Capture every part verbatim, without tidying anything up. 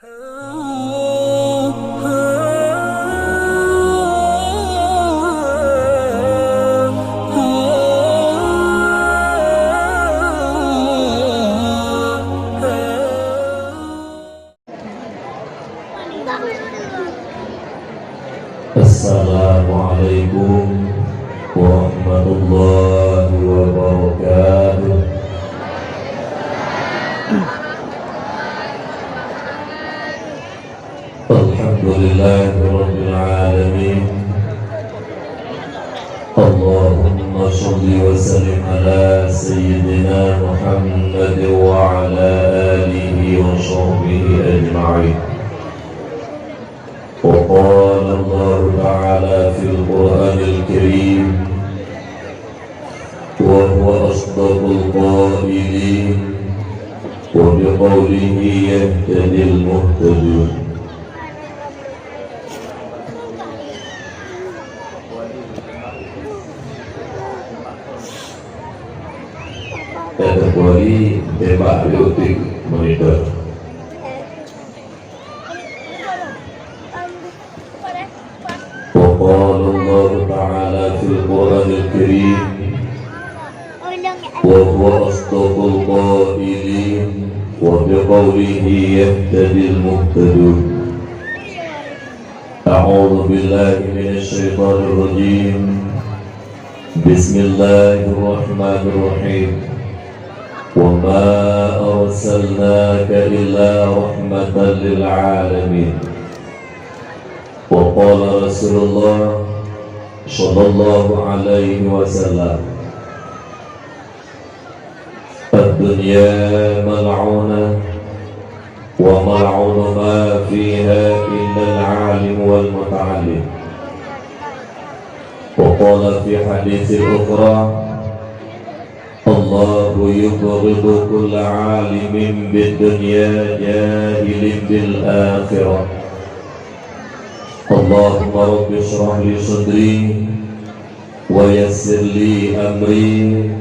Assalamualaikum warahmatullahi wabarakatuh. Alhamdulillahirabbil alamin. Allahumma shalli wa sallim ala sayyidina Muhammad wa ala alihi wa sahbihi ajma'in. Wa qala Allahu ta'ala fil Qur'anil Karim, wa huwa asdaqul qailin, wa biqaulihi yahtadil muhtadun. Teukecuali tembak biotik monitor. Wa qala Allahu ta'ala fil Qur'anil Karim, wa huwa asdaqul qailin, wa biqaulihi yahtadil muhtadun. A'udzu billahi minasy syaithanir rajim. Bismillahirrahmanirrahim. Wa ma arsalnaka illa rahmatan lil alamin. Wa qala Rasulullah sallallahu alaihi wasallam, "Ad-dunya mal'unah, wa mal'unu ma fiha illal alim wal muta'allim." Wa qala fi haditsin ukhra, "Allahu yubghidu kulla alimin bid dunya jahilin bil akhirah." Allahumma rabbi shrah li sadri wa yassir li amri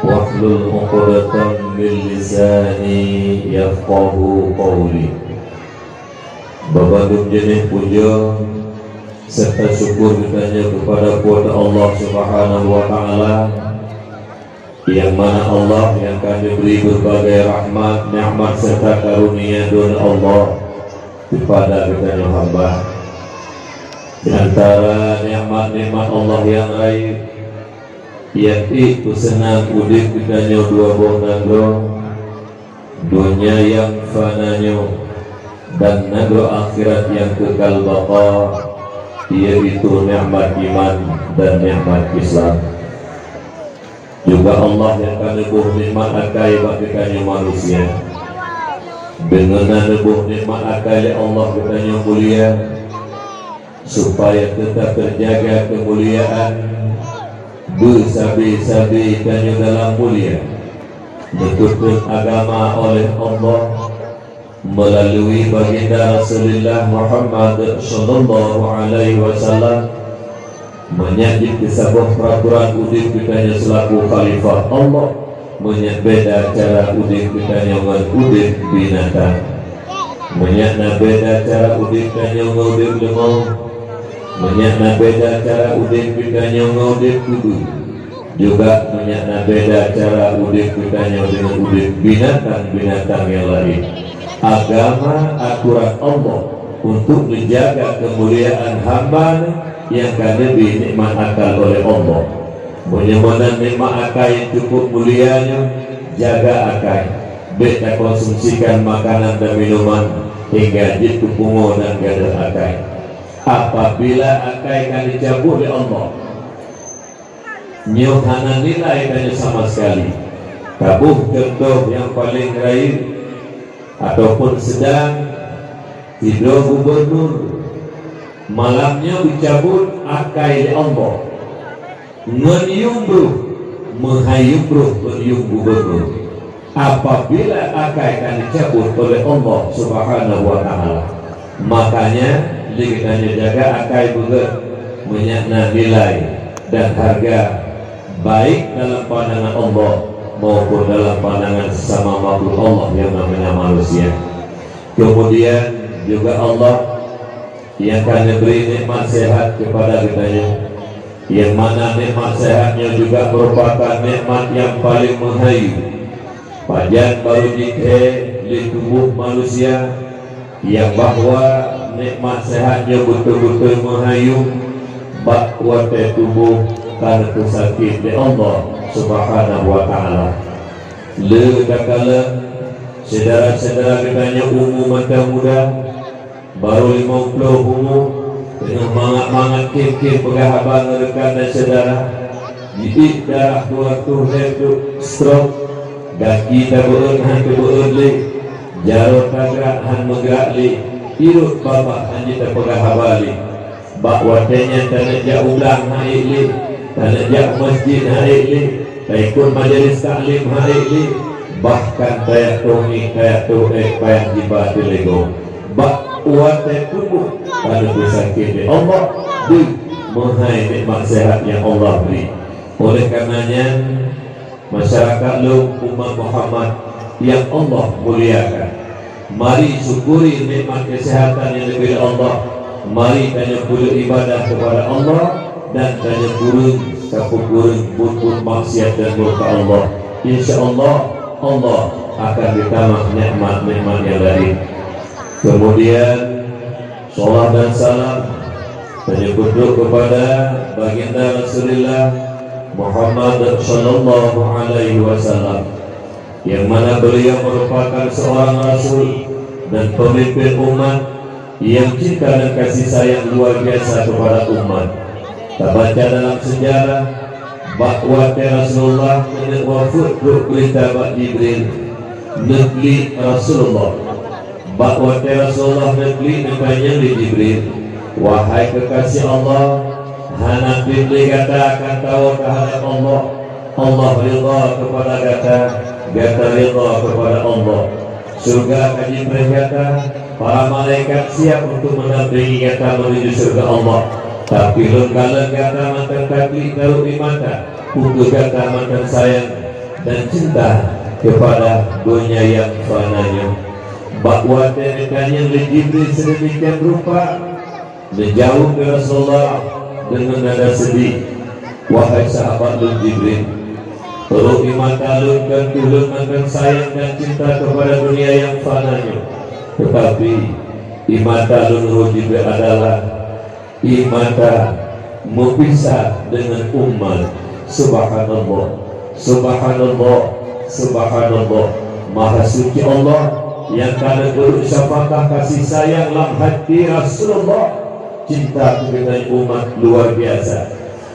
wahlul 'uqdatam min lisani yafqahu qawli. Babandum jeuneh puja serta syukur geutanyoe keupada Po teu Allah Subhanahu wa Ta'ala, nyang mana Allah nyang ka neubri beurbagai rahmat, nikmat serta karunia droeneuh Allah keupada geutanyoe hamba. Di antara nikmat-nikmat Allah nyang rayeuk, nyang ék peuseunang udeb geutanyoe dua boh nanggroe, donya nyang fana nyoe dan nanggroe akhirat nyang keukal baqa, iaitu nikmat iman dan nikmat Islam. Juga Allah nyang ka neuboh nikmat akai bak geutanyoe manusia. Deungon na neuboh nikmat akai lé Allah geutanyoe mulia, supaya teutap teujaga keumuliaan beusabe-sabe tanyoe dalam mulia, neupeutreun agama oleh Allah meulalu Baginda Rasulullah Muhammad sallallahu alaihi wasallam. Meunyan jeuet keu saboh peuraturan udeb geutanyoe seulaku khalifah Allah, meunyan beda cara udeb geutanyoe ngon udeb binatang. Meunyan na beda cara udeb tanyoe ngon udeb leumô, meunyan na beda cara udeb geutanyoe ngon udeb kubu, juga meunyan na beda cara udeb geutanyoe deungon udeb binatang-binatang nyang laén. Agama atoran Allah untuk neujaga keumuliaan hamba nyang ka neubri nikmat akal oleh Allah. Meunyoe meunan nikmat akai nyang cukup mulia nyoe, jaga akai. Bék takonsumsikan makanan dan minuman hingga jeuet keu pungo dan gadôh akai. Apabila akai ka neucabot lé Allah, nyoe hana nilai tanyoe sama sekali. Taboh cuntoh nyang paleng rayeuk ataupun seudang, sidroe gubunur malam nyoe geucabot akai lé Allah. Ngon yuem broh, meuhai yuem broh ngon yuem gubunur. Apabila akai ka neucabot oleh Allah Subhanahu wa Ta'ala, makanya lé geutanyoe jaga akai beugét, meunyan na nilai dan harga, baik dalam pandangan Allah maupun dalam pandangan sesama makhluk Allah nyang namanya manusia. Kemudian juga Allah yang ka neubri nikmat sehat kepada geutanyoe, yang mana nikmat sehat nyoe juga merupakan nikmat yang paling meuhayu. Pajan barô jithèe lé tuboh manusia, nyang bahwa nikmat sehat nyoe beutôi-beutôi meuhayu bak watèe tuboh ka neupeusakét lé Allah Subhanahu wa Ta'ala. Le takalon syedara-syedara geutanyoe umu mantong muda, barô limong ploh umu, teungoh mangat-mangat kém-kém peugah haba ngon rekan dan syedara, jiék darah dua reutôh lhèe stroke, gaki tabeuet hán tabeuet lé, jaroe tagrak hán meugrak lé, irot babah hán jiteupeugah haba lé. Bak watèe nyan taneuk jak u blang han ék lé, taneuk jak u masjid han ék lé, taikot majelis taklim han ék lé, bahkan tajak toh miet, tajak toh èk payah jiba teuleugom. Bak watèe tuboh ka neupeusakét lé Allah, deuh meuhai nikmat sehat nyang Allah bri. Oleh karena nyan, masyarakat lôn, umat Muhammad nyang Allah muliakan, mari syukuri nikmat kesehatan nyang geubri lé Allah. Mari tanyoe peuleuk ibadah kepada Allah dan tanyoe kureueng tapeukureueng buet-buet maksiat dan murka Allah. Insya Allah, Allah akan geutamah nikmat-nikmat nyang laén. Kemudian, salawat dan salam tanyoe peutrok kepada Baginda Rasulullah Muhammad sallallahu alaihi wasallam, yang mana beliau merupakan seorang rasul dan pemimpin umat yang cinta dan kasih sayang luar biasa kepada umat. Tabaca dalam sejarah, bak watèe Rasulullah keuneuk wafeuet trok beurita bak Jibril, neuklik Rasulullah. Bak watèe Rasulullah neuklik, neutanyong lé Jibril, "Wahai kekasih Allah, hana trép lé gata akan tawoe teuhadap Allah? Allah ridha kepada gata, gata ridha kepada Allah. Syeuruga ka jipreh gata, para malaikat siap untuk mendampingi gata menuju syeuruga Allah. Tapi lôn kalon gata mantong taklik taruek di mata, ukeue gata mantong sayang dan cinta kepada donya nyang fana nyoe." Bak watèe neutanyong lé Jibril sedemikian rupa, neujaweueb lé Rasulullah deungon nada seudeh, "Wahai sahabat lôn Jibril, rot di mata lôn kon keuh lôn mantong sayang dan cinta kepada dunia nyang fana nyoe, teutapi di mata lôn rot Jibril adalah di mata meupisah deungon umat." Subhanallah, subhanallah, subhanallah. Maha suci Allah nyang ka neupeuduek syafakat kasih sayang lam hati Rasulullah. Cinta keu geutanyoe umat luar biasa.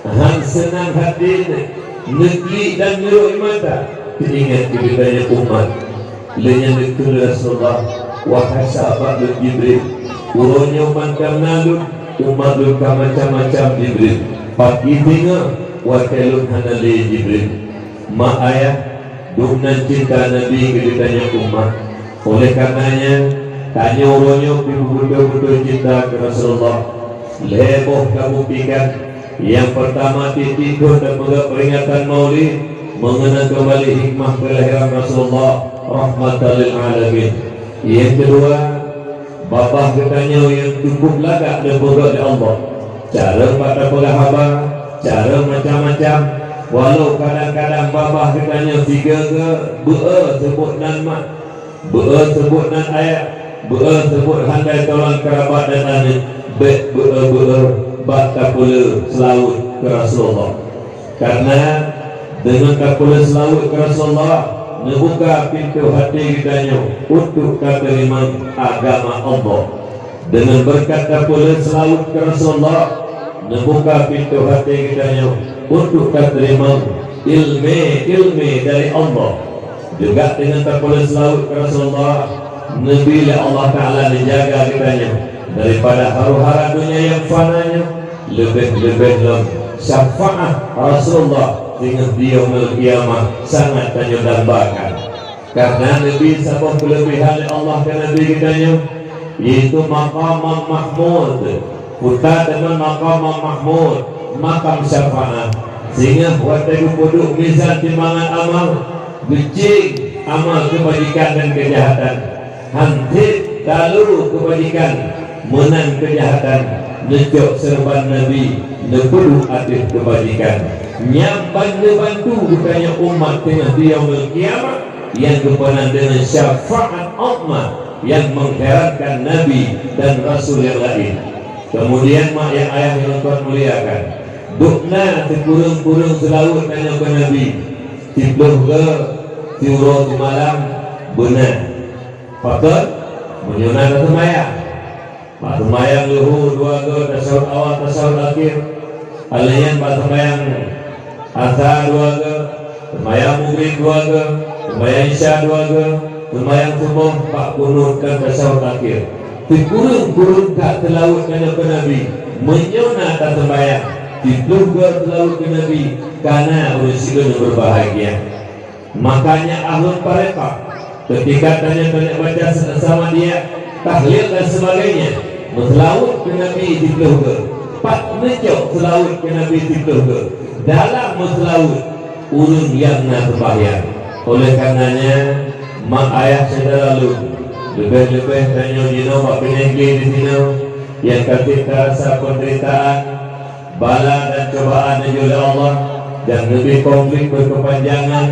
Han seunang hati neuklik dan neurot mata teuingat keu geutanyoe umat. Lé nyan geukheun lé Rasulullah, "Wahai sahabat lôn Jibril, uroe nyoe mantong na lôn, umat lôn ka macam-macam Jibril. Pakri teungoh watèe lôn hana lé Jibril." Mak ayah, dum nan cinta Nabi keu geutanyoe umat. Oleh karena nyan, tanyoe uroe nyoe pih beutôi-beutôi cinta keu Rasulullah. Lhèe boh tabuktikan. Nyang peurtama, tiep-tiep thôn tapeugah peuringatan Maulid meungeunang keumbali hikmah keulahiran Rasulullah rahmatan lil alamin. Nyang keudua, babah geutanyoe nyang cukup lagak neupeugöt lé Allah. Cara bak tapeugah haba, cara macam-macam. Walau kadang-kadang babah geutanyoe sigoe-goe beu-e seubut nan mak, beu-e seubut nan ayah, beu-e seubut handai tolong keurabat dan aneuk, bèk beu-e-beu-e bak tapeuleueh seulaweuet keu Rasulullah. Karena deungon tapeuleueh seulaweuet keu Rasulullah, neubuka pintoe até geutanyoe untuk tateurimong agama Allah. Deungon beureukat tapeuleueh seulaweuet keu Rasulullah, neubuka pintoe até geutanyoe untuk tateurimong ileumèe-ileumèe dari Allah. Juga deungon tapeuleueh seulaweuet keu Rasulullah, neubi lé Allah Taala neujaga geutanyoe daripada haru-hara donya nyang fana nyoe, leubeh-leubeh lom syafaat Rasulullah singoh di Yaumul Qiyamah sangat tanyoe dambakan. Karena neubi saboh keuleubehan lé Allah keu Nabi geutanyoe, yaitu maqamam mahmud. Kuta deungon maqamam mahmud, makam syafaat. Singoh watèe geupeuduek mizan timbangan amal, geucéng amal keubajikan dan keujahatan. Han trép Talo keubajikan, meunan keujahatan, neucok seureuban Nabi, neupeuduek ateueh keubajikan. Nyan ban neubantu geutanyoe umat teungoh di Yaumul Qiyamah nyang geupeunang deungon syafaat uzma nyang mengherankan Nabi dan Rasul nyang laén. Keumudian, mak nyang ayah nyang tuan muliakan, dum na sikureueng-kureueng seulaweuet tanyoe keu Nabi, siplôh goe, siuroe simalam, beuna. Pakon? Meunyoe na taseumayang. Bak seumayang luhô dua goe tasyahud awal, tasyahud akhé. Alèh nyan bak seumayang asa dua goe, seumayang mugrib dua goe, seumayang isya dua goe, seumayang suboh bak kunut dan tasyahud akhé. Sikureueng-kureueng that seulaweuet tanyoe keu Nabi. Meunyoe na taseumayang, siplôh goe seulaweuet keu Nabi, ka na ureueng sidroe nyang beubahgia. Makanya ahlul tarekat, ketika tanyoe-tanyoe baca Samadiyah, tahlil dan sebagainya, meuseulaweuet keu Nabi siplôh goe, pat neucok seulaweuet keu Nabi siplôh goe. Dalam meuseulaweuet, ureueng nyang na seumbahyang. Oleh karenanya, mak ayah syedara lôn, leubeh-leubeh tanyoe jinoe bak binéh glé disinoe, nyang ka tieb tarasa peunderitaan, bala dan cobaan nyang geujok lé Allah, dan leubeh konflik beukeupanjangan,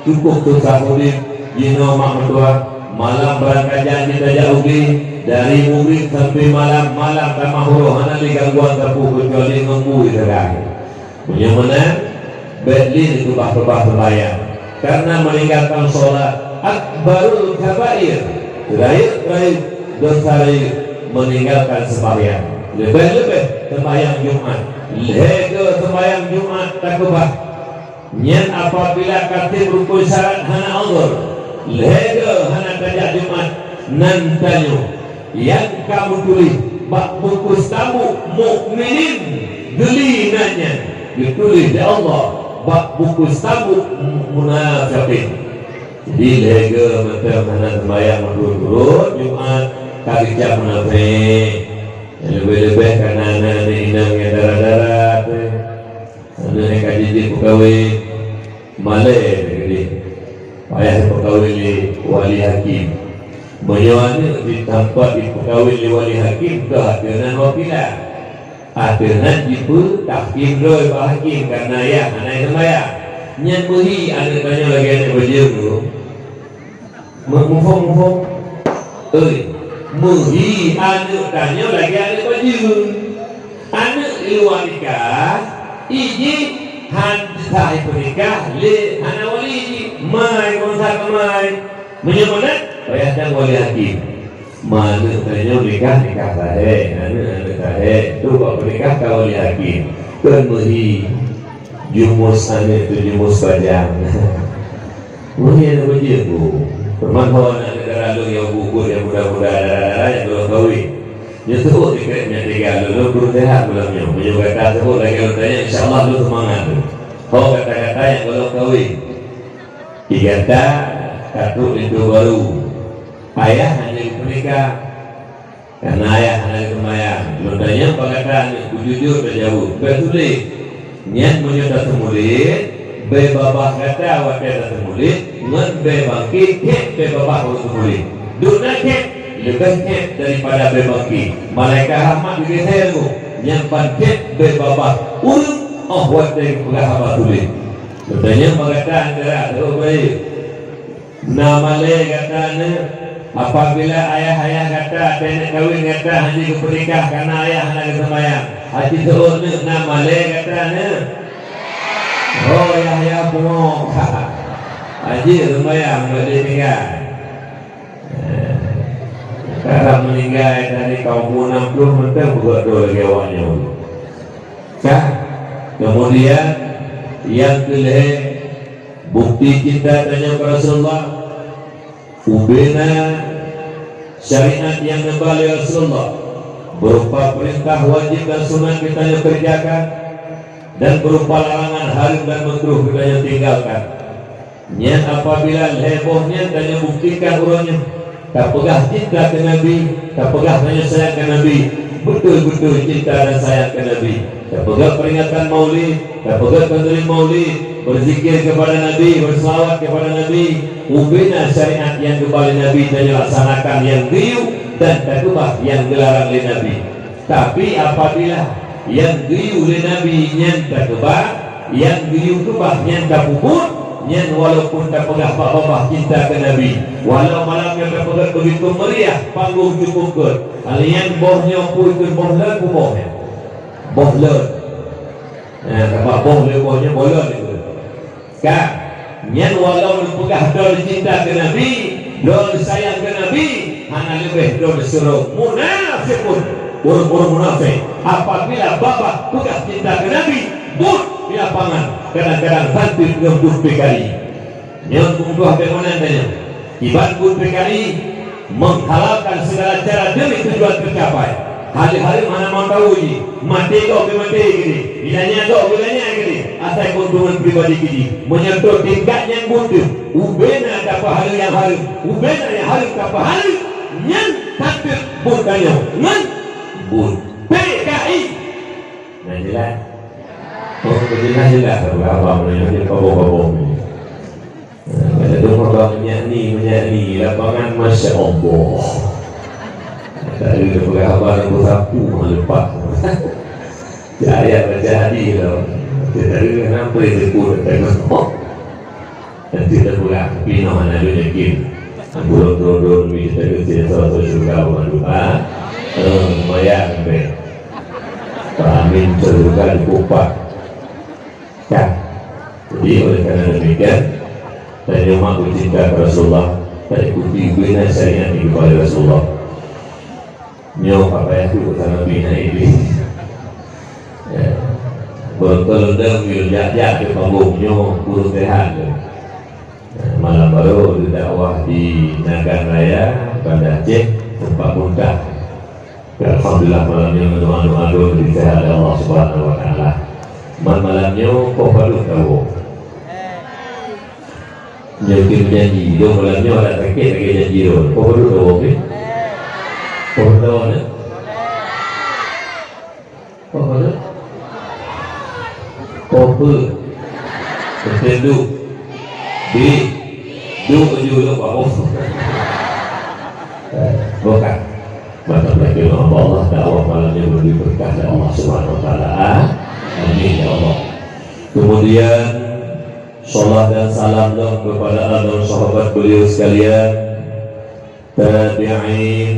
cukup susah udeb, jinoe mak meutuah, malam barangkajan jih tajak u glé, dari mugrib sampoe malam, malam tamah uroe hana lé gangguan sapeue keucuali ngon bu di sagai. Meunyoe meunan, bèk lé neukeubah-keubah seumbahyang. Karena meninggalkan sholat akbarul kabair, rayeuk-rayeuk desya rayeuk meninggalkan seumbahyang. Leubeh-leubeh seumbahyang Jumat. Lhèe goe seumbahyang Jumat takeubah. Nyan apabila ka tieb rukon syarat hana uzur, lhèe goe hana tajak Jumat, nan tanyoe nyang ka meutuléh bak buku tabok mukminin, geuli nan nyan geutuléh lé Allah bak buku tabok munafikin. Jadi lhèe goe mantong hana seumbahyang meuturot-turot Jumat ka geucap munafik. Leubeh-leubeh ka na aneuk inong nyang dara-dara teuh. Aneuk nyang ka jijak peukawen, malèe teuh keudéh. Payah peukawen lé wali hakim. Meunyoe aneuk jitampat jipeukawen lé wali hakim, ka ateueh nan wakilah. Ateueh nan jipeutahkim droe bak hakim, kareuna yah hana seumbahyang. Nyan meuhi aneuk tanyoe lagèe aneuk bajeueng tu. Meuphom-phom. Oi, meuhi aneuk tanyoe lagèe aneuk bajeueng. Aneuk luwa nikah, iji han sah peunikah lé hana wali jih. Mai, bansa keu mai. Meunyoe meunan, payah dong wali hakim. Ma aneuk tanyoe nikah, nikah sahé, aneuk, aneuk sahé. Tu bak peunikah ka wali hakim. Kon meuhi. Jumus aneuk tu jumus bajang. Meuhi aneuk bajeueng. Teuma ho aneuk dara lôn nyang buet-buet nyang muda-muda, dara-dara nyang gohlom kawen. Nyoe seuôt sikrek nyan tiga lôn, lôn beureusehat malam nyoe. Meunyoe gata seuôt lagèe lôn tanyong, insya Allah lôn seumangat lôn. Ho gata-gata nyang gohlom kawen. Di gata ka trok linto barô. Ayah hana geupeunikah. Kareuna ayah hana geuseumayang. Lôn tanyong bak gata aneuk, beujujur tajaweueb. Bèk tuléh. Nyan meunyoe tateumuléh, bèe babah gata watèe tateumuléh, ngon bèe bangké, kèk bèe babah watèe tateumuléh. Dum na kèk, leubeh kèk daripada bèe bangké. Malaikat rahmat geugeuseue rumoh, nyan ban kèk bèe babah ureueng óh watèe geupeugah haba tuléh. Lôn tanyong bak gata, antara teuh bèe. Na malèe gata aneuk, apabila ayah-ayah gata ateueh neuk kawén gata hana geupeunikah kareuna ayah hana geuseumayang, aci seuôt neuk na malèe gata aneuk? Ho yah-yah bungok. Aji seumayang bak ditinggai. Sekarang meuninggai dari kaum enam puluh mantong beugöt droe lagèe awak nyoe. Ka? Kemudian nyang keulhèe, bukti cinta tanyoe keu Rasulullah, ubena syariat nyang neuba lé Rasulullah, berupa peurintah wajéb dan sunat geutanyoe keureujakan, dan berupa larangan hareuem dan meukruh geutanyoe tinggalkan. Nyan apabila lhèe boh nyan tanyoe buktikan uroe nyoe, tapeugah cinta keu Nabi, tapeugah tanyoe sayang keu Nabi, beutôi-beutôi cinta dan sayang keu Nabi. Tapeugah peuringatan Maulid, tapeugah tanzim Maulid, beuzikir keupada Nabi, beuseulaweuet keupada Nabi, ubena syariat nyang geuba lé Nabi tanyoe laksanakan nyang geuyue dan takeubah nyang geularang lé Nabi. Tapi apabila nyang geuyue lé Nabi nyan takeubah, nyang geuyue keubah nyan tapeubuet, nyan walaupun tapeugah bak babah cinta keu Nabi, walau malam nyan tapeugah begitu meriah, panggong cukup gét, hal nyan boh nyoe pui keu boh lé kuboh nyan. Boh lé. Nah, sabab boh lé boh nyan boh lé. Ka, nyan walau neupeugah droe cinta keu Nabi, droe sayang keu Nabi, hana leubeh droe seurong munafiqun, ureueng-ureueng munafék. Apabila babah peugah cinta keu Nabi, buet di lapangan, kadang-kadang santri ngon buet P K I. Nyoe peuntuah bangunan tanyoe. Iban buet P K I menghalalkan segala cara demi tujuan tercapai. Hari-hari mana mau tahu ji, maté gob maté gini, ilanya gob ilanya gini, asai keuntungan pribadi gini. Menyentuh tingkat yang butuh, ubena dapat hal yang harum, ubena yang harum dapat hal yang tapi bukannya ngan buat P K I. Nah, jelas. Oh, jelas-jelas. Apa-apa, apa-apa. Ada dua orang menyakni, menyakni lapangan, Masya Allah. Tadi dia pegang abang yang bersapu, lepas. Cahaya baca hadis tau. Dia tak ada kenapa dia tegur, tak tengok. Nanti terpulang, tapi nama Nabi yakin. Burung-burung lebih kita kecil, salah satu syurga berdoa. Eh, lumayan, sampai. Amin, syurga dikupak. Kan? Jadi, oleh karena demikian, tanyoe mak bercinta ke Rasulullah, taikuti bina syariat yang kepada Rasulullah. Nyoe apa yang tu kata Nabi Nabi. Ya. Bertolong dan jak-jak ke panggung nyoe, guru sehat tu. Malam baru ada dakwah di Nagan Raya, Banda Aceh, tempat muntah. Alhamdulillah, malam nyoe doa-doa dulu disehat oleh Allah Subhanahu Wa Taala. Man malam nyoe, kok padum tahu? Nyoe tu janji, dong malam nyoe ada sakit lagi janji dong. Kok padum tahu, okey? Kok padum tahu, ni? Apa tu? Kope. Beutenduk. Bi. Duk ju lu bawah. Eh, bukan. Maka bagi Allah, dakwah malam ini beri berkah dari Allah Subhanahu Wa Taala. Amin ya Allah. Kemudian, salam dan salam dong kepada al dan sahabat beliau sekalian. Tabi'in,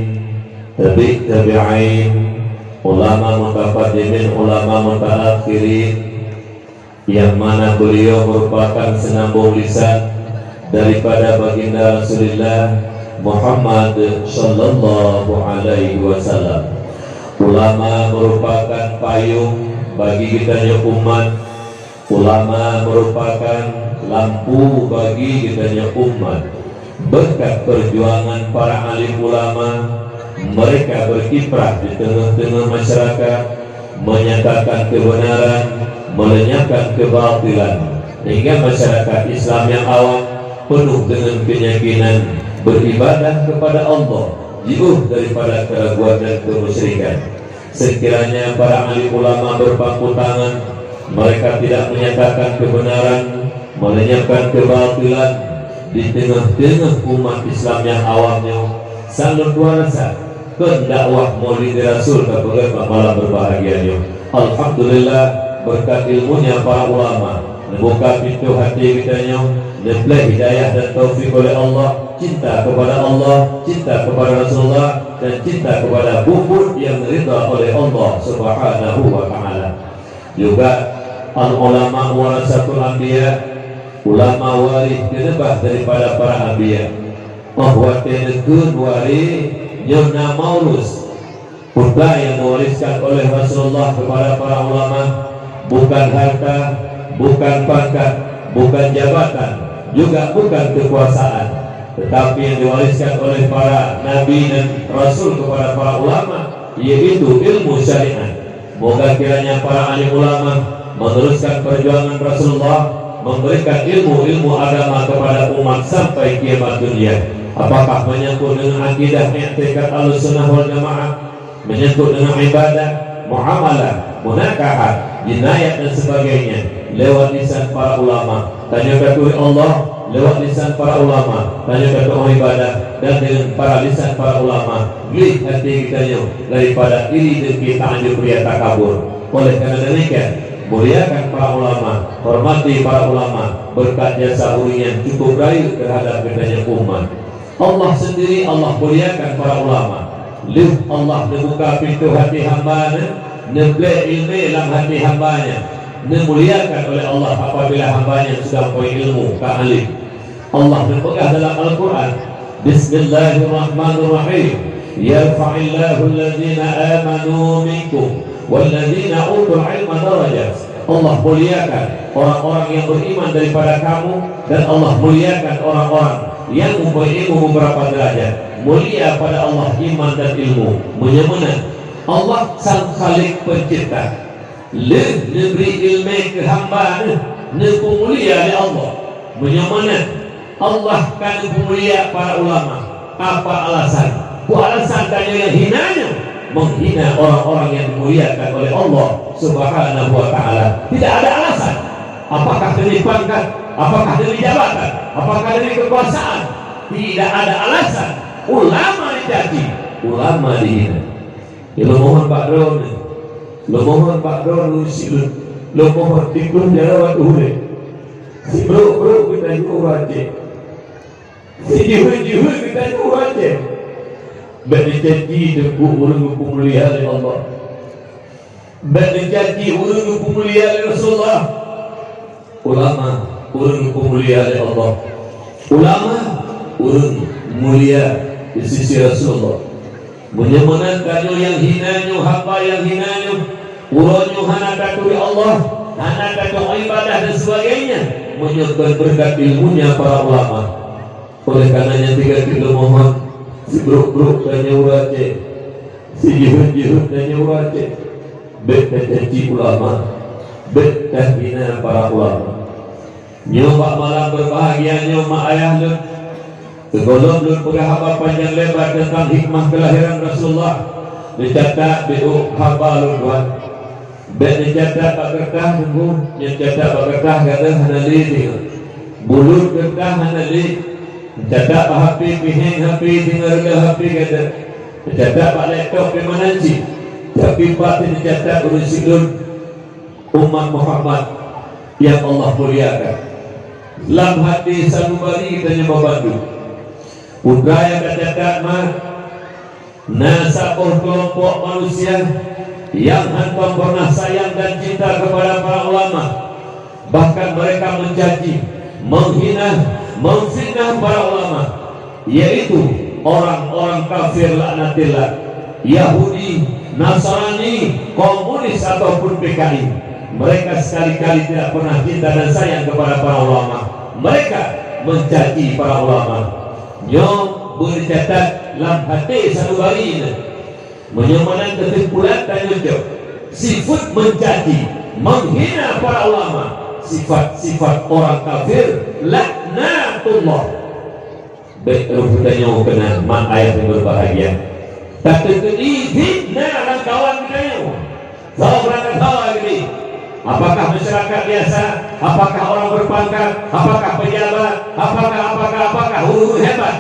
tabi' tabi'in, ulama mutaqaddimin, ulama mutaakhirin, yang mana beliau merupakan senambung lisan daripada Baginda Rasulullah Muhammad sallallahu alaihi wasallam. Ulama merupakan payung bagi geutanyoe umat. Ulama merupakan lampu bagi geutanyoe umat. Berkat perjuangan para alim ulama, mereka berkiprah di tengah-tengah masyarakat, menyatakan kebenaran, melenyapkan kebatilan, hingga masyarakat Islam yang awam penuh dengan keyakinan beribadah kepada Allah, jauh daripada keraguan dan kemusyrikan. Sekiranya para alim ulama berpangku tangan, mereka tidak menyatakan kebenaran, melenyapkan kebatilan di tengah-tengah umat Islam nyang awam nyoe, sang lôn tuan rasa keu dakwah Maulid Rasul ka peugét bak malam berbahagia nyoe. Alhamdulillah, berkat ilmunya para ulama, neubuka pintoe hati geutanyoe, neupleh hidayah dan taufik oleh Allah, cinta kepada Allah, cinta kepada Rasulullah, dan cinta kepada buet-buet yang ridha oleh Allah Subhanahu wa Taala. Juga, al-ulama warasatul anbiya, ulama waréh geuneubah daripada para anbiya. Óh watée neukheun waréh, nyoe na maurus. Peue nyang diwariskan oleh Rasulullah kepada para ulama, bukan harta, bukan pangkat, bukan jabatan, juga bukan kekuasaan, tetapi yang diwariskan oleh para nabi dan rasul kepada para ulama, yaitu ilmu syariat. Moga kiranya para alim ulama meneruskan perjuangan Rasulullah, memberikan ilmu-ilmu agama kepada umat sampai kiamat dunia. Apakah menyangkut dengan akidah, i'tikad Ahlussunnah wal Jamaah, menyangkut dengan ibadah, muamalah, munakahat, jinayat dan sebagainya, lewat lisan para ulama, tanyoe ka turi Allah, lewat lisan para ulama, tanyoe ka turi ibadah, Dan dengan para lisan para ulama, gleh até geutanyoe daripada iri, dengki, ta'ajub, ria, takabur. Oleh karena demikian, muliakan para ulama, hormati para ulama, berkat jasa ureuëng nyan cukup rayeuk terhadap geutanyoe umat. Allah sendiri Allah muliakan para ulama. Lheueh Allah neubuka pintoe hati hamba nyan, neubleh iéleumé lam hati hamba nyan, neumuliakan oleh Allah apabila hamba nyan sudah beuilmu ka alim. Allah neupeugah dalam Al-Quran, "Bismillahirrahmanirrahim. Yarfa'illahu allazina amanu minkum wallazina utul ilma darajat." Allah muliakan orang-orang yang beriman daripada kamu, dan Allah muliakan orang-orang yang menuntut ilmu beberapa derajat. Mulia pada Allah iman dan ilmu. Meunyoe meunan, Allah sang Khalik Pencipta. Lheueh neubri iéleumé keu hamba neuh, neupeumulia lé Allah. Meunyoe meunan, Allah ka neupeumulia para ulama. Apa alasan? Peue alasan tanyoe nyang hina nyoe menghina orang-orang yang dimuliakan oleh Allah Subhanahu wa Ta'ala? Tidak ada alasan. Apakah demi pangkat? Apakah demi jabatan? Apakah demi kekuasaan? Tidak ada alasan. Ulama dicaci, ulama dihina. Lôn mohon bak droeneuh, lôn mohon bak droeneuh sileuen, lôn mohon dikrueng jaroe ateueh ulée. Sibrok-brok geutanyoe ureuëng Aceh, sijeuheuen-jeuheuen geutanyoe ureuëng Aceh. Bék neucaci teungku ureuëng geupeumulia lé Allah. Bék neucaci ureuëng geupeumulia lé Rasulullah. Ulama, ureuëng peumulia lé Allah. Ulama, ureuëng mulia di sisi Rasulullah. Meunyoe meunan tanyoe nyang hina nyoe, hamba nyang hina nyoe, uroe nyoe hana taturi Allah, hana taturi ibadah dan sebagainya, meunyoe kon beureukat ilmunya para ulama. Oleh karena nyan, tiga kali lôn mohon, sibrok-brok tanyoe ureuëng Aceh, sijeuheuen-jeuheuen tanyoe ureuëng Aceh, bék tacaci ulama, bék tahina para ulama. Nyoe bak malam berbahagia nyoe, mak ayah lôn, sigohlom lôn peugah haba panjang lebar teuntang hikmah keulahiran Rasulullah, neucatat di ôk haba lôn tuan. Bék neucatat bak keureutah teungku, nyang catat bak keureutah gata hana lé deungoe. Bulut keureutah hana lé. Neucatat bak hapé, piheng hapé, deungoe reuga hapé gata. Neucatat bak laptop pih meunan cit. Tapi pat neucatat ureuëng sileuen umat Muhammad nyang Allah muliakan. Lam hati sanubari tanyoe bandum. Putra nyang tacatat mak, na saboh keulompok manusia nyang hántom pernah sayang dan cinta kepada para ulama, bahkan mereka mencaci, menghina, memfitnah para ulama, yaitu orang-orang kafir laknatillah, Yahudi, Nasrani, komunis ataupun P K I. Mereka sekali-kali tidak pernah cinta dan sayang kepada para ulama. Mereka mencaci para ulama. Nyoe beucatat lam hati sanubari nyoe. Meunyoe meunan keusimpulan tanyoe jaweueb, sifeuet mencaci, menghina para ulama, sifat-sifat orang kafir, laknatullah. Bék roh geutanyoe keunan, mak ayah nyang berbahagia. Tateukeudi fitnah lam kawan geutanyoe. Soe beurangkat sawa geutanyoe? Apakah masyarakat biasa? Apakah orang berpangkat? Apakah pejabat? Apakah, apakah, apakah ureuëng hebat?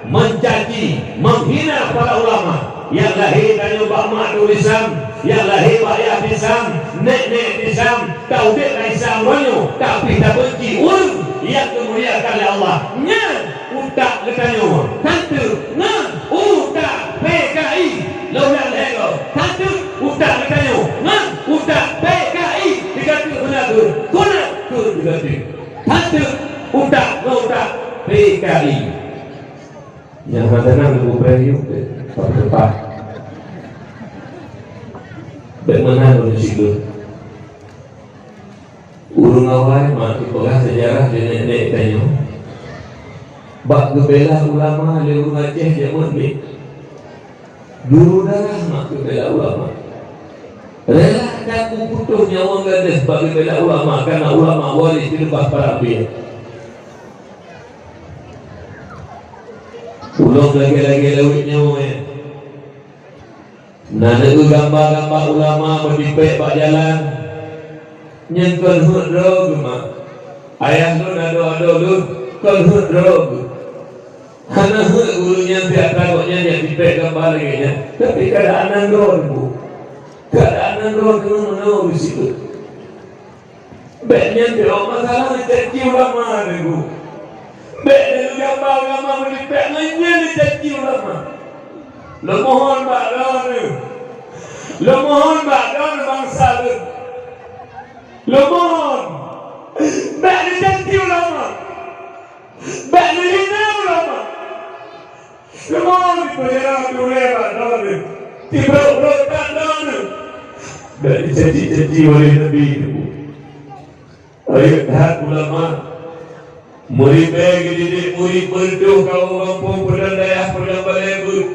Mencaci, menghina para ulama. Nyang lahé tanyoe bak mak teuh Islam, nyang lahé bak yah Islam, nék-nék Islam, taudép lam Islam uroe nyoe, tapi tabenci ureuëng nyang dimuliakan lé Allah. Nyan utak geutanyoe, tanteuk ngon utak P K I. Lôn ulang lhèe goe, tanteuk utak geutanyoe ngon utak P K I. Digateuk beuna keu, beuna keu digateuk. Tanteuk utak ngon utak P K I. Nyang makanan leubeh preh yuk deh, tapi tepat. Bék meunan ureuëng sigoe. Ureuëng awai mak teupeugah seujarah di nék-nék tanyoe. Bak geubela ulama lé ureuëng Aceh jameun miet. Guru darah mak geubela ulama. Rela dan kuputôh nyawöng gadôh bak geubela ulama, karena ulama waréh keuleubah para anbiya. Ulôn lagée-lagée lawét nyoe, na neueu gamba-gamba ulama meutipék bak jalan. Nyan kon heuet droe geuh mak. Ayah lôn adoe-adoe lôn kon heuet droe geuh. Hana heuet ureuëng Nyang di atra gobnyan nyang jipék gamba lagée nyan, tapi keuadaan nan droe, Teungku. Keuadaan nan droe keuneuk meunoe di situ. Bék nyan pih masalah neucaci ulama, Teungku. Bék neugamba ulama meudipék ngon nyan neucaci ulama. Lôn mohon bak droeneuh. Lôn mohon bak droeneuh bansa lôn. Lôn mohon. Bék neucaci ulama. Bék neuhina ulama. Lôn mohon dipeujara ulée bak droeneuh. Tibrok-brok that droeneuh. Bék neucaci-caci oleh Nabi, Teungku. Rayeuk that ulama, meuribée geudidik murit, beureutoh ka u gampông, peudong dayah, peudong balée beuet.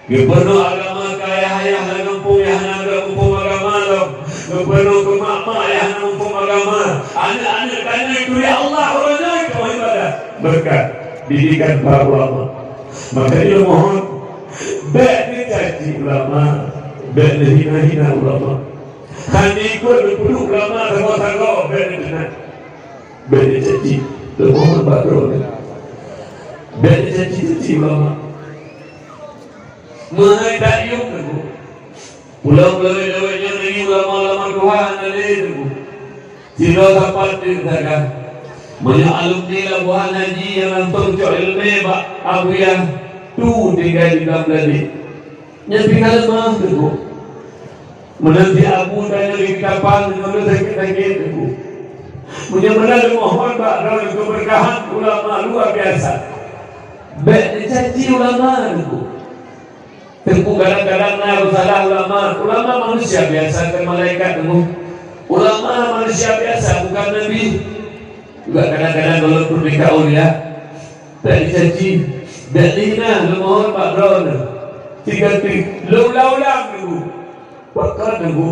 Geupeurunoe agama keu ayah-ayah lam gampông nyang hana muphom agama lom. Geupeurunoe keu mak-mak nyang hana muphom agama. Aneuëk-aneuëk tanyoe turi Allah uroe nyoe keu ibadah. Beureukat didikan para ulama. Maka nyoe mohon, bék neucaci ulama, bék neuhina-hina ulama. Hana ikot neupeuduek ulama sagoe-sagoe, bék neukeunan. Bék neucaci, teumohon bak droeneuh. Bék neucaci-caci ulama. Meuhai that yuem, Teungku. Pulo lawét-lawét nyoe nanggroe ulama-ulama tuha hana lé, Teungku. Sidroe sapat teuk saga. Meunyoe alumni Labuhan Haji nyang langsong cok iéleumé bak Abuya, tu tinggai di Blang Bladek. Nyan pih ka leumah, Teungku. Meunan si Abu tanyoe di Ketapang, nyoe sakét-sakét, Teungku. Meunyoe meunan lôn mohon bak droeneuh keubeurkahan ulama luar biasa. Bék neucaci ulama, Teungku. Teungku, kadang-kadang na salah ulama. Ulama manusia biasa, kon malaikat, Teungku. Ulama manusia biasa, bukan nabi. Juga kadang-kadang kalau pun dikaul, ya. Bék neucaci, bék neuhina, lôn mohon bak droeneuh. Tiga ti, lôn ulang-ulang, Teungku. Pakon, Teungku?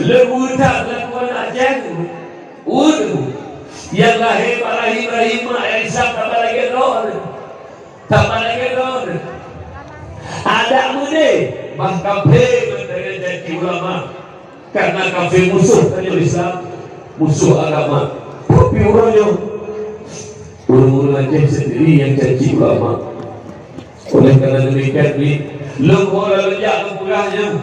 Lôn ulang that lakoe Aceh, Teungku. Ueh, Teungku. Nyang lahé bak rahim-rahim mak nyang Islam, tambah lagée droeneuh. Tambah lagée droeneuh. Adak meudeh, bah kaphé meuteunyan janji ulama. Karena kafé musoh tanyoe Islam, musoh agama. Tapi uroe nyoe, ureuëng-ureuëng Aceh sendiri nyang caci ulama. Oleh karena demikian, ni, lôn ho lôn jak lôn peugah nyoe,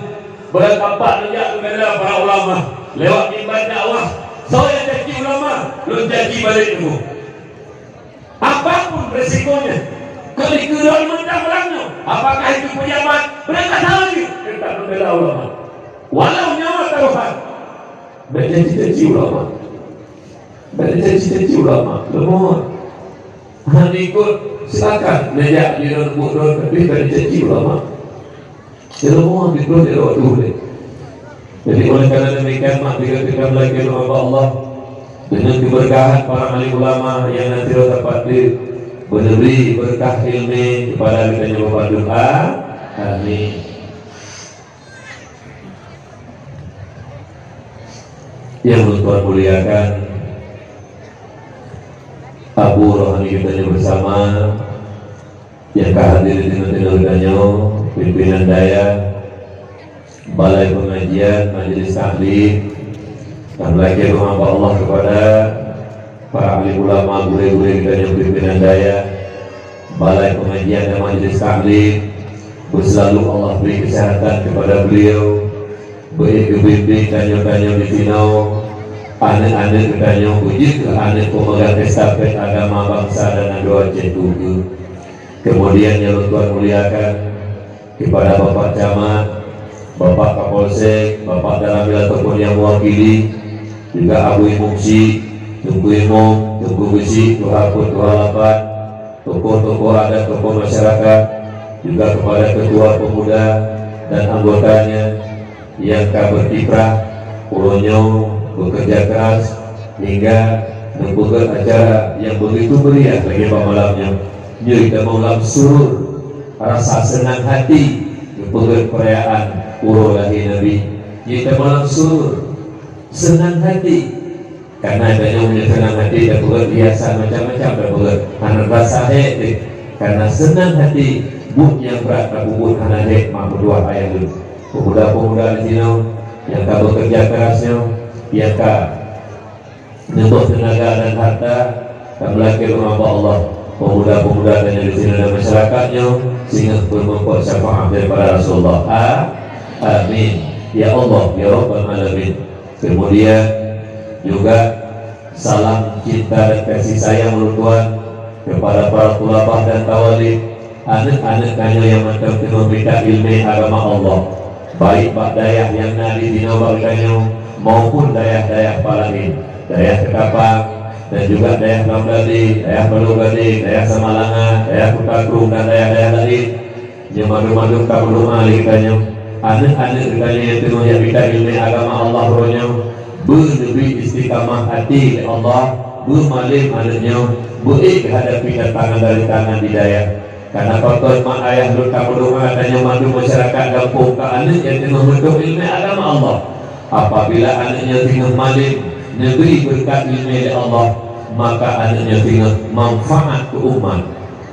beurat Bapak lôn jak lôn bela para ulama lewat mimbar dakwah. Soe nyang caci ulama, lôn caci balek teuma. Apapun resikonya, keu likeuh droe mantong lam nyoe, apakah itu pejabat, peurintah saha jih, teutap membela ulama. Walau nyawa taruhan, bék caci-caci ulama. Bék caci-caci ulama. Leumoh. Hana ikot, silakan neujak jinoe buet droe, tapi bék caci ulama. Ilmu dituh di lewat tuh deh. Jadi, oleh karena demikian, mak, tiga kita melaki doa bak Allah dengan keberkahan para alim ulama yang nanti dapat diberi berkah ilmu kepada kita nyoe bandum. Amin. Yang ulôn muliakan, Abu Rohani kita nyoe bersama, nyang ka hadir di tengah-tengah geutanyoe, pimpinan dayah, balai pengajian, majelis taklim, dan lagi doa bak Allah kepada para alim ulama, gurée-gurée geutanyoe, pimpinan dayah, balai pengajian dan majelis taklim, beuselalu Allah beri kesehatan kepada beliau, beri geubimbing tanyoe-tanyoe di sinoe, aneuk-aneuk geutanyoe beujeuet keu aneuk pemegang estafet agama bansa dan nanggroe Aceh Teungku. Kemudian nyang lôn tuan muliakan kepada Bapak Camat, Bapak Kapolsek, Bapak Danramil ataupun yang mewakili, juga Abu Imum Syik, Teungku Imum, Teungku Geuchik, Tuha Peuet, Tuha Lapan, tokoh-tokoh adat, tokoh masyarakat, juga kepada ketua pemuda dan anggotanya, nyang ka berkiprah uroe nyoe, bekerja keras hingga neupeugét acara nyang begitu meriah lagée bak malam nyoe. Nyoe tamong lam surur, rasa senang hati neupeugét perayaan uroe lahé Nabi. Nyoe tamong lam surur, senang hati. Karena tanyoe meunyoe seunang hati, tapeugét hiasan macam-macam tapeugét, hana rasa hék teuh. Karena seunang hati, buet nyang brat tapeubuet hana hék, mak meutuah ayah lôn. Pemuda-pemuda di sinoe nyang ka bekerja keras nyoe, nyang ka neuboh teunaga dan harta, ka meulakée rumoh bak Allah. Pemuda-pemuda dan yang disini dan masyarakat nyoe singoh bermeupat syafaat daripada Rasulullah. A-, amin. Ya Allah, ya Rabbal Alamin. Kemudian juga salam cinta dan kasih sayang ulôn tuan kepada para tulabah dan tawalib, aneuk-aneuk tanyoe nyang mantong teungoh mita ileumèe agama Allah, baik bak dayah nyang na di sinoe bak geutanyoe maupun dayah-dayah palaén, dayah Ketapang dan juga dayah Lam Gade, dayah Balo Gade, dayah Samalanga, dayah Kuta Krueng dan dayah-dayah laén. Nyoe mandum-mandum ka meudoa lé geutanyoe. Aneuk-aneuk geutanyoe nyang teungoh jak mita ileumèe agama Allah uroe nyoe, beuneubri istiqamah até lé Allah, beumalém aneuk nyoe, beuék hadapi tantangan dari tangan di dayah. Kareuna pakon mak ayah lôn ka meudoa, tanyoe mandum masyarakat gampông keu aneuk nyang teungoh meutuntut ileumèe agama Allah. Apabila aneuk nyoe singoh malém, neubri beureukat ileumèe lé Allah, maka aneuk nyoe singoh manfaat keu umat.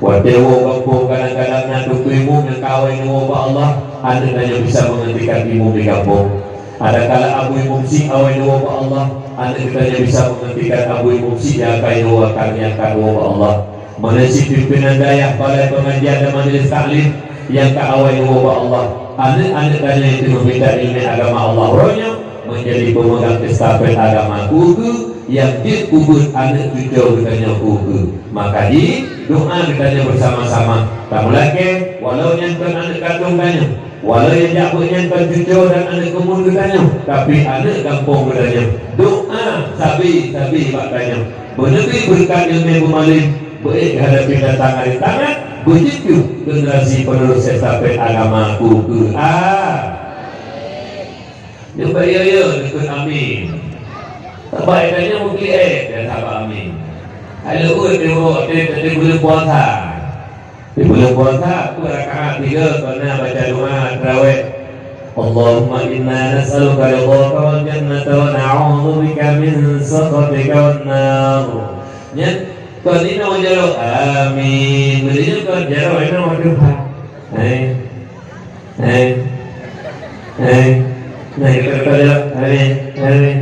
Watèe woe gampông, kadang-kadang na teungku imum nyang ka awai neuwoe bak Allah, aneuk tanyoe bisa meunghentikan imum di gampông. Adakala abu imum syiek awai neuwoe bak Allah, aneuk tanyoe bisa meunghentikan abu imum syiek nyang akan neuwoe, akan, nyang akan neuwoe bak Allah. Meunan cit pimpénan dayah, balai pengajian dan majelis taklim nyang ka awai neuwoe bak Allah, aneuk-aneuk tanyoe nyang teungoh mita ileumèe agama Allah uroe nyoe, meunjadi peumeugang estafet agama keu-keu nyang jeuet peubuet aneuk cucoe geutanyoe keu-keu. Maka jih, doa geutanyoe beusama-sama. Tameulakèe, walau nyan kon aneuk kandông tanyoe, walau nyang jak beuet nyan kon cucoe dan aneuk keumuen geutanyoe, tapi aneuk gampông geutanyoe, doa sabe-sabe bak tanyoe. Beuneubri beureukat ileumèe beumalém, beuék hadapi tantangan rintangan, beujeuet keu generasi penerus estafet agama keu-keu. A. Nyoe bak yo-yo neukheun amin. Sabab tanyoe meukeuleh, eh, dan sabab amin. Hai leuôt di uroe, di, di buleuen puasa. Di buleuen puasa, peue rakaat tiga, kon na baca doa tarawih. Allahumma inna nas'aluka ridhaka wal jannata wa na'udzubika min sakhatika wan nar. Nyan, kon inoe jaroe, amin. Meunyoe kon jaroe, inoe Tuhan. Hai. Hai. Hai. Nah, kita kata je. Amin.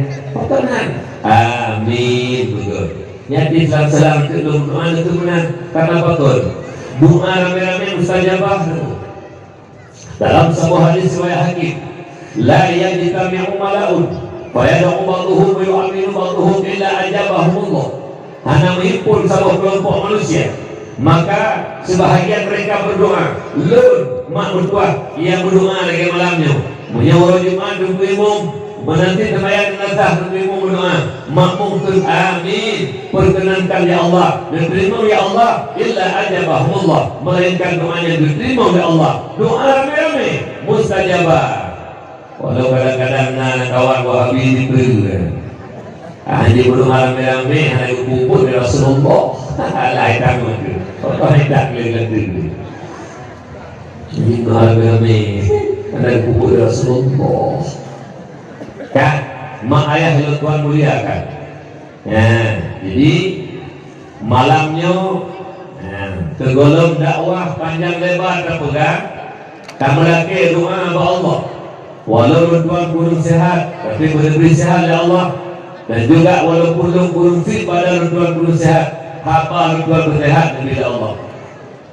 Amin. Betul. Nyan di salam-salam keu lôn doa keu meunan. Karena betul. Doa ramé-ramé mustajabah tu. Dalam sebuah hadis riwayat Hakim, "La yajtami'u mala'un fa yad'u ba'dhuhum wa yu'minu ba'dhuhum illa ajabahumullah." Hana meuhimpon saboh keulompok manusia, maka seubahagian meureka meudoa, "Lôn, mak meutuah, nyang meudoa lagèe malam nyoe." Meunyoe uroe Jumat teungku imum, meunan cit seumayang jeunazah teungku imum meudoa, makmum kheun, "Amin." Perkenankan ya Allah, neuteurimong ya Allah, illa ajabahumullah, melainkan doa nyan geuteurimong lé Allah. Doa ramé-ramé mustajabah. Walau kadang-kadang na kawan Wahabi dikeue. Ah, dia belum ramé-ramé, hana geupeubuet lé Rasulullah. Alah, hitam tu. Apa hitam dia kata tu? Jadi, ramé-ramé, hana geupeubuet lé Rasulullah. Kan? Mak ayah lôn tuan muliakan. Nah, jadi, malam nyoe, nah, keu gohlom dakwah panjang lebar tapeugah, tameulakèe doa bak Allah. Walau lôn tuan kureueng seuhat, tapi beuneubri seuhat lé Allah. Dan juga walaupun lôn kureueng fit badan lôn tuan kureueng seuhat, haba lôn tuan beuseuhat neubri lé Allah.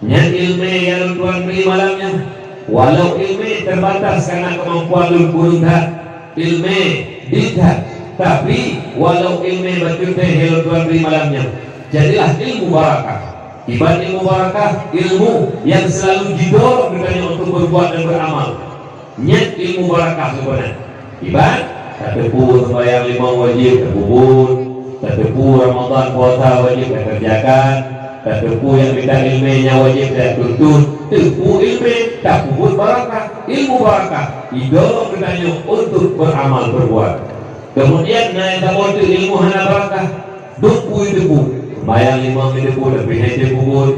Nyan ileumèe nyang lôn tuan bri malam nyoe. Walau ileumèe teubatas karena keumampuan lôn kureueng that, ileumèe deuh that, tapi walau ileumèe bacut teuh nyang lôn tuan bri malam nyoe, jadilah ilmu barakah. Iban ilmu barakah, ilmu nyang seulalu jidorong geutanyoe untuk berbuat dan beramal. Nyan ilmu barakah geuh meunan. Iban, tateupeue seumbahyang limong wajéb tapeubuet, tateupeue Ramadhan puasa wajéb takeureujakan, tateupeue nyang mita ileumèe nyang wajéb tatuntut, teupeue ileumèe tapeubuet barakah, ilmu barakah, idorong geutanyoe untuk beramal berbuat. Kemudian na nyang saboh teuk ilmu hana barakah, Dum peue teupeue, seumbahyang limong teupeue tapi han teupeue buet,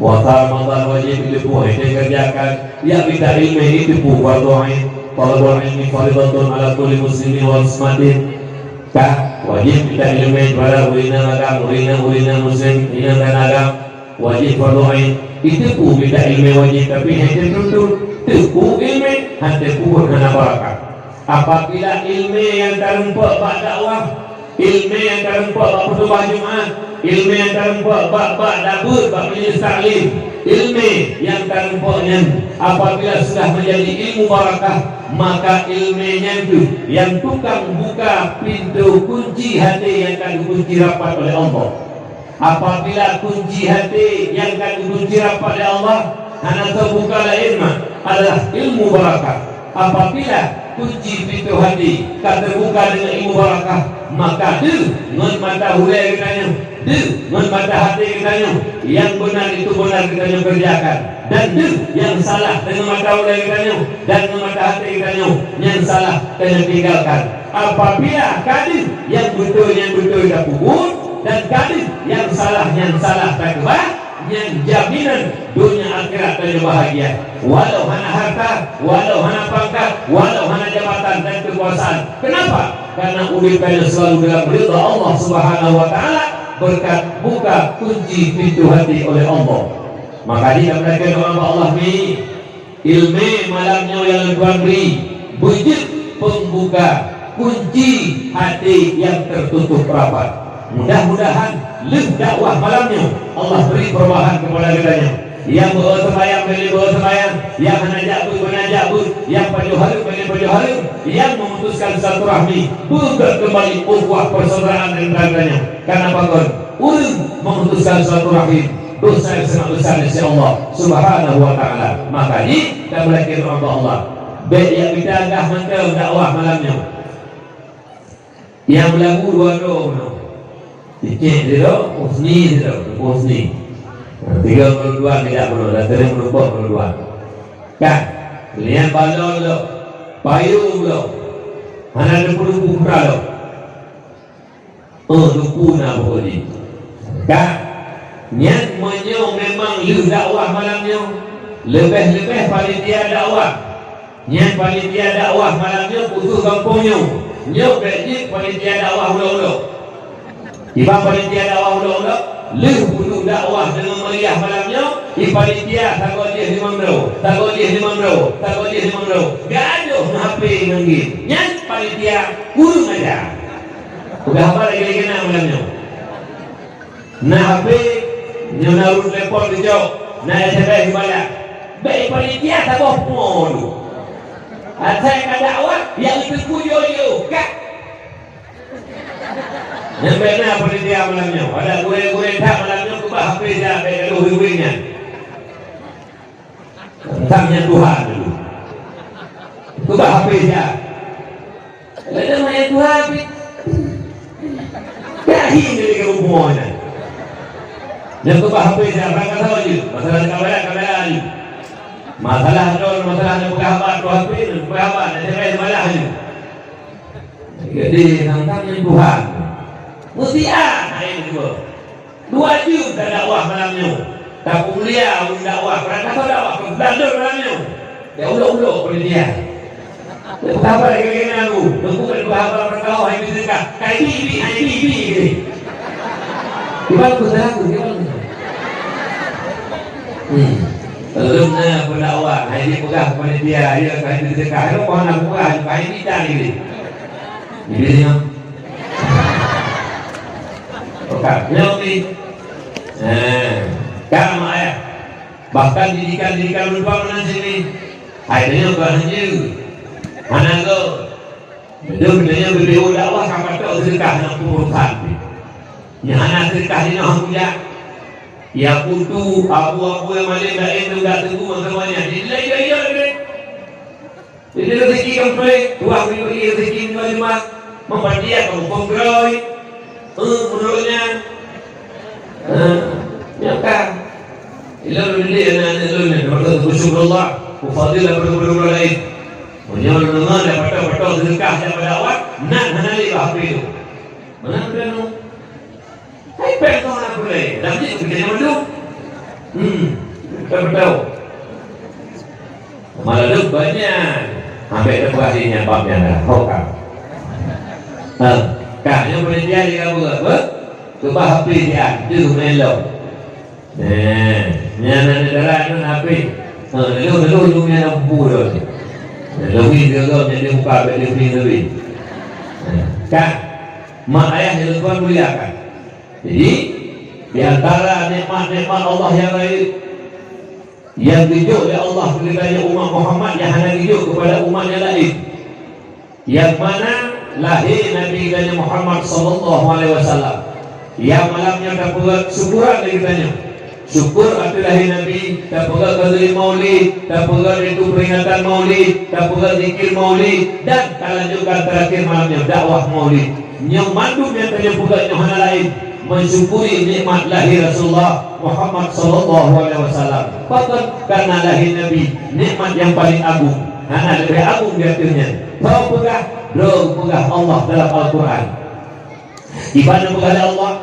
puasa Ramadhan wajéb teupeue han teukeureujakan, jak mita ileumèe teupeue fardhu ain, thalabul ilmi faridatun ala kulli muslimin wa muslimatin. Ka wajéb mita ileumèe kepada ureueng inong agam, ureueng inong, ureueng inong muslim, inong dan agam, wajéb fardhu ain. Teupeue mita ileumèe wajéb tapi han teutuntut, teupeue ileumèe han teupeue buet hana barakah. Apabila ileumèe nyang tareumpok bak dakwah, ileumèe nyang tareumpok bak khutubah Jumat, Ileumèe nyang tarumpok bak, bak dabeuet bak majelis taklim, ileumèe nyang tarumpok nyan apabila sudah menjadi ilmu barakah, maka ileumèe nyan kheueh nyang tukang buka pintoe kunci até nyang ka geukunci rapat oleh Allah. Apabila kunci até nyang ka geukunci rapat lé Allah hana teubuka laén mah adalah ilmu barakah. Apabila kunci pintoe até ka teubuka deungon ilmu barakah, maka deuh ngon mata ulèe geutanyoe, deuh ngon mata até geutanyoe, nyang beuna itu beuna geutanyoe keureujakan, dan deuh nyang salah deungon mata ulèe geutanyoe dan ngon mata até geutanyoe, nyang salah tanyoe tinggalkan. Apabila ka deuh nyang beutôi, nyang beutôi tapeubuet, dan ka deuh nyang salah, nyang salah takeubah, nyan jaminan donya akhirat tanyoe bahagia. Walau hana harta, walau hana pangkat, walau hana jabatan dan keukuasaan. Kenapa? Karena udép tanyoe selalu dalam ridha Allah Subhanahu wa Taala berkat buka kunci pintoe até oleh Allah. Maka jih tapeulakèe doa bak Allah, mi. Ileumèe malam nyoe nyang lôn tuan bri beujeuet peumbuka kunci até nyang teututup rapat. Mudah-mudahan lheueh dakwah malam nyoe Allah bri perubahan keupada geutanyoe. Nyang beu-o seumayang bèk lé beu-o seumayang, nyang hana jak beuet beu na jak beuet, nyang pajoh hareuem bèk lé pajoh hareuem, nyang memutuskan silaturahmi beugöt keumbali ukhuwah persaudaraan di antara geutanyoe. Karena pakon? Ureueng memutuskan silaturahim dosa nyang sangat besar di sisi Allah Subhanahu wa Taala. Maka jih tapeulakèe doa bak Allah. Bèk jak mita gah mantong dakwah malam nyoe. Nyang beulagu dua droe bunoe. Cicék sidroe, Husni sidroe, Teungku Husni. Tiga puluh dua tidak bunoe, dan sering menumpuk puluh dua. Kan? Lian balon lom, payong lom. Hana teupeu-teupeu putra lom. Oh, lupu na pokok jih. Ka, nyan meunyoe memang lheueh dakwah malam nyoe, leubeh-leubeh panitia dakwah. Nyan panitia dakwah malam nyoe khusos gampông nyoe. Nyoe bèk jeuet panitia dakwah ulok-ulok. Kiban panitia dakwah ulok-ulok, lheueh peuduek dakwah deungon meriah malam nyoe, i panitia sagoe jih limong droe, sagoe jih limong droe, sagoe jih limong droe. Gadôh ngon H P ngon game. Nyan panitia kureueng aja. Peugah haba lagèe-lagèe na malam nyoe. Na H P, nyoe na ureueng telepon geucok, na S M S geubalah. Bèk panitia saboh po tu. Asai ka dakwah, nyang teupeu yo-yo, ka. Nyan bèk na panitia malam nyoe. Adak gurèe-gurèe that malam nyoe keubah H P jak bèk gadoh wéng-wéng nyan. Tang nyan Tuhan dulu. Keubah H P jak. Kadang ayat Tuhan pih. Yakin jadi ke rupa nyan. Nyang keubah H P siapa kata je. Masalah kamera, kamera je. Masalah drone, masalah nyang peugah haba, tu H P tu, peugah haba, nak cerai malah je. Jadi, tang-tang nyan Tuhan. Mesti ah, hai dua. Dua jeuem tadakwah malam nyoe. Tapeumulia ureueng dakwah, barangkasoe dakwah keu bulan lôn malam nyoe. Ya ulok-ulok panitia. Betapa lagèe-lagèe nyan aku. Teungku ka dibeuhaba barangkasoe hai biseuka. Kai bi, bi, hai bi, bi, gitu. Kiban ku salah aku, kiban ku. Hmm. Lôn na pendakwah, hai dipeugah panitia, ya kai biseuka. Hai kok hana peugah, hai bi tan gitu. Jadi nyoe. Bukan, nyoe ni. Eh, kan mak ayah. Bahkan didikan-didikan lôn tuan meunan sini. Hai tanyoe ka hanjeuet. Hana go. Beutôi tanyoe B P O dakwah ka patok seudeukah hana peurusan. Nyang hana seudeukah jinoe han kujak. Ya putu, abu-abu nyang malém laén teuga teunggu masa banyak. Jadi lagèe-lagèe lagèe. Jadi rezeki kan pelik, tuah beri-beri rezeki menerima, memperdia kamu penggeroi. Eh, menurutnya. Eh, ya kan? Ilôn mendidik anak-anak ilôn ni, dapat bersyukur Allah, mufadil daripada guru-guru lain. Meunyoe lôn deungoe dah patah-patah sedekah daripada awak, nan hana lé bak H P tu. Mana ada tu? Hai pèng kong na peureulèe, lam jih keu keuneuk mandum. Hmm, beutôi-beutôi. Malah lôn banyak. Ambek teupeugah di nyan bab nyan dah. Ho ka. Ha, ka nyoe panitia di ka buka, apa? Keubah H P siat, tu main lom. Eh, nyan aneuk dara nyoe H P. Ha, lalu, lalu, lalu nyan dah bu dah. Lalu ni dia tu, jadi buka bak dia punya lebih. Ha, ka. Mak ayah dia tuan muliakan. Jadi, Di antara nikmat-nikmat Allah nyang rayeuk, nyang geujok lé Allah keu geutanyoe umat Muhammad nyang hana geujok keupada umat nyang laén, nyang mana lahé Nabi geutanyoe Muhammad sallallahu alaihi wasallam. Nyang malam nyoe tapeugah syukuran lé geutanyoe. Syukur ateueh lahé Nabi, tapeugah khanduri Maulid, tapeugah linto peuringatan Maulid, tapeugah zikir Maulid, dan talanjutkan terakhir malam nyoe dakwah Maulid. Nyoe mandum nyang tanyoe peugah nyoe hana laén mensyukuri nikmat lahé Rasulullah Muhammad sallallahu alaihi wasallam. Pakon? Karena lahé Nabi nikmat nyang paling agung, hana leubeh agung di ateueh nyan. Soe peugah? Droe peugah Allah dalam Al-Quran. Iban peugah lé Allah,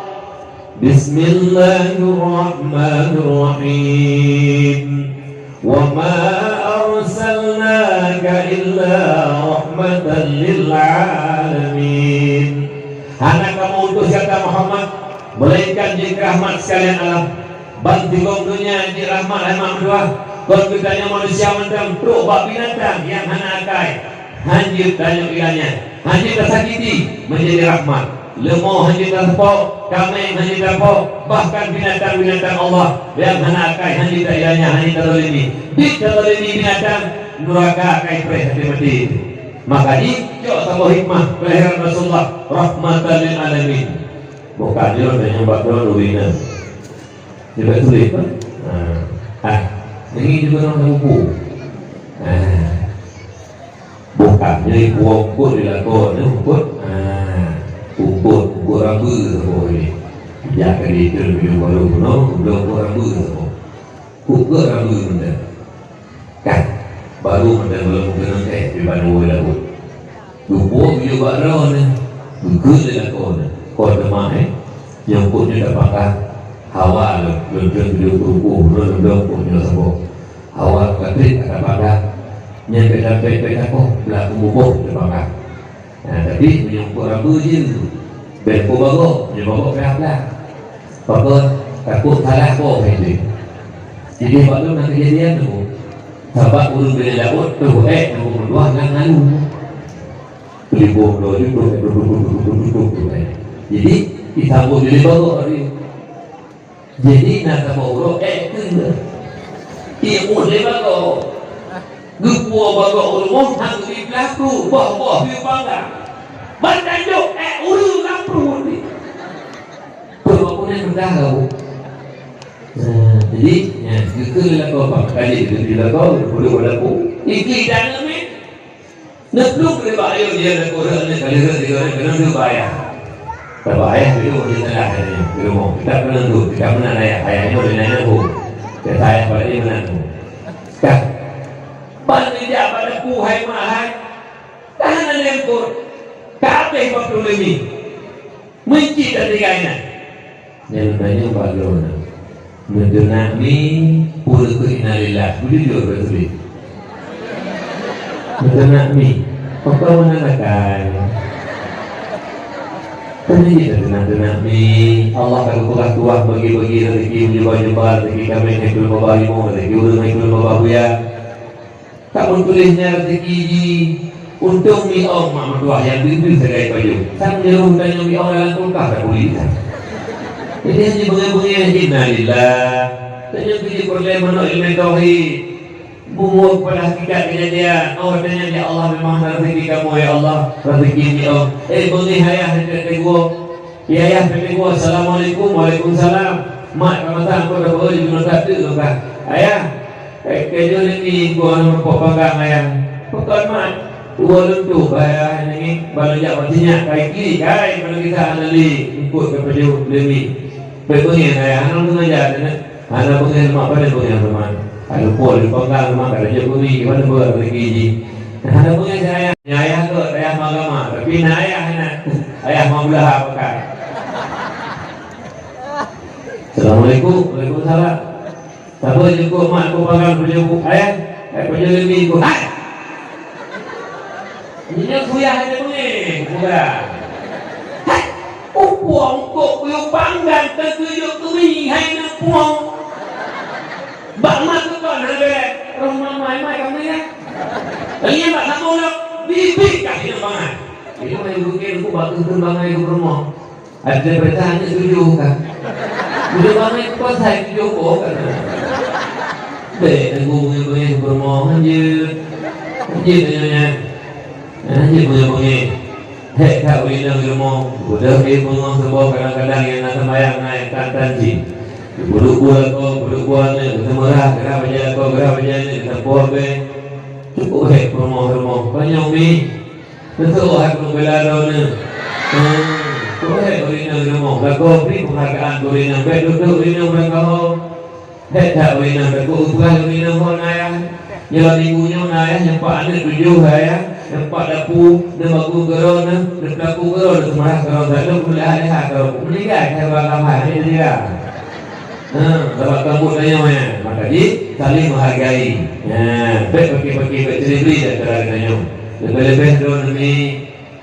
"Bismillahirrahmanirrahim. Wa ma arsalnaka illa rahmatan lil alamin." Hana kamoe utus gata Muhammad melainkan jeuet rahmat sekalian alam. Ban tigong donya jeuet rahmat hai mak meutuah. Kon geutanyoe manusia mantong trok bak binatang nyang hana akai, hana jeuet tanyoe ilanya, hana jeuet tasakiti, menjadi rahmat. Leumo hana jeuet taseupok, kaméng hana jeuet taseupok, bahkan binatang-binatang Allah nyang hana akai hana jeuet tailanya, hana jeuet tazalimi. Bit tazalimi binatang, nuraka akai preh até maté. Maka jih cok saboh hikmah kelahiran Rasulullah rahmatan lil alamin. Bukan nyoe tanyong bak droe ureueng inong. Dia tak tulis kan? Ha. Ah, ini juga orang buku. Ha. Bukan nyoe buku di lakoe ni buku. Ha. Buku, buku rambu tu buku ni. Jangan di itu lebih baru no, buku rambu tu. Buku rambu benda. Kan, baru mantong gohlom meukeunong teh di bandua laôt. Geupok geuyue bak droeneuh, geukheun lé lakoe neuh. Kon teuma, eh, nyang peuet nyoe tapangka. Hawa lôn, lôn treun geuyue keurukoh, lôn lôn peuet nyoe saboh. Hawa ka trép ka tapangka. Nyan bèk tapèk, bèk takoh, blah kumuboh tapangka. Nah, tapi meunyoe peuet rambu jih, bèk peuet bagoe, meunyoe bagoe payah blah. Pakon? Takot salah boh hai jih. Jadi, bak lôn na keujadian tu. Sabab ureueng bèe laôt tu, eh, na meutuah ngon ngalu. Beli boh dua juta, eh, dudup, dudup, dudup, dudup, dudup, eh. Jadi, disambot jadi bagoe hari. Jadi, na saboh uroe, eh, keu. Ibu lé bagoe. Geupuwoe bagoe u rumoh, han geubi peulaku, boh-boh piôh panggang. Ban tanjok, eh, ureueng lam pruet ni. Peue waktu nyan mudah tau. Nah, jadi, ya, geukheun lé lakoe, Pak. Kaji geukheun lé lakoe, geukheun lé lakoe. Iki dan leumeh. Neuplueng lé bak ayah dia lakoe, rot ni, kali rot dia, rot kena tu bak ayah. Bak ayah, dia ureueng tengah dia, di rumoh. Kita kena tu, kita meunan ayah. Ayah nyoe di nyan tu. Kata ayah pada dia meunan tu. Kan? Ban dia pada ku hai mak hai. Tahan ada yang kot. Kabeh waktu lemi. Meucit dan tiga inan. Nyang tanyong bak droeneuh, "Meuteunak mi, peue keu innalillah?" Beujujur beutôi. "Meuteunak mi, pakon meunan akai?" Teunak, teunak mi, Allah ka geupeugah tuah bagi-bagi rezeki, meujumpa-jumpa rezeki, kaméng hai keu babah limong, rezeki ureueng hai keu babah buya. Ka meutuléh nyan rezeki jih, untông mi ong mak meutuah nyang deuh-deuh sagai pajoh. Sang nyuruh tanyoe mi ong dalam kulkas tapeuli that. Jadi hana beungéh-beungéh, innalillah. Tanyoe keu jipeureulèe manok ileumèe tauhid. Bungoh keupada hakikat keujadian. Oh, tanyoe, "Ya Allah, memang hana rezeki kamoe, ya Allah, rezeki mi ong." Eh, beungéh ayah deungon teungku. Yayah peuteupeu, "Assalamualaikum." "Waalaikumsalam." Mak ka masak, "Engkau dah beu jeuet meuneukat teuk lôn kah?" "Ayah, kai keu nyoe lé mi, gua hana meupok panggang, Ayah." "Pakon, Mak?" "Dua lôn tuek, Ayah, nyan ngieng ban lôn jak bak sinyak, kai klik, kai ban lôn gisa hana lé, eungkôt ka pajoh lé mi." Bèk beungéh, Ayah, hana lôn sengaja, Ayah. Hana beungéh leumah, pane beungéh leumah. Ka lupo di panggang leumah, ka laju beungéh, di mana beuet rezeki jih. Hana beungéh si ayah. Nyan ayah kot, ayah ma agama. Tapi na ayah na. Ayah ma bulaha pakai. Assalamualaikum. Waalaikumsalam. Saboh jukuk mak ku panggang, baju ayah. Hai, baju lemi ku. Hai! Nyoe kuyah ada beungéh, bukan? Hai, upuang kok kuyup panggang teukeujot keu mi hai na puang. Bak mak keu kon hana bèrèh, roh mama mai ka meuninggai. Lagi bak sambung lom, bibit kah hidup bangai. Itu yang mungkin aku bak keu bangai ke rumah. Ada berita hanya tujuh kan. Udah bangai kuasa itu joko kan. Deh, tunggu bunyi-bunyi bermohon je. Anjir tanya nyan. Anjir bunyi-bunyi. Hek that ureueng inong di rumoh, udah di rumoh saboh kadang-kadang nyang na sembahyang na nyang tan-tan jih. Peuduek buah lakoe, peuduek buah aneuk, geuteumurah, geurah bajée lakoe, geurah bajée aneuk, geuteumpoh bée. Cukup hek peurumoh-rumoh. Panyang mi, beutôi hak meubela droeneuh. Hmm, cukup hek ureueng inong di rumoh. Lakoe bri penghargaan keu ureueng inong. Bèk duek-duek ureueng inong bak keuhai. Hek that ureueng inong, takot geupeugah lé ureueng inong, "Ho na yah, nyoe lam minggu nyoe na yah, nyoe pat aneuk tujoh na yah, nyoe pat dapu, nyoe bagus keudroe, nyoe, nyoe peulaku keudroe, nyoe seumayang keudroe, nyoe peuleha-leha keudroe." Meuninggai, hai ureueng agama, hai meuninggai. Ha, sabab kambot tanyoe nyan, maka jih saling menghargai. Ha, bèk paki-paki, bèk ceuri-beuri di antara geutanyoe. Leubeh-leubeh droeneuh mi,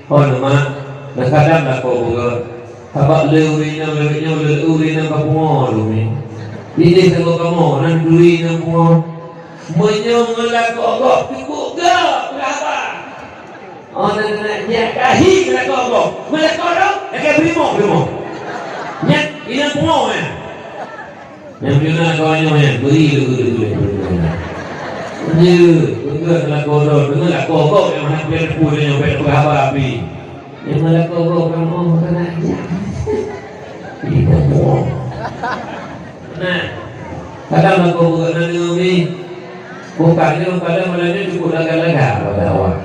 Hon mak, neusadam lakoe beugöt. Sabab lé ureueng inong, lé ureueng inong, lé ureueng inong ka pungo lom nyoe. Idéh sagoe kamoe, nan turi inong pungo. Meunyoe ngon lakoe gob cukup göt, peugah haba. Oh, nan keuneuk jak kahi keu lakoe gob. Meulakoe droe, lakèe beurimong, beurimong. Nyan, inong pungo nyan. Nyang pih na kawan nyoe nyan, bri lé, bri lé, bri lé. Nyoe, peugah lakoe droe, deungon lakoe gob nyang hana peureulèe teupeue nyoe, bèk peugah haba api. Nyang lakoe gob kan, oh, keuneuk jak. Ih, boh. Nah, kadang lakoe gob na deungon mi. Bukan nyoe, kadang malam nyoe cukup lagak-lagak pada awak.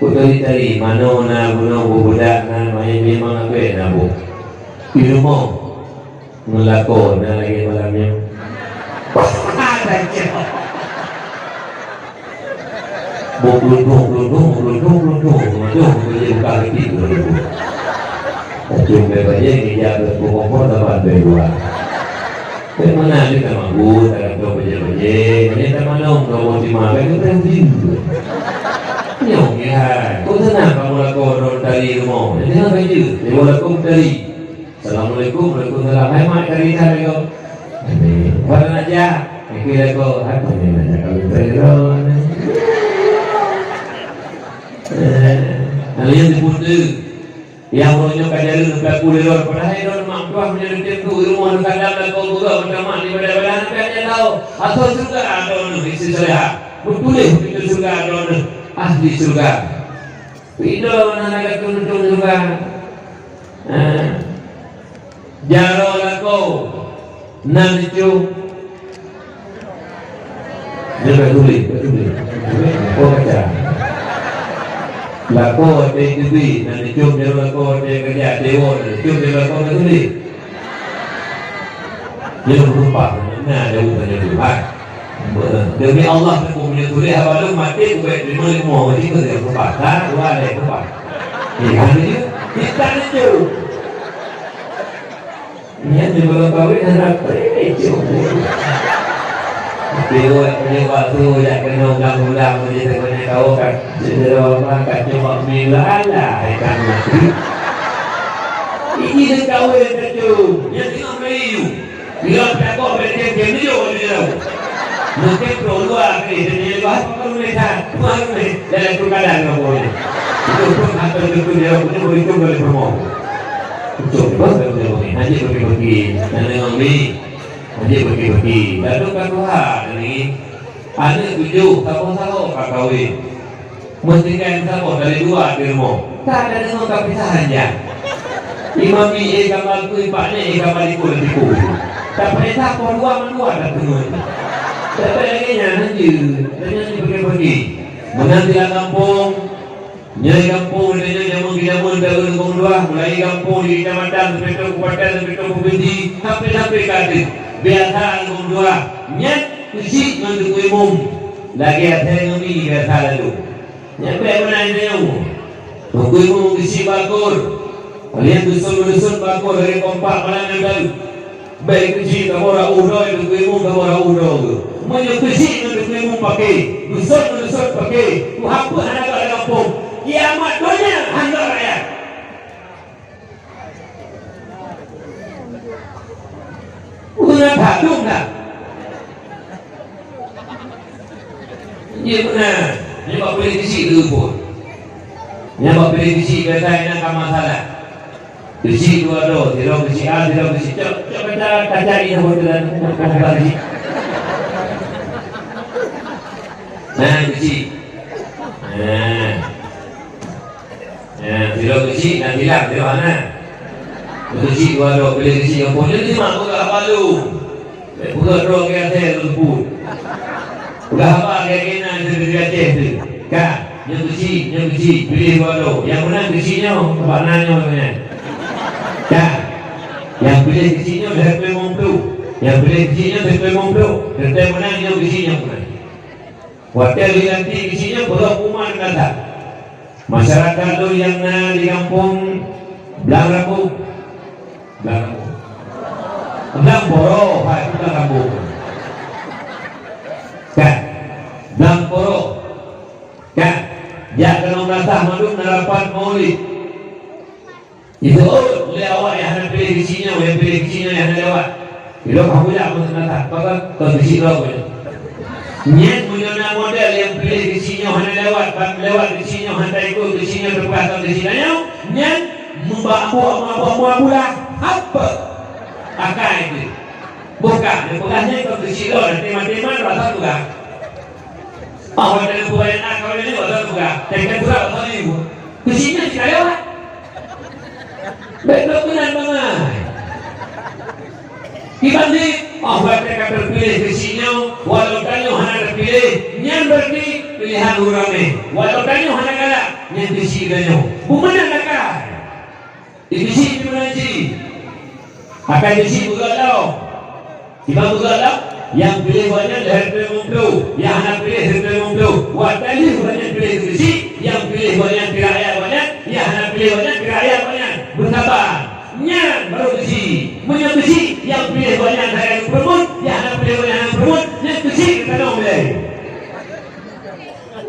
Kuturi tadi, manoe na, bunoe bubeudak na, main memang abéh na boh. Di rumoh. Meulakoe na lagèe malam nyoe. Beukluntung-kluntung, beukluntung-kluntung, meudong beujeue buka reupit dua ribu. Tacok bèe bajèe ngeja bèe peukompor saban bèe dua. Bèe meunan lé tamabut, tagantung bajèe-bajèe, bajèe tamalông, taboh tima, bèe geupreh ujeuen. Nyoe keuhai, peue seunang kamoe lakoe droe tari rumoh, nyan teungoh ka jeuet, lewat lakoe tari. Assalamualaikum, waalaikumsalam. Hai mak, tari that lé gob. Amin. Pada nak jak? Oke lé gob. Hai, pada nak jak kawin tari gob. Eh, kalian diputus. Yang uroe nyoe ka jareung peulaku lé lôn. Padahai lôn mak meutuah meunyoe lôn tem duek i rumoh lôn kandam lakoe geuga meutamah di badan-badan sampai hana tau. Asoe syeuruga droeneuh istri salehah. Meutuléh pintoe syeuruga droeneuh ahli syeuruga. Pintoe na lagèe pintoe syeuruga. Ha. Jaroe lakoe nan icok. Nyoe bèk tuléh, bèk tuléh. Lakoe kaca. Lakoe watèe teubiet, nan icok jaroe lakoe watèe keureuja, teuwoe nan icok jaroe lakoe bèk tuléh. Nyoe meurumpah, na jaweueb tanyoe Tuhan. Demi Allah, aku punya tuléh haba lôn maté, ubé lima lima, mesti kau tidak lupa. Ha, dua ada lupa. Eh, ada juga. Kita itu. Nyan di belakang kawin hana preman cok. Piwet punya waktu jak kena undang-undang, jadi tak banyak tahu kan. Cedera orang kan cuma mila lah, hai kan mati. Ini dia kawin kacau. Yang tengok Melayu. Bila takut berhenti dia menunjuk dia. Mungkin perlu luar ni, dia menunjuk, "Hai, apa kau boleh tak? Apa kau boleh?" Dalam tu kadang kau boleh. Itu pun atau itu dia, dia boleh tu boleh promo. Betul, betul, betul, betul. Hanya bagi-bagi. Dan dengan ni, hanya bagi-bagi. Lalu kat Tuhan ni, anak tujuh, tak apa salah, tak kahwin. Meutinggai meusaboh dari dua di rumoh. Ka tadeungoe ka pisah ranjang. Imam bi, eh, ka makui, pak nèk, eh, ka malikot di tiku. Tapi entah poh dua mandua ka teungeut. Tapi lagèe nyan hanjeuet, dan nyan dipergi-pergi. Meunan di lam gampông, nyoe gampông, nyoe jameun keu jameun taeu Leumbông Dua, mulai gampông di kecamatan, sampai ke kabupaten, sampai ke provinsi, sampai-sampai ka ateueh. Biasa Leumbông Dua, nyan keuchik ngon Teungku Imum. Lagèe asèe ngon mi biasa lalu. Nyan bèk meunan tanyoe. Teungku Imum geuchik bak akor. Kalian dusun-dusun bak akor lagèe kompak malam nyan tadi. Bèk geuchik kamoe rauh droe, Teungku Imum kamoe rauh droe. Meunyoe geuchik ngon Teungku Imum paké, dusun-dusun paké, Tuhan peuet hana gak lam gampông. Kiamat donya hana gak rakyat. Ureueng that dum that. Jeuet meunan, nyoe bak politisi teuh pun. Nyoe bak politisi biasa inan ka masalah. Keuchik dua droe, sidroe keuchik A, sidroe keuchik. Cok, cok kaca, kaca ié buat dan buka keuchik. Nah, keuchik. Nah. Nah, sidroe keuchik, nah, bilang, sidroe hana. Keuchik dua droe, pilih keuchik nyang pun. Jadi, mak, buka apa lu? Peugah droe keu Aceh lôn peubuet. Peugah haba keu Aceh na, keu Aceh teuh. Ka, nyoe keuchik, nyoe keuchik, piléh dua droe. Nyang meunang keuchik nyoe, sabab na nyoe nyan. Ka, nyang piléh keuchik nyoe lhèe ploh limong ploh. Nyang piléh keuchik nyoe lhèe ploh limong ploh. Teuntèe meunang nyoe keuchik nyoe meunang. Watèe lheuh lantik keuchik nyoe, peugah pengumuman keu gata. Masyarakat lôn nyang na di gampông Blang Rambong. Blang Rambong. Blang Poro, hai, bukan Rambong. Kan? Blang Poro. Kan? Jak keunoe meunasah mandum na rapat maulid. Itu lé awak nyang hana piléh keuchik nyoe, nyang piléh keuchik nyoe nyang hana lewat. Ilôn ka peugah meunan that, pakon kon keuchik droe nyoe. Nyan meunyoe na model nyang piléh keuchik nyoe hana lewat, ban lewat keuchik nyoe hana ikot keuchik nyoe teupeugah kon keuchik tanyoe, nyan meuba buah, meuba buah bulah, apa? Akai teuh. Bukan, neupeugah nyan kon keuchik droe, teuma-teuma rasa peugah. Oh, watèe neupeugah nyan, ah, kawan nyoe rasa peugah. Teuka pula rasa nyoe. Keuchik nyan cit ka lewat. Bèk lôn meunan bangai. Dibanding, oh, watèe ka teupiléh keuchik nyoe, walau tanyoe hana teupiléh, nyan berarti pilihan ureueng ramè. Walau tanyoe hana galak, nyan keuchik tanyoe. Peue meunan akai? Di keuchik di meunan cit. Akai keuchik beugöt lom. Kiban beugöt lom? Nyang piléh gobnyan lhèe ploh limong ploh, nyang hana piléh lhèe ploh limong ploh. Watèe lheuh gobnyan piléh keuchik, nyang piléh gobnyan keu rakyat gobnyan, nyang hana piléh gobnyan keu rakyat gobnyan. Beusaba. Nyan barô keuchik. Meunyoe keuchik, nyang piléh gobnyan hana geupeureumeun, nyang hana piléh gobnyan hana geupeureumeun, nyan keuchik geutanyoe mulai.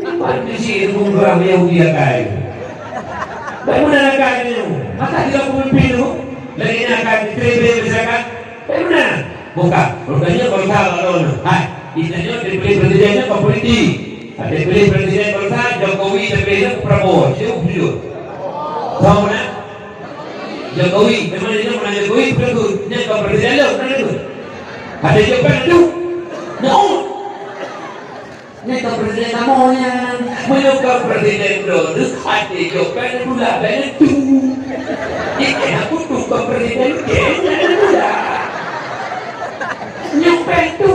Iman keuchik ureueng Yahudi akai. Bèk meunan akai nyoe. Masa jih peumimpin nyoe, lagèe nyan akai jiteubiet masyarakat. Bèk meunan. Bukan. Rupanya nyoe bangsa baroe nyoe. Hai, geutanyoe teupiléh presiden nyoe kon politik. Teupiléh presiden bangsa, Jokowi teupiléh nyoe Prabowo. Jeuet bujur. Sama meunan? Jokowi, memang nyoe meunan Jokowi, beutôi. Nyan kon presiden lôn, meunan lôn. Ada jawapan tu? Nyoe. Nyan ka presiden kamoe nyan. Meunyoe ka presiden droeneuh, até jok ka neutulak bak neutue. Ikeu aku tu ka presiden keu nyan neutulak. Nyoe péng tu,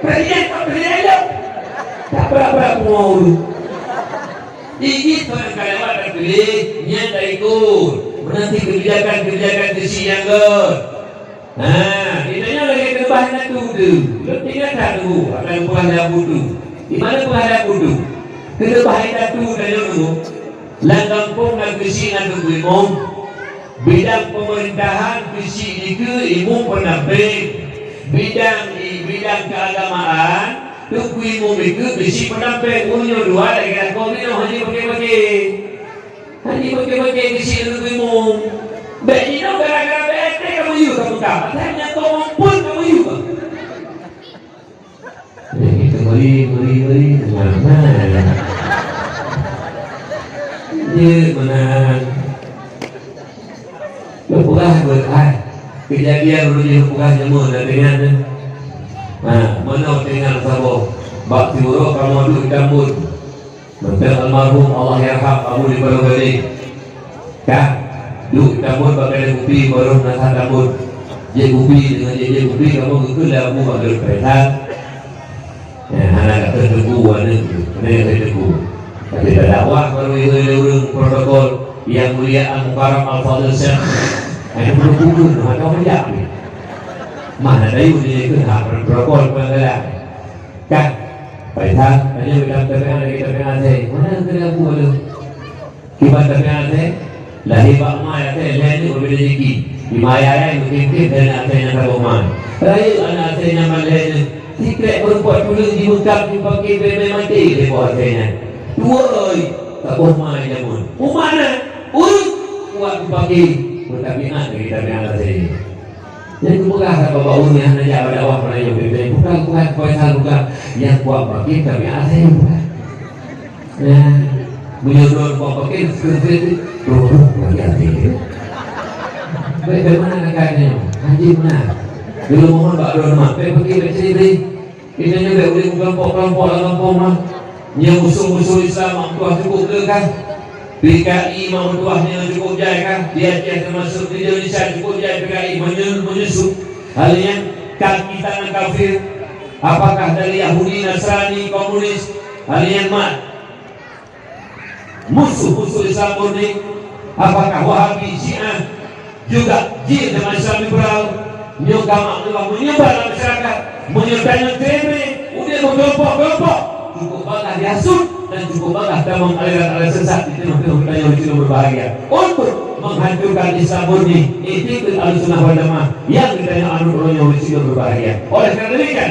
presiden ka presiden lom. Tak brat-brat pungo ureueng. Igit nyan ka lewat teupiléh, nyan taikot. Meunanti kebijakan-kebijakan keuchik nyang göt. Ha, geutanyoe lagèe keuneubah indatu teuh. Lôn ingat that teungku, akan peugah lé Abu Tu. Di mana peugah lé Abu Tu? Keuneubah indatu tanyoe teungku. Lam gampông na keuchik ngon teungku imum. Bidang peumeurintahan keuchik dikeue imum peunampéng. Bidang i-, bidang keagamaan, teungku imum dikeue keuchik peunampéng. Ureueng nyoe dua lagèe lakoe meunoe hana jipakè-pakè. Hana jipakè-pakè keuchik lôn teungku imum. Bèk jinoe gara-gara B R T kamoe yue ka peugah. Asai meunyoe kon muphom kamoe yue. Jadi teungku, mari, mari, mari. Nah, nah. Jeuet meunan. Lôn peugah beuet, hai. Keujadian ureueng jih lôn peugah jameun, na teuingat, eh? Ha, meunoe teuingat saboh. Bak siuroe kamoe duek i Tambon. Mantong almarhum Allahyarham Abu Lipaloh Gadeng. Ka, duek i Tambon bak keuneuk kupi, barô na that Tambon. Jép kupi, deungon jép-jép kupi, kamoe geukheun lé Abu bak Faisal. Eh, hana ka teungku aneuk tu, hana ka teungku. Tapi tadakwah baru ihôi lé ureueng protokol Yang Mulia Al-Mukarram Al-Fadil Syekh. Hana peuduek-peuduek, hana ka meujak pih. Mah na dayuh jikheun hak protokol peue galak. Kan? Faisal, tanyoe dalam tabiat lagi tabiat asai. Mana kena buat tu? Kiban tabiat asai, lahé bak ma asai lhèe neuk beubeda jiki. Di ma ayah-ayah mungkin-mungkin lhèe neuk asai nyang saboh ma. Rayeuk aneuk asai nyan ban lhèe neuk. Sikrek meurumpok tuleueng jimeukab jipakè bèe-bèe maté lé boh asai nyan. Dua oi, saboh ma jameun. Uma na, ureueng kuat jipakè. Beutabiat lagèe tabiat asai. Nyan geupeugah saboh ureueng nyang hana jak bak dakwah meurayeuk bèe-bèe. Bukan, bukan, bukan salah, bukan. Nyang kuat makin tabiat asai bukan. Ya, meunyoe droe kuat makin, roh-roh lagèe asai. Baik, bagaimana kakaknya? Haji benar. Dulu mohon bak droe mak, baik pergi, baik cari beli. Kita ni baik boleh kelompok-kelompok dalam kampung mah. Nyoe musuh-musuh Islam, mak tuah cukup ke kan? P K I mak tuah nyoe cukup jai kan? Di Aceh termasuk di Indonesia cukup jai P K I menyu-, menyusup. Hal yang kaki tangan kafir. Apakah dari Yahudi, Nasrani, komunis? Hal yang mat. Musuh-musuh Islam murni, apakah Wahabi, Syiah, juga jih dengan Islam liberal, nyoe gamak telah menyebar dalam masyarakat, meunyoe tanyoe cebre, udeb meukelompok-kelompok, cukup bangga dihasut dan cukup bangga tamong aliran-aliran sesat di tengah-tengah tanyoe di sini berbahagia untuk menghancurkan Islam murni, itikad Ahlussunnah wal Jamaah yang di tanyoe anut uroe nyoe di sini berbahagia. Oleh karena demikian,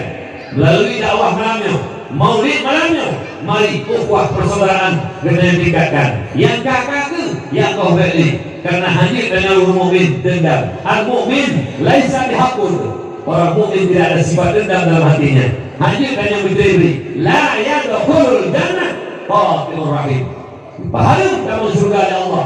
melalui dakwah malam nyoe, Maulid malam nyoe, mari ukhuwah persaudaraan geutanyoe tingkatkan. Nyang ka-ka kheueh, nyang goh bèk lé. Karena hana tanyoe ureueng mukmin dendam. Al-mukmin laisa bihaqud. Orang mukmin tidak ada sifat dendam dalam hatinya. Hana tanyoe beutôi bri. La yadkhulul jannah qati'ur rahim. Pahala tamong syeuruga lé Allah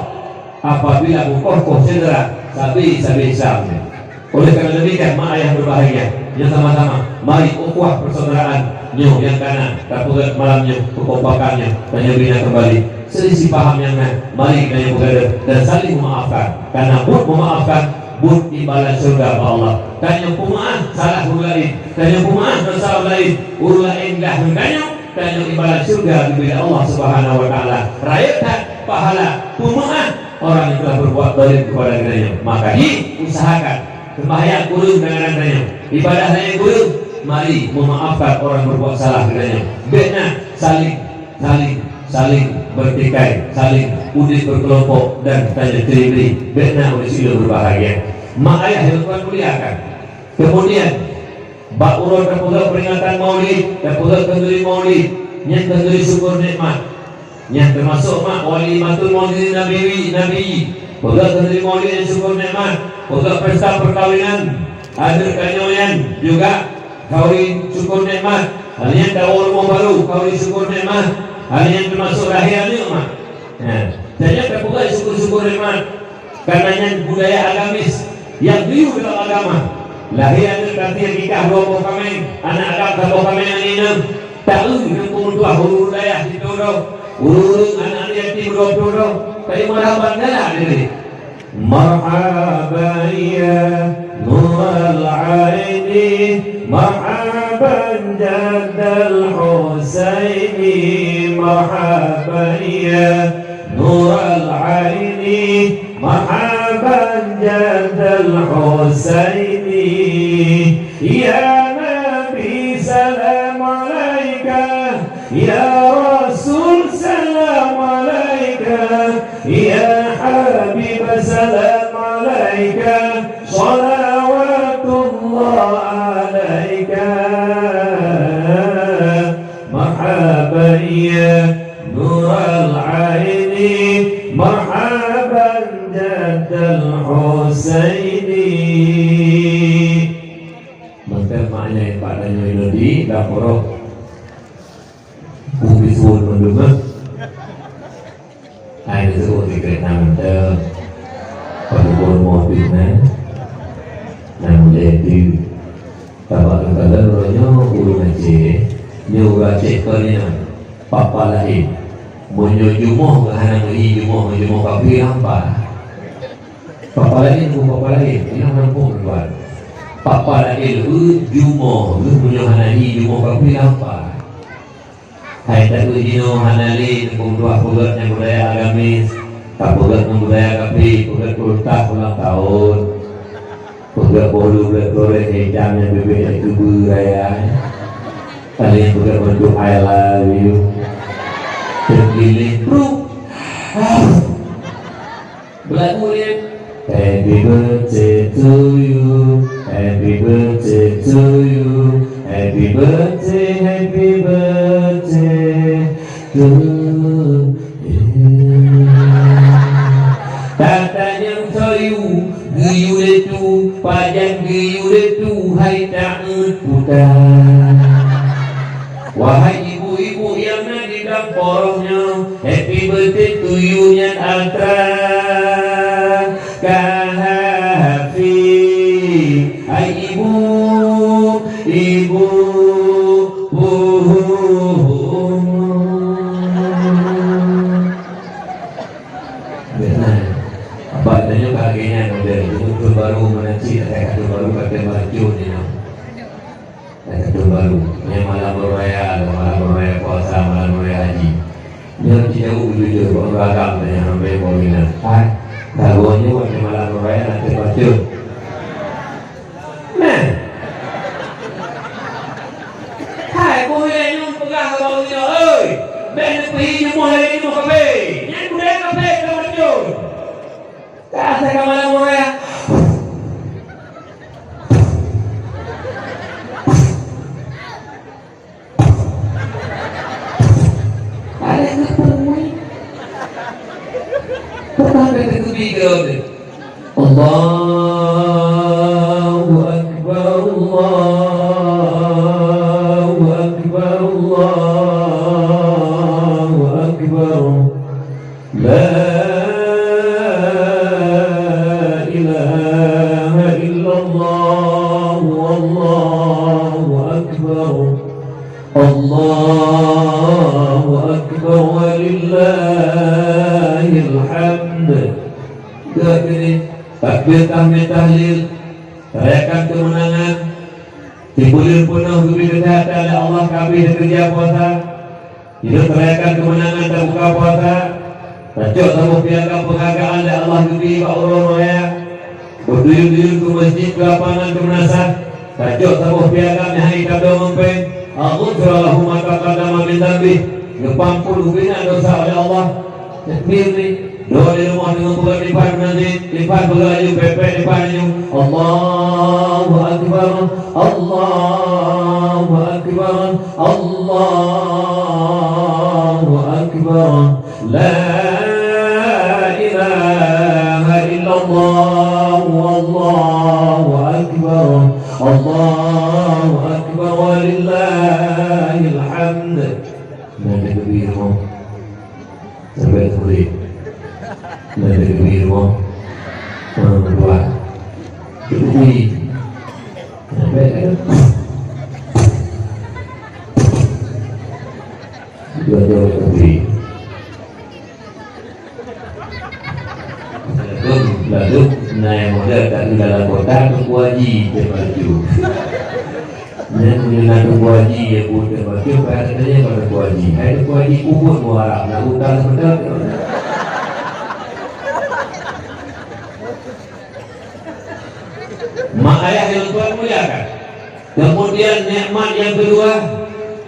apabila meukoh-koh syedara sabe-sabe Islam nyan. Oleh karena demikian, mak ayah berbahagia, nyoe sama-sama mari ukhuwah persaudaraan nyoe nyang ka na tapeugöt malam nyoe, keukompakan nyoe tanyoe bina kembali. Selisih paham nyang na, mari tanyoe peugadöh dan saling memaafkan. Karena buet memaafkan, buet imbalan syeuruga bak Allah. Tanyoe peumeu'ah salah ureueng laén, tanyoe peumeu'ah desya ureueng laén, ureueng laén gah ngon tanyoe, tanyoe imbalan syeuruga geubri lé Allah Subhanahu wa Taala. Rayeuk that pahala peumeu'ah orang yang telah berbuat zalim kepada geutanyoe. Maka diusahakan sembahyang kureueng tanyoe, ibadah laén kureueng, mari memaafkan orang berbuat salah geutanyoe. Bèk na saling, saling, saling bertikai, saling udeb berkelompok dan tanyoe cebre. Bèk na ureueng sidroe berbahagia. Mak ayah yang Tuhan muliakan. Kemudian, bak uroe tapeugöt peringatan Maulid, tapeugöt keunduri Maulid, nyan keunduri syukur nikmat. Nyan teumasok mak walimatul maulidin nabawi, nabi. Peugöt keunduri Maulid nyan syukur nikmat. Peugöt pesta perkawinan aneuk tanyoe nyan juga kawin syukur nikmat. Hal nyan tawoe rumoh barô, kawin syukur nikmat. Hal nyan teumasok lahé aneuk mak. Nah, tanyoe tapeugöt syukur-syukur nikmat. Karena nyan budaya agamis nyang geuyue dalam agama. Lahé aneuk, tapi nyang nikah dua boh kaméng, aneuk agam saboh kaméng, aneuk inong. Taeu nyang peumeutuah ureueng dayah di Toro, ureueng aneuk yatim dua ploh droe. Tapi marhaban galak diri. Marhaban ya Nural Aini, marhaban Jaddal Husaini, marhaban ya Nural Aini, marhaban Jaddal Husaini. Ya Nabi, salam alaika. Ya Rasul, salam alaika. Ya Habib, salam alaika. Salawatullah alaika. Marhaban ya Nural Aini, marhaban Jaddal Husaini. Maka maknanya Pak Danyoe Nodi, dah poroh. Bumi suwon mandum, ha? Hai, disebut di kereta mantap. Pada pun mau fitnah. Nah, mulai di tabak kepala uroenyoe ureueng Aceh. Nyoe ureueng Aceh kon nyan. Papa laén. Meunyoe jumoh hana meuhi jumoh, jumoh kafé hampa. Papa laén, papa laén. Nyoe hana muphom tuan. Papa laén, eu, jumoh, meunyoe hana hi jumoh kafé hampa. Hai taeu jinoe hana lé teungku meutuah peugöt nyang budaya agamis, tapeugöt nyang budaya kafé, peugöt ultah ulang tahun, peugöt boh lu brek goreng hidang nyang bibit lé keubeue raya, paléng peugöt meuduek I love you, teukilieng bruk. Beulagu lé. Happy birthday to you. Happy birthday to you. Happy birthday, happy birthday to you. Tatanyong soe yue, geuyue lé tu, pajan geuyue lé tu, hai taeu puta. Wahai ibu-ibu nyang na di dalam poroh nyoe, happy birthday to you nyan atra. Ka Biasa. Abah tanyoe ka lagèe nyan model. Tahun baru meunan cit, ada tahun baru, ada bacut, you know. Ada tahun baru. Nyan malam raya, malam raya puasa, malam raya haji. Nyan cit jauh jujur, bak ureueng agam tanyoe sampai bak mina. Hai, lagu nyoe waktu malam raya nak terbacut. Nah. Hai, boh ilèe nyoe peugah keu ureueng nyoe, "Oi, bèk neupeuhi jeumöh lagèe nyoe kaphé. Nyan budaya kaphé ka meucue." Ka asai ka malam raya. Ada yang ngepung, weh. Pertama kali keubit ke, weh? Allahu Akbar, Allahu Akbar, Allahu Akbar. La ilaha illallah, wallahu akbar. Allahu akbar, walillahil hamd. Takbir, tahmid, tahlil, rayakan kemenangan. Sibuleuen peunoh geubri keuseuhatan lé Allah, ka abéh teukeurija puasa. Hidup merayakan kemenangan dan buka puasa. Tacok saboh piagam penghargaan lé Allah geubri bak uroe raya. Beuduyun-duyun keu masjid, keu lapangan, keu meunasah. Tacok saboh piagam nyang hana tabloe meumpéng. Ghufira lahu ma taqaddama min dzanbih. Geupeuampôn ubena dosa oleh Allah. Takbir ni. Dua di rumah dengan bukan lipat nanti. Lipat berlaju, pepet lipat laju. Allahu Akbar. Allahu Akbar. Allahu Akbar. La ilaha illallah. Wallahu Akbar. Allahu Akbar. Walillahil hamd. Nah, takbir. Sampai kulit. Nanti kulit, wah. Orang berdua. Kulit. Sampai kan? Dua-dua kulit. Lalu, lalu, naik modal tak di dalam kota, Teungku Haji, dia maju. Nyan meunyoe na Teungku Haji, ya, buet teuh bacut, payah tanya bak Teungku Haji. Hai Teungku Haji, peue buet Muharram, na utang seumeutoe? Mak ayah nyang Tuhan muliakan. Kemudian nikmat nyang keudua,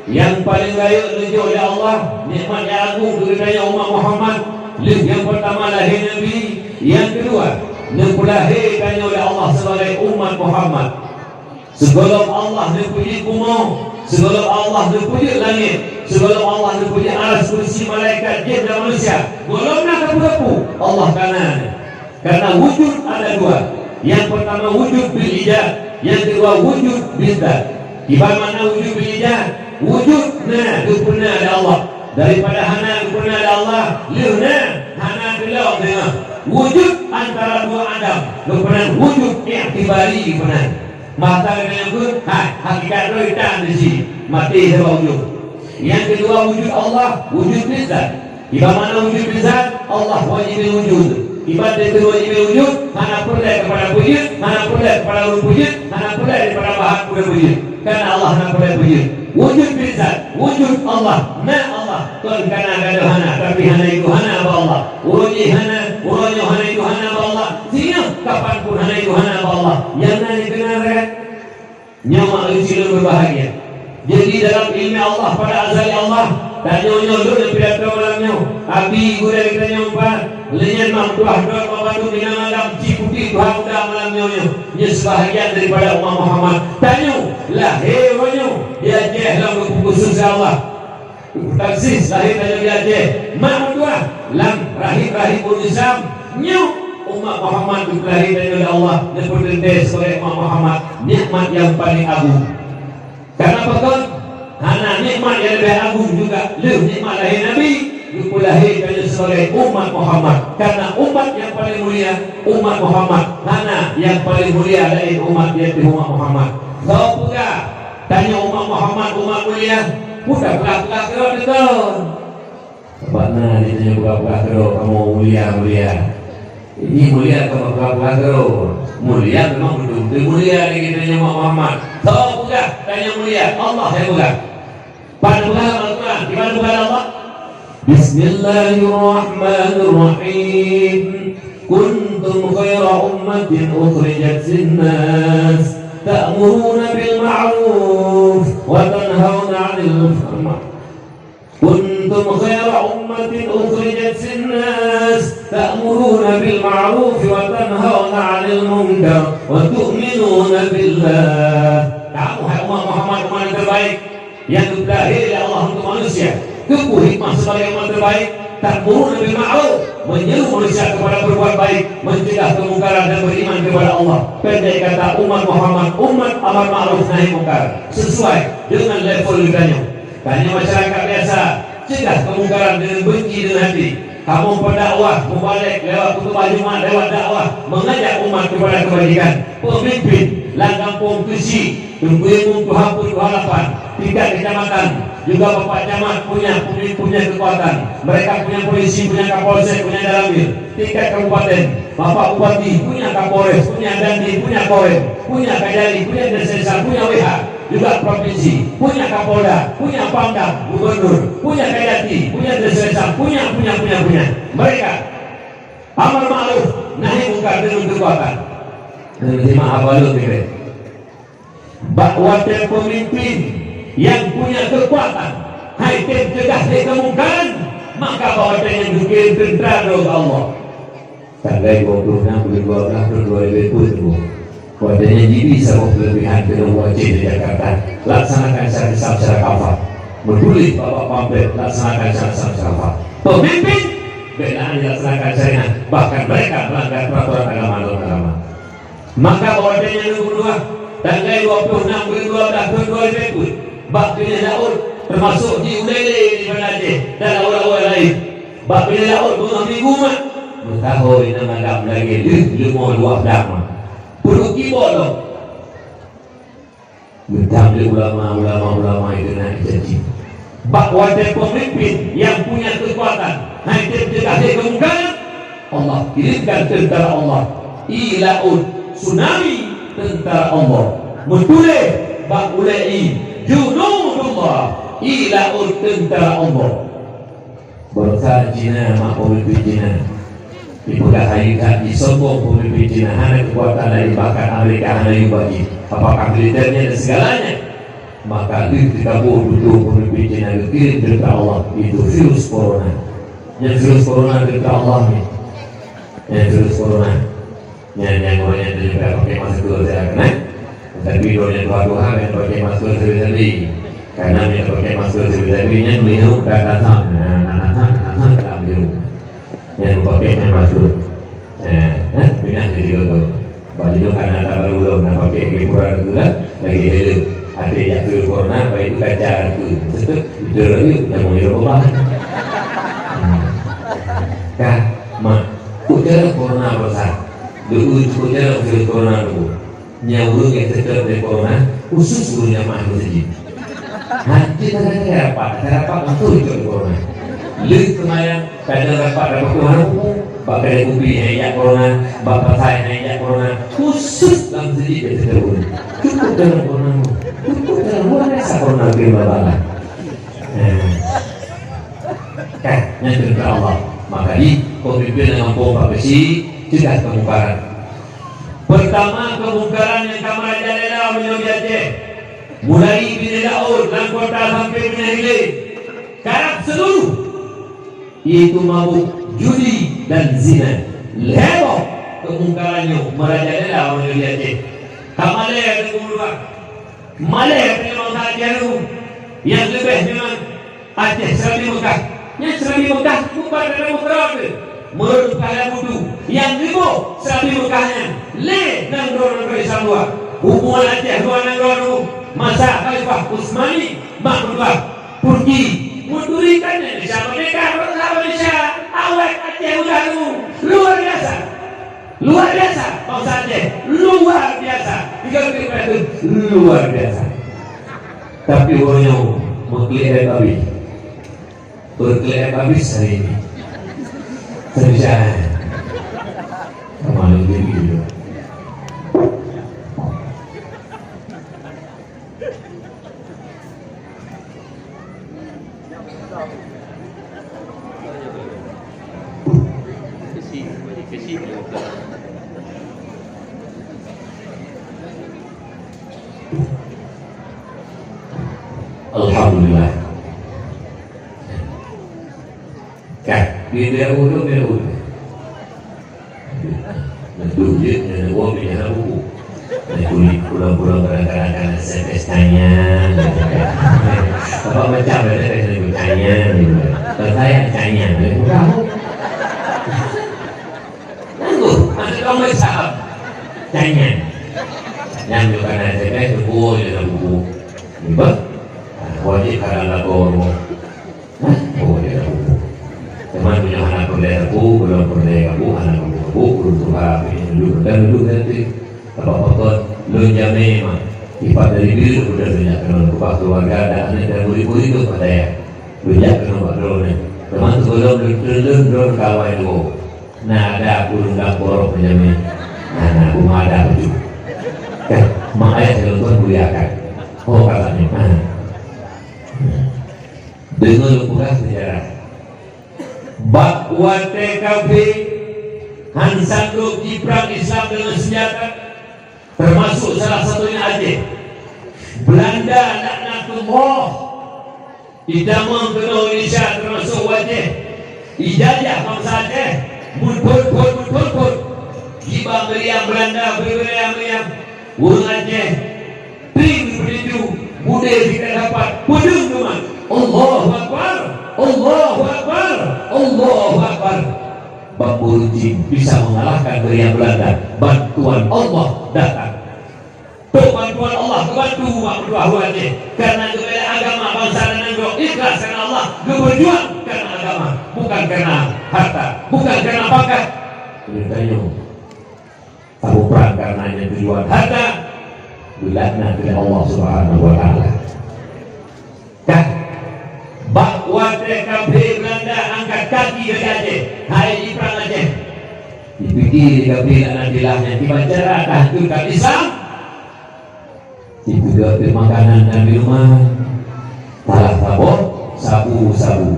nyang paleng rayeuk neujok lé Allah, nikmat nyang agong keu geutanyoe umat Muhammad, lheueh nyang peurtama lahé Nabi, nyang keudua neupeulahé tanyoe lé Allah sibagai umat Muhammad. Sigohlom Allah neupeujeuet bumoe, sigohlom Allah neupeujeuet langét, sigohlom Allah neupeujeuet aras, kursi, malaikat, jin dan manusia, gohlom na sapeue-sapeue, Allah ka na. Karena wujud ada dua. Yang pertama wujud bil ijad, yang kedua wujud bil zat. Kiban makna wujud bil ijad? Wujud na, geupeuna lé Allah. Daripada hana geupeuna lé Allah, lheueh na, hana geulom deungoe. Wujud antara dua adam, geupeuna wujud iktibari geupeuna. Masa geutanyoe kheun, hai, hakikat droe tan di si, maté sabab ujong. Nyang keudua wujud Allah, wujud bil zat. Kiban makna wujud bil zat, Allah wajibul wujud. Kiban teuntèe wajibul wujud, hana peureulèe keupada peujeuet, hana peureulèe keupada ureueng peujeuet, hana peureulèe daripada bahan peue peujeuet. Karena Allah hana peureulèe peujeuet. Wujud bil zat, wujud Allah, na Allah. Kon kana gadôh hana, tapi hana itu hana bak Allah. Uroe jih hana, uroe nyoe hana itu hana bak Allah. Singoh kapan pun hana itu hana bak Allah. Nyang na nyang keunal, kan? Nyoe mak leucue lôn berbahagia. Jadi dalam ilmu Allah pada azali Allah, tanyoe nyoe lôn nyang pidato malam nyoe. Abi gurèe geutanyoe empat, lé nyan mak tuah dot bak batu mina malam, ci putéh tuha muda malam nyoe nyoe. Nyoe sebahagian daripada umat Muhammad. Tanyoe lahé uroe nyoe di Aceh lom geupeupusu lé Allah. Taksis lahé tanyoe di Aceh, mak meutuah lam rahim-rahim ureueng Islam. Nyoe umat Muhammad geupeulahé tanyoe lé Allah, neupeuteuntèe sibagai umat Muhammad, nikmat nyang paleng agong. Karena pakon? Hana nikmat nyang leubeh agong juga lheueh nikmat lahé Nabi, geupeulahé tanyoe sibagai umat Muhammad. Karena umat nyang paleng mulia umat Muhammad, hana nyang paleng mulia laén umat di ateueh umat Muhammad. Soe peugah? Tanyoe umat Muhammad umat mulia, peue tapeugah-peugah keudroe teuh kon. Sabab na di tanyoe peugah-peugah keudroe kamoe mulia-mulia. Ini mulia kamoe peugah-peugah keudroe. Mulia memang beutôi-beutôi mulia di tanyoe umat Muhammad. Tho peugah tanyoe mulia, Allah nyang peugah. Pat peugah Al-Quran, di mana peugah Allah? Bismillahirrahmanirrahim. Kuntum khaira ummatin ukhrijat linnas, ta'muruna bil ma'ruf wa tanhauna 'anil munkar. Kuntum khaira ummatin ukhrijat linnas, ta'muruna bil ma'ruf wa tanhauna 'anil munkar wa tu'minuna billah. Kamu, hai umat Muhammad, umat yang terbaik, nyang geupeulahé lé Allah untuk manusia. Keupeue hikmah sebagai umat terbaik? Ta'muruna bil ma'ruf, meunyeru manusia kepada berbuat baik, mencegah kemungkaran dan beriman kepada Allah. Pendek kata, umat Muhammad, umat amar ma'ruf nahi mungkar, sesuai dengan level geutanyoe. Tanyoe masyarakat biasa, cegah kemungkaran dengan benci dengan hati. Kamoe pendakwah, mubalek lewat khutubah Jumat, lewat dakwah, mengajak umat kepada kebajikan. Pemimpin lam gampông keuchik, teungku imum tuha peuet tuha lapan, tingkat kecamatan, juga bapak camat punya, punya, punya kekuatan. Mereka punya polisi, punya kapolsek, punya danramil. Tingkat kabupaten, bapak bupati punya kapolres, punya dandim, punya korem, punya kajari, punya desa, punya W H, juga provinsi punya kapolda, punya pangdam, gubernur, punya kajati, punya desa, punya, punya, punya, punya. Mereka amar ma'ruf nahi mungkar dengan kekuatan. Dan terima apa lu, Bibit? Bak watée peumimpin nyang punya keukuatan hai tem cegah lé keumungkaran, maka bak watée nyan geukirim teuntra droe Allah. Tanggai dua puluh enam buleuen dua belas tahun dua ribu dua puluh. Watée nyan jibi saboh peuleubihan keunoe u Aceh di Jakarta, laksanakan syara Islam secara kafah. Meutuléh bak-bak pamflet, laksanakan syara Islam secara kafah. Peumimpin bela dilaksanakan syariat, bahkan mereka melanggar peraturan agama lôn agama. Maka bak watée nyan lôn meutuah, tanggai dua puluh enam buleuen dua belas tahun dua ribu dua puluh, bak binéh laôt, teumasok di Ulèe di Banda Aceh dan laôt-laôt laén. Bak binéh laôt beungoh minggu mat, meusaho inong agam lagée lheueh leumo luwah dama. Peuduki bolong. Meutam lé ulama-ulama, ulama itu na jadi. Bak watée peumimpin nyang punya keukuatan hai tem cegah lé keumungkaran, Allah kirimkan teuntara Allah, ié laôt, tsunami, teuntara Allah. Meutuléh bak ulée ié, junudullah, ié laôt, teuntara Allah. Baroesa Cina mak peumimpin Cina. Ipeugah hayeu that, isombong peumimpin Cina, hana keukuatan laén, bahkan Amerika hana yue bak jih. Apakah militèr nyan dan segalanya? Maka lheueh teukaboh tutoe peumimpin Cina geukirém teuntara Allah, itu virus corona. Nyan virus corona teuntara Allah nyan. Nyan virus corona. Nyan, nyan, ureueng nyan tuju ka pakai masker, saya kan, eh? Tapi ureueng nyan tuha-tuha, nyan pakai masker sabe-sabe. Karena nyan pakai masker sabe-sabe, nyan meuhirup ka datang. Nah, nah, nah, nah, nah, nah, meuhirup. Nyan pakai nyan masker. Eh, eh, pinah jadi gagal. Baju tu kan ada baru belum, nah, pakai hiburan tu lah, lagi helm. Ada jatuh corona, baik tu kaca tu. Betul? Betul lagi, dah mau hirup apa? Hmm. Kah, mak, kok jalan corona, Pak Ustaz? Dulu cukup jarang virus corona tu. Nyan ureueng nyang teuka lé corona, khusus ureueng jamaah meuseujid. Hana teuka rapat, teuka rapat langsung ikot corona. Lheueh seumayang, kadang rapat dapat Tuhan, bak kedai kupi hana jak corona, bak pasai hana jak corona, khusus lam meuseujid dia teuka ureueng. Cukup dalam corona, cukup dalam luar biasa corona keu babah. Eh. Kan, nyan teuntara Allah. Maka di pemimpin nyang mampu bak beusi, cegah kemungkaran. Pertama, kemungkaran nyang ka merajalela meunyoe di Aceh, mulai binéh laôt lam kota sampai binéh hiléh, karab seluruh, yaitu mabuk, judi, dan zina. Lhèe boh kemungkaran nyoe merajalela meunyoe di Aceh. Ka malèe deungon ureueng. Malèe meunyoe bansa Aceh nyoe, nyang leubeh nyoe Aceh Seurabi Meukah. Nyan Seurabi Meukah bukan dalam Meukah tu. Meureumpah lam butu, nyang riboh Seurabi Meukah nyan lé nanggroe-nanggroe Islam luwa. Hubungan Aceh luwa nanggroe nyoe masa Khalifah Utsmani mak meutuah Turki. Meuturi kan Indonesia merdeka, bangsa Indonesia awai Aceh udah nyoe luar biasa. Luar biasa, bangsa Aceh luar biasa. Tiga kali itu luar biasa. Tapi ureueng nyoe meukeuleh habéh. Berkele'ep habis hari ini. Terjadi. Kembali dulu. Alhamdulillah. Kan, dia, dia urut, dia urut. Betul je, dia ada uang, dia ada buku. Dia kulit pulang-pulang kadang-kadang kan S M S tanya. Apa macam ada kan saya tanya. Kalau saya tanya, dia bukan. Lalu, ada orang macam tanya. Yang bukan S M S, buku je dalam buku. Ni bah, wajib kadang lapor. Hah? Oh, dia dah buku. Teuma meunyoe hana peureulèe buku, belum peureulèe buku, hana buku-buku, ureueng tuha, duduek dan duduek nanti. Apa-apa kon, lôn jamé mah. Ipat dari biru udah banyak kenal kepada keluarga dan anak dan murid-murid tu pada ya. Banyak kenal pada lôn ni. Teuma sebelum lôn turun, lôn turun kawai dulu. Nah, ada kurung dan borok jamé. Nah, nah, rumah ada baju. Kan, mak ayah saya tuan muliakan. Oh, katanya. Nah. Deungon lôn peugah seujarah. Bak watèe kafé han sanggob jiprang Islam deungon seunjata, teumasok salah satunya Aceh. Beulanda laknatullah jitamong keunoe Indonesia teumasok u Aceh. Ijajah bansa Aceh, meuphon-phon, meuphon-phon. Jiba meriam Beulanda, bri meriam-meriam. Ureueng Aceh Pring beuteuju, budé jih ka dapat, peudeueng teuma. Allahu Akbar, Allahu Akbar, Allahu Akbar. Bambu runcing bisa mengalahkan meriam Belanda. Bantuan Allah datang. Trok bantuan Allah geubantu umat meutuah ureueng Aceh. Karena geubela agama, bansa dan nanggroe ikhlas karena Allah, geubeujuang karena agama, bukan karena harta, bukan karena pangkat. Uleh tanyoe. Tamuprang kareuna nyan tujuan harta, geulaknat lé Allah Subhanahu wa Taala. Kan? Bak watèe kafé Beulanda angkat kaki dari Aceh, hai jiprang Aceh. Dipike lé kafé laknatillah nyan kiban cara tahancurkan Islam. Dipeugah pih makanan dan minuman, salah saboh sabu-sabu.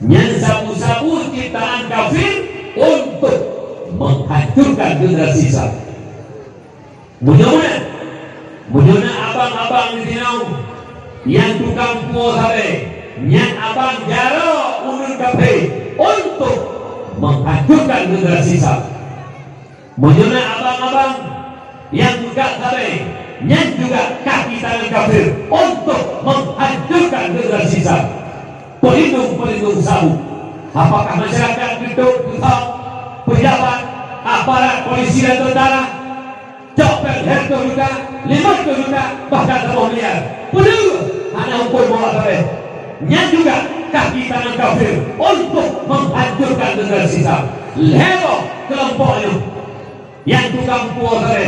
Nyan sabu-sabu ciptaan kafir untuk menghancurkan generasi Islam. Meunyoe na, meunyoe na abang-abang di sinoe nyang tukang puwoe sabe, nyan abang jaroe uneun kafé untuk menghancurkan generasi Islam. Meunyoe na abang-abang nyang meukat sabe, nyan juga kaki tangan kafir untuk menghancurkan generasi Islam. Pelindung-pelindung sabu. Apakah masyarakat, keudroe, peusok, pejabat, aparat polisi dan tentara, cok péng lhèe reutôh juta, limong reutôh juta, bahkan saboh miliar. Peue hana huköm Allah sabe. Nyan juga kaki tangan kafir untuk menghancurkan generasi Islam. Lhèe boh keulompok nyoe, nyang tukang puwoe sabe,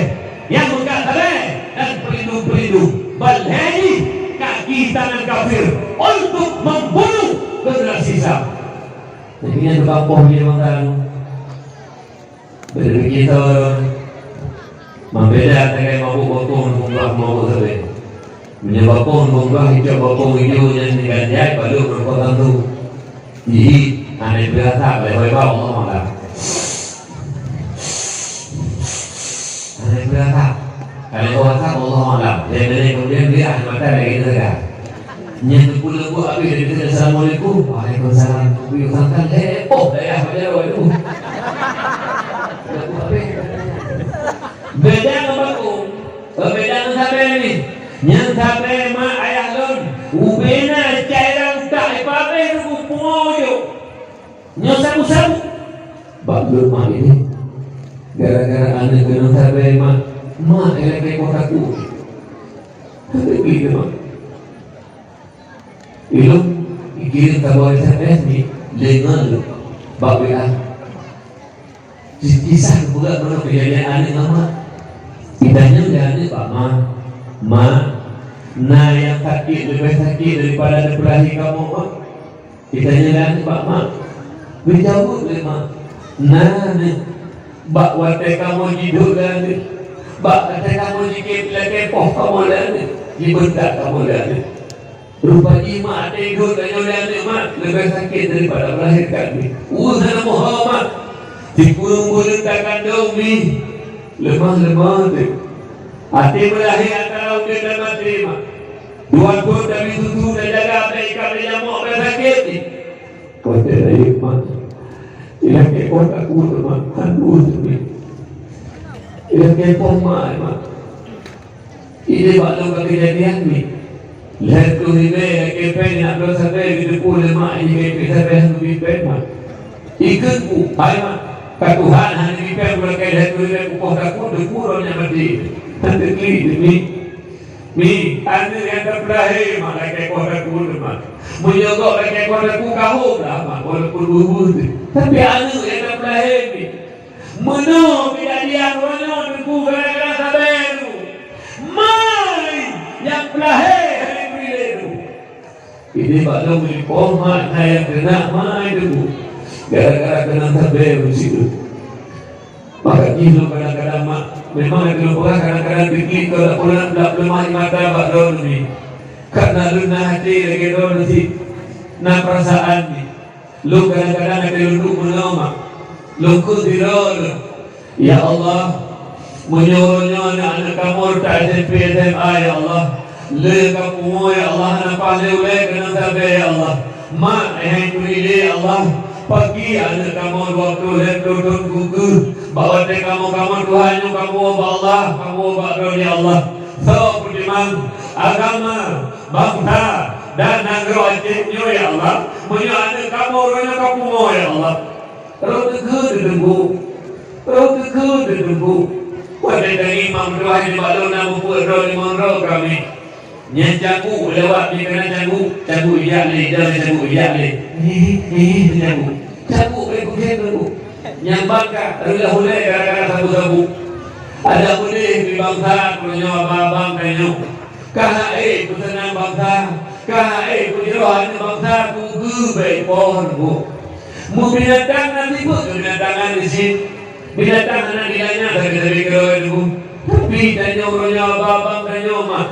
nyang meukat sabe, dan pelindung-pelindung. Ban lhèe jih kaki tangan kafir untuk membunuh generasi Islam. Jadi, nyan tukang puwoe nyoe, Beudeuh kita mambeda tagai mabök bakong ngon mabök sabe. Meunyoe bakong ngon icok bakong ijo nyan tinggai jai, padub rukok tantu. Ih, aneh beurata, lewat bau Allah Taala. Aneh beurata. Kalau orang tak, Allah Taala. Dia beri kemudian dia ahli mata lagi neraka. Nyan teupeu leumbot habéh dari kata, "Assalamualaikum." "Waalaikumsalam." Tapi utang kan, eh, oh, dayah pada awak tu. Leumbot habéh. Beda ngon bakong. Beda ngon sabe ni. Nyan sabe mak ayah lôn. Ubena cairan tak ipabeh nunggu pungo jok. Nyoe sabu-sabu. Bak lôn mak ini. Gara-gara aneuk keuneuk sabe mak, mak ilakée kota ku. Tapi begitu mak. Ilôn ikirém saboh S M S ni, lé ngon lôn bak W A. Kisah geupeugah meunoe keujadian aneuk ngon mak. Itanyong lé aneuk bak ma, "Ma, na nyang sakét leubeh sakét daripada neupeulahi kamoe, Ma?" Geutanyong lé aneuk bak mak, geujaweueb lé mak, "Na, neuk, bak watée kamoe jidhôt lé aneuk, bak watée kamoe jikée lakée poh kamoe lé aneuk, jibeuntak kamoe lé aneuk. Rupa jih mak, até jidhôt tanyoe lé aneuk mak leubeh sakét daripada meulahérkan jih. Weueh hana meuho mak, sikureueng buleuen takandong mi, leumah-leumah teuk. Até meulahé antara udeb dan maté mak. Dua thon tabi susu, tajaga, taikab lé jamok, tasakét jih." Watée rayeuk mak, ilakée poh takue mak, han peue teuma. Ilakée poh mak, mak. Ideh bak lôn ka keujadian nyoe. Lhée ploh ribée lakée péng, na droe sabe geuteupeue lé mak, jibée pih sabe han geubri péng mak. Ikheun ku, "Hai mak, ka Tuhan hana geubri péng lakée lhée ploh ribée, kupoh takue, teupeue droeneuh maté." Han teuklik teuma. Mi, aneuk nyang tapeulahé mak, lakée poh takue teuma. Meunyoe gob lakée poh takue, ka hom lah mak, walaupun beuh-beuh teuk. Tapi aneuk nyang tapeulahé mi, meunoe keujadian uroe nyoe teungku, gara-gara sabe nyoe. Mai nyang peulahé hana geubri lé nyoe. Ideh bak lôn geupeuhah na nyang keuneuk mai teungku, gara-gara keunan sabe ureueng sigoe. Maka jih lôn kadang-kadang mak, memang lagée lôn peugah, kadang-kadang teuklik keu dak peuleumah mata bak droeneuh nyoe. Karena lôn na até lagée droeneuh cit, na peurasaan nyoe. Lôn kadang-kadang até lôn duek meunoe mak, lôn kheun sidroe lôn, "Ya Allah, meunyoe uroe nyoe aneuk-aneuk kamoe ta S M P, S M A, ya Allah, lé ka pungo, ya Allah, hana paih lé ulée keunan sabe, ya Allah. Mak, hai turi lé, ya Allah, paki aneuk kamoe dua ploh lhée ploh thon geukeue. Bak watée kamoe, kamoe tuha nyoe kamoe bak Allah, kamoe bak droe, ya Allah. Soe peutimang agama, bansa, dan nanggroe Aceh nyoe, ya Allah. Meunyoe aneuk kamoe uroe nyoe ka pungo, ya Allah." Roh teukeue teuteumbu, roh teukeue teuteumbu. Watée tangieng mak meutuah nibak lôn na mubuet droe limong droe kami. Nyan cangguek lewat, nyan keunan cangguek, cangguek ijak lé, idong cangguek ijak lé. Hihi, hihi, cangguek. Cangguek bèk kujeuet teungku. Nyang bangka, reuloh ulée gara-gara sabu-sabu. Adak beudeh di bansa, meunyoe abang-abang tanyoe. Ka hai peuseunang bansa, ka hai peujroh aneuk bansa, peue bèk ipoh teungku. Meubinatang na tipeue keu binatang nyan di sit. Binatang hana dilanya sabe-sabe keudroe teungku. Tapi tanyoe uroe nyoe abang-abang tanyoe mak,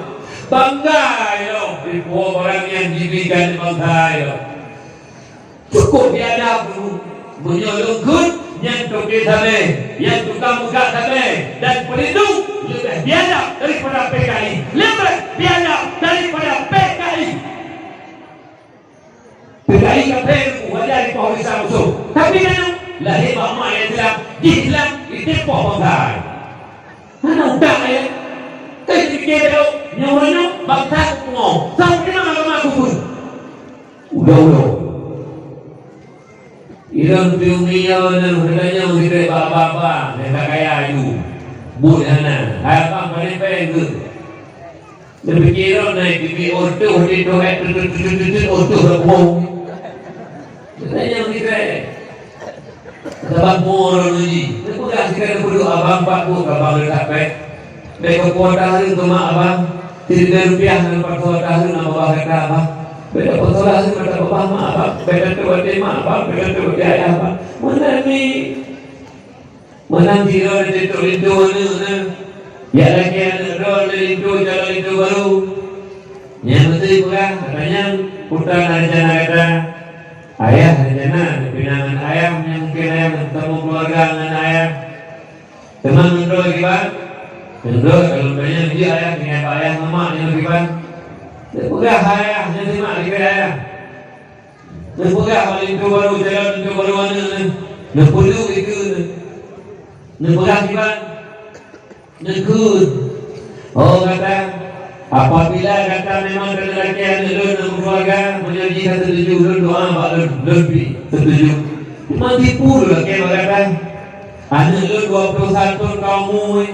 bangga ilong dipuwoe barang nyang jibri keu aneuk bansa ilong. Cukup biadab teungku. Meunyoe lôn kheun, nyan toke sabe nyang tukang meukat sabe dan peulindong leubeh biadab daripada P K I. Leubeh biadab daripada P K I. P K I ka treb teungku, wajar ipoh Islam musoh. Tapi nyan lahé bak mak nyang Islam, di Islam, di teumpoh bansa. Hana utak, ya. Kan jipike lé, nyoe, nyoe, bansa kupungo. Sama dengan agama kubu. Udah-udah. Ilôn piôh ngiyo nyan, geutanyoe geuteuek bak aba-aba, nyang ka kaya aju. Buet hana. Hai abang, pane péng keuh. Neupike lôn, naik T V, oh, tuh, di dohét, tut, tut, tut, tut, tut, oh, tuh, dah bohong. Geutanyoe geuteuek. Sabab mo lôn uji. Neupeugah sikai neupeudeuh abang, pat buet ka abang lôn tapék. Bèk keu po taheun keu mak abang, siribèe rupiah ngon pat soe taheun lam babah gata abang. Bèk keu po soe taheun mata babah mak abang, bèk keu watèe mak abang, bèk keu watèe ayah abang. Meunan mi. Meunan sidroe teutok linto aneuk na. Jak lakèe aneuk droe lé linto, calon linto barô. Nyang beutôi peugah, gata nyan, peue na rencana gata? Ayah rencana, neupinah ngon ayah, nyang mungken ayah neupeutamong keuluwarga ngon ayah. Teuma ngon droe kiban? Ngon droe, kalau tanyong jih ayah, tinggai bak ayah ngon mak nyoe kiban. Neupeugah ayah, nyan simak dikeue ayah. Neupeugah bak linto barô, calon linto barô aneuk nyan. Neupeuleuek dikeue nyan. Neupeugah kiban? Neukheun. Oh, gata, apabila gata memang keuneuk lakèe aneuk lôn lam keuluwarga, meunyoe jih ka seutuju, lôn doa bak lôn, lôn pih seutuju. Teuma tipu lôn lakèe bak gata. Aneuk lôn dua ploh sa thon ka umu,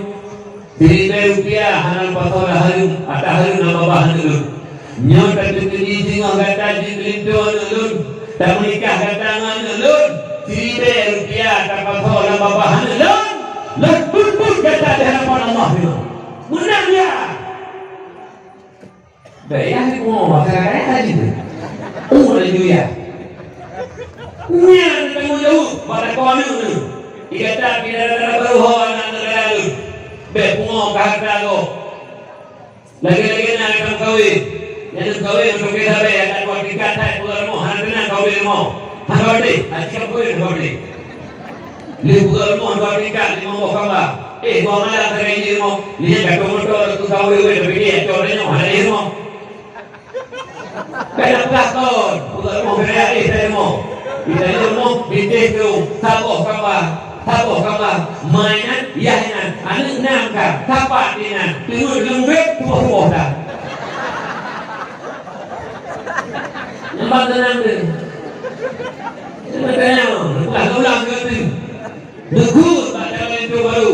siribèe rupiah hana lôn pasoe taheun, taheun lam babah aneuk lôn. Nyoe tateukeudi singoh gata jeuet keu linto aneuk lôn, tameunikah gata ngon aneuk lôn, siribèe rupiah tapasoe lam babah aneuk lôn, lôn peubuet gata di hadapan Allah nyoe. Meunan ya! Bèk yah dipungo, maka gata yah laju. Oh, laju yah. Gata pih dara-dara barô ho aneuk-aneuk gata lôn. Bèk pungo keu hareuta gob. Lagèe-lagèe na gata meukawen. Nyang meukawen meukawen sabé aneuk dua tingkat, hai peugah rumoh hana teunang kawen rumoh. Hana kawen, aci kawen hana kawen. Lheuh peugah rumoh dua tingkat limong boh kamba. Eh, dua malam sagai jih rumoh. Lheuh nyan ka moto laju kawen wéh, tapi dia cok nyoe hana jih rumoh. Kaya peugah kon, peugah rumoh kaya eh, kaya rumoh. Di dalam rumoh, di deh tu, saboh kamba, saboh kamba, mainan, yah inan, aneuk nam ka, sapat inan, teungeut leumbek, tuboh-tuboh dah. Nyang ban teunang tu. Nyang ban teunang, peugah ulang ke tu. Neugöt bak jalan linto barô.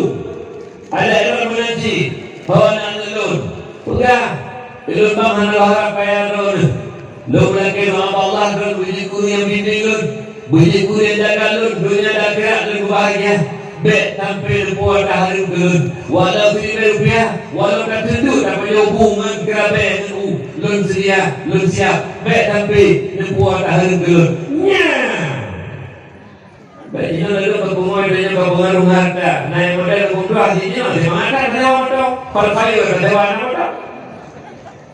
Adak droe meunan cit, ho aneuk lôn. Peugah, ulôn bang hana lôn harab kaya droeneuh. Lôn meulakèe doa bak Allah droeneuh beujeuet gurèe nyang bimbéng lôn, beujeuet gurèe nyang jaga lôn, donya dan akhirat lôn beubahgia. Bèk sampoe neupeubuet hareuem keu lôn. Walau siribèe rupiah, walau tateunduk tapajoh bu ngon keurabèe ngon u, lôn seudia, lôn siap. Bèk sampoe neupeubuet hareuem keu lôn. Nyan! Bèk jinoe lôn ka pungo, lôn ka pungo hareuta. Na nyang model geupeugah jinoe, seumata ka sewa moto. Fal Fire ka sewa na moto.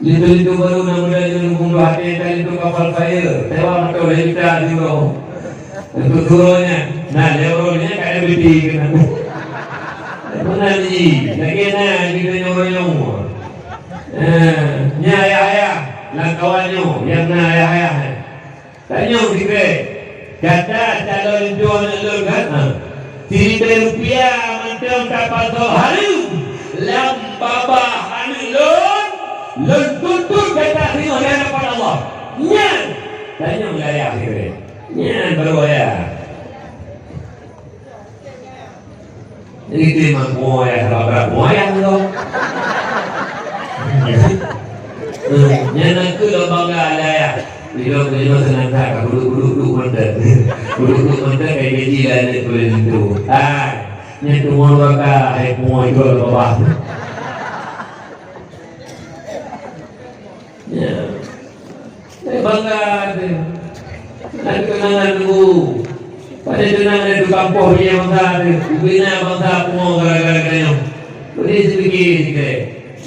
Linto-linto barô na model jinoe geupeugah até ka linto ka Fal Fire. Sewa moto lhèe juta euro. Untuk turunnya. Nah, lhèe euro nyan ka M B T keunan. Meunan jih, lagèe na jih nyoe-nyoe. Eh, nyan ayah-ayah, lam kawan nyoe, nyang na ayah-ayah, eh. Tanyong sikrek, gata calon linto aneuk lôn kan? Ha. Siribèe rupiah mantong tapasoe hareuem lam babah aneuk lôn, lôn tuntut gata singoh di hadapan Allah. Nyan, tanyong lé ayah sikrek. Nyan baru ayah. Jadi, dia mampu ayah, sabab berat pun ayah tu. Eh, nyan aku dah bangga ada ayah. Dia, dia senang tak, duduk-duduk, duduk mantap. Duduk-duduk mantap, kayak gaji lah, dia boleh sentuh. Ah, nyan tu mau bangga, hai, pungo itu lah bawah. Ya. Eh, bangga teuh. Nan keunangan teungku. Padahai teunang lé tukang poh minyeuk bangsa teuh. Ubena bangsa pungo gara-gara geutanyoe. Peue sipike sikée.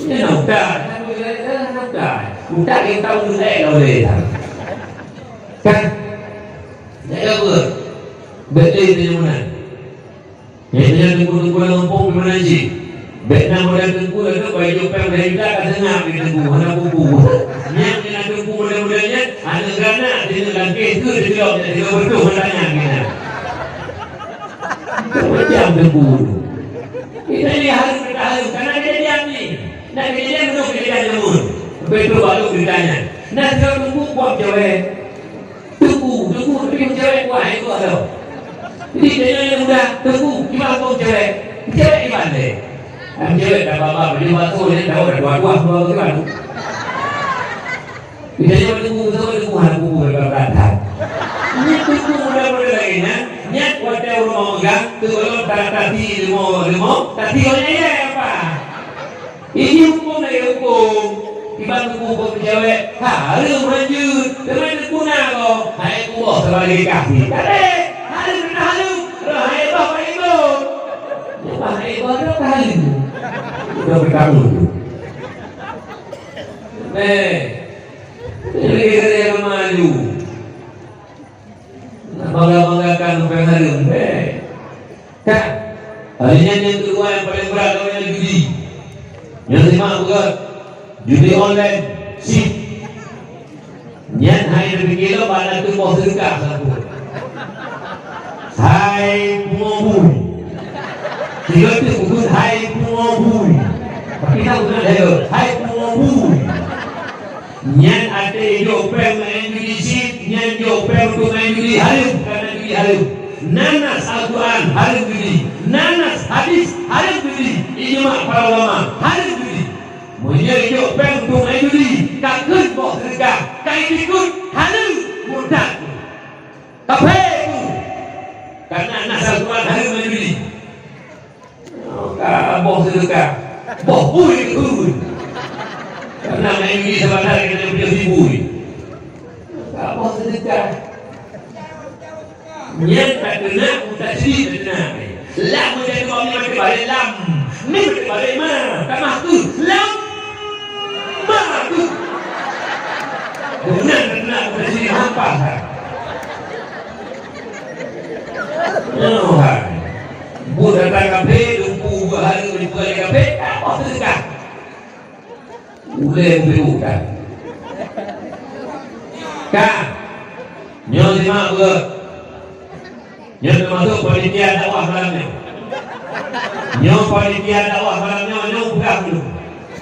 Nyan na utak. Nyan na utak. Utak nyang tahu lé lawée. Kan? Jaga beut. Beutôi teuh meunan. Nyan, nyan teungku-teungku lam gampông meunan cit. Bèk na modal teungku, lagèe bak ijôk péng lhèe juta ka seungab di teungku, hana bubu. Nyan keunan teungku modal-modal nyan, aneuk geunak, teungoh lam kèh keu teugeulok, teugeulok beutôi mata nyan keunan. Macam teungku tu. Kita ni harus bertahan, karena kejadian ni. Nah, kejadian tu kejadian jameun. Beutôi baru ceurita nyan. Nah, sidroe teungku buang cewek. Teungku, teungku, tapi meucewek kuat, hai, kuat tau. Jadi, tanyoe nyang muda, teungku, kiban keu meucewek? Meucewek kiban lé? Hai, meucewek dak baba, baju baso, nyan tahu dah dua-dua, dua bagaimana? Jadi, tanyoe teungku, beutôi teungku, hana teungku, beurangkat that. Nyan teungku muda-muda lagèe nyan, nyan watèe ureueng meugang, teungku lôn, ta-, tasi leumo, leumo, tasi lôn, eh, apa? Ini huköm lagèe huköm. Kiban teungku huköm meucewek, hareuem hanjeuet. Teuma teungku na gob, hai kuboh saban lagèe kah jih. Kadeh, hareuem na hareuem. Roh hai boh bak iboh. Nyoe bah hai boh roh ka hareuem. Udah bertahun tu. Eh. Ini kira-kira yang malu. Nak bangga-banggakan ureueng hareuem, bèk. Kan? Hari nyan nyang keudua nyang paleng brat lom nyan judi. Nyang lima bukan judi online, chip. Nyan hai neupike lom bak na teumpoh seudeukah sapeue. Hai pungo bui. Tiga tu bukan hai pungo bui. Tapi tak bukan hai, hai pungo bui. Nyan até jok péng main judi chip, nyan jok péng untuk main judi hareuem, karena judi hareuem. Na nas Al-Quran hareuem judi, na nas hadis hareuem judi, ijma para ulama hareuem judi. Meunyoe jok péng untuk main judi, ka kheun boh seudeukah, ka ikut hareuem murtad. Kafé tu. Karena nas Al-Quran hareuem main judi. Ka boh seudeukah, boh bui keu bui. Karena main judi saban hari kena punya si bui. Ka boh seudeukah. Nyan tak kena, tak siri tak kena. Lam meujadi bak mim, meuteubalik lam. Mim meuteubalik ma. Tamah keuh. Lam. Ma keuh. Bunan, bunan, bunan sini hampa, ha. Nyoe, ha. Buet datang kaphé, lumpu buet hari, lumpu hari kaphé, apa teuka? Ulée beu utang. Ka. Nyoe simak beuet. Nyoe teumasok panitia dakwah malam nyoe. Nyoe panitia dakwah malam nyoe, nyoe peugah dulu.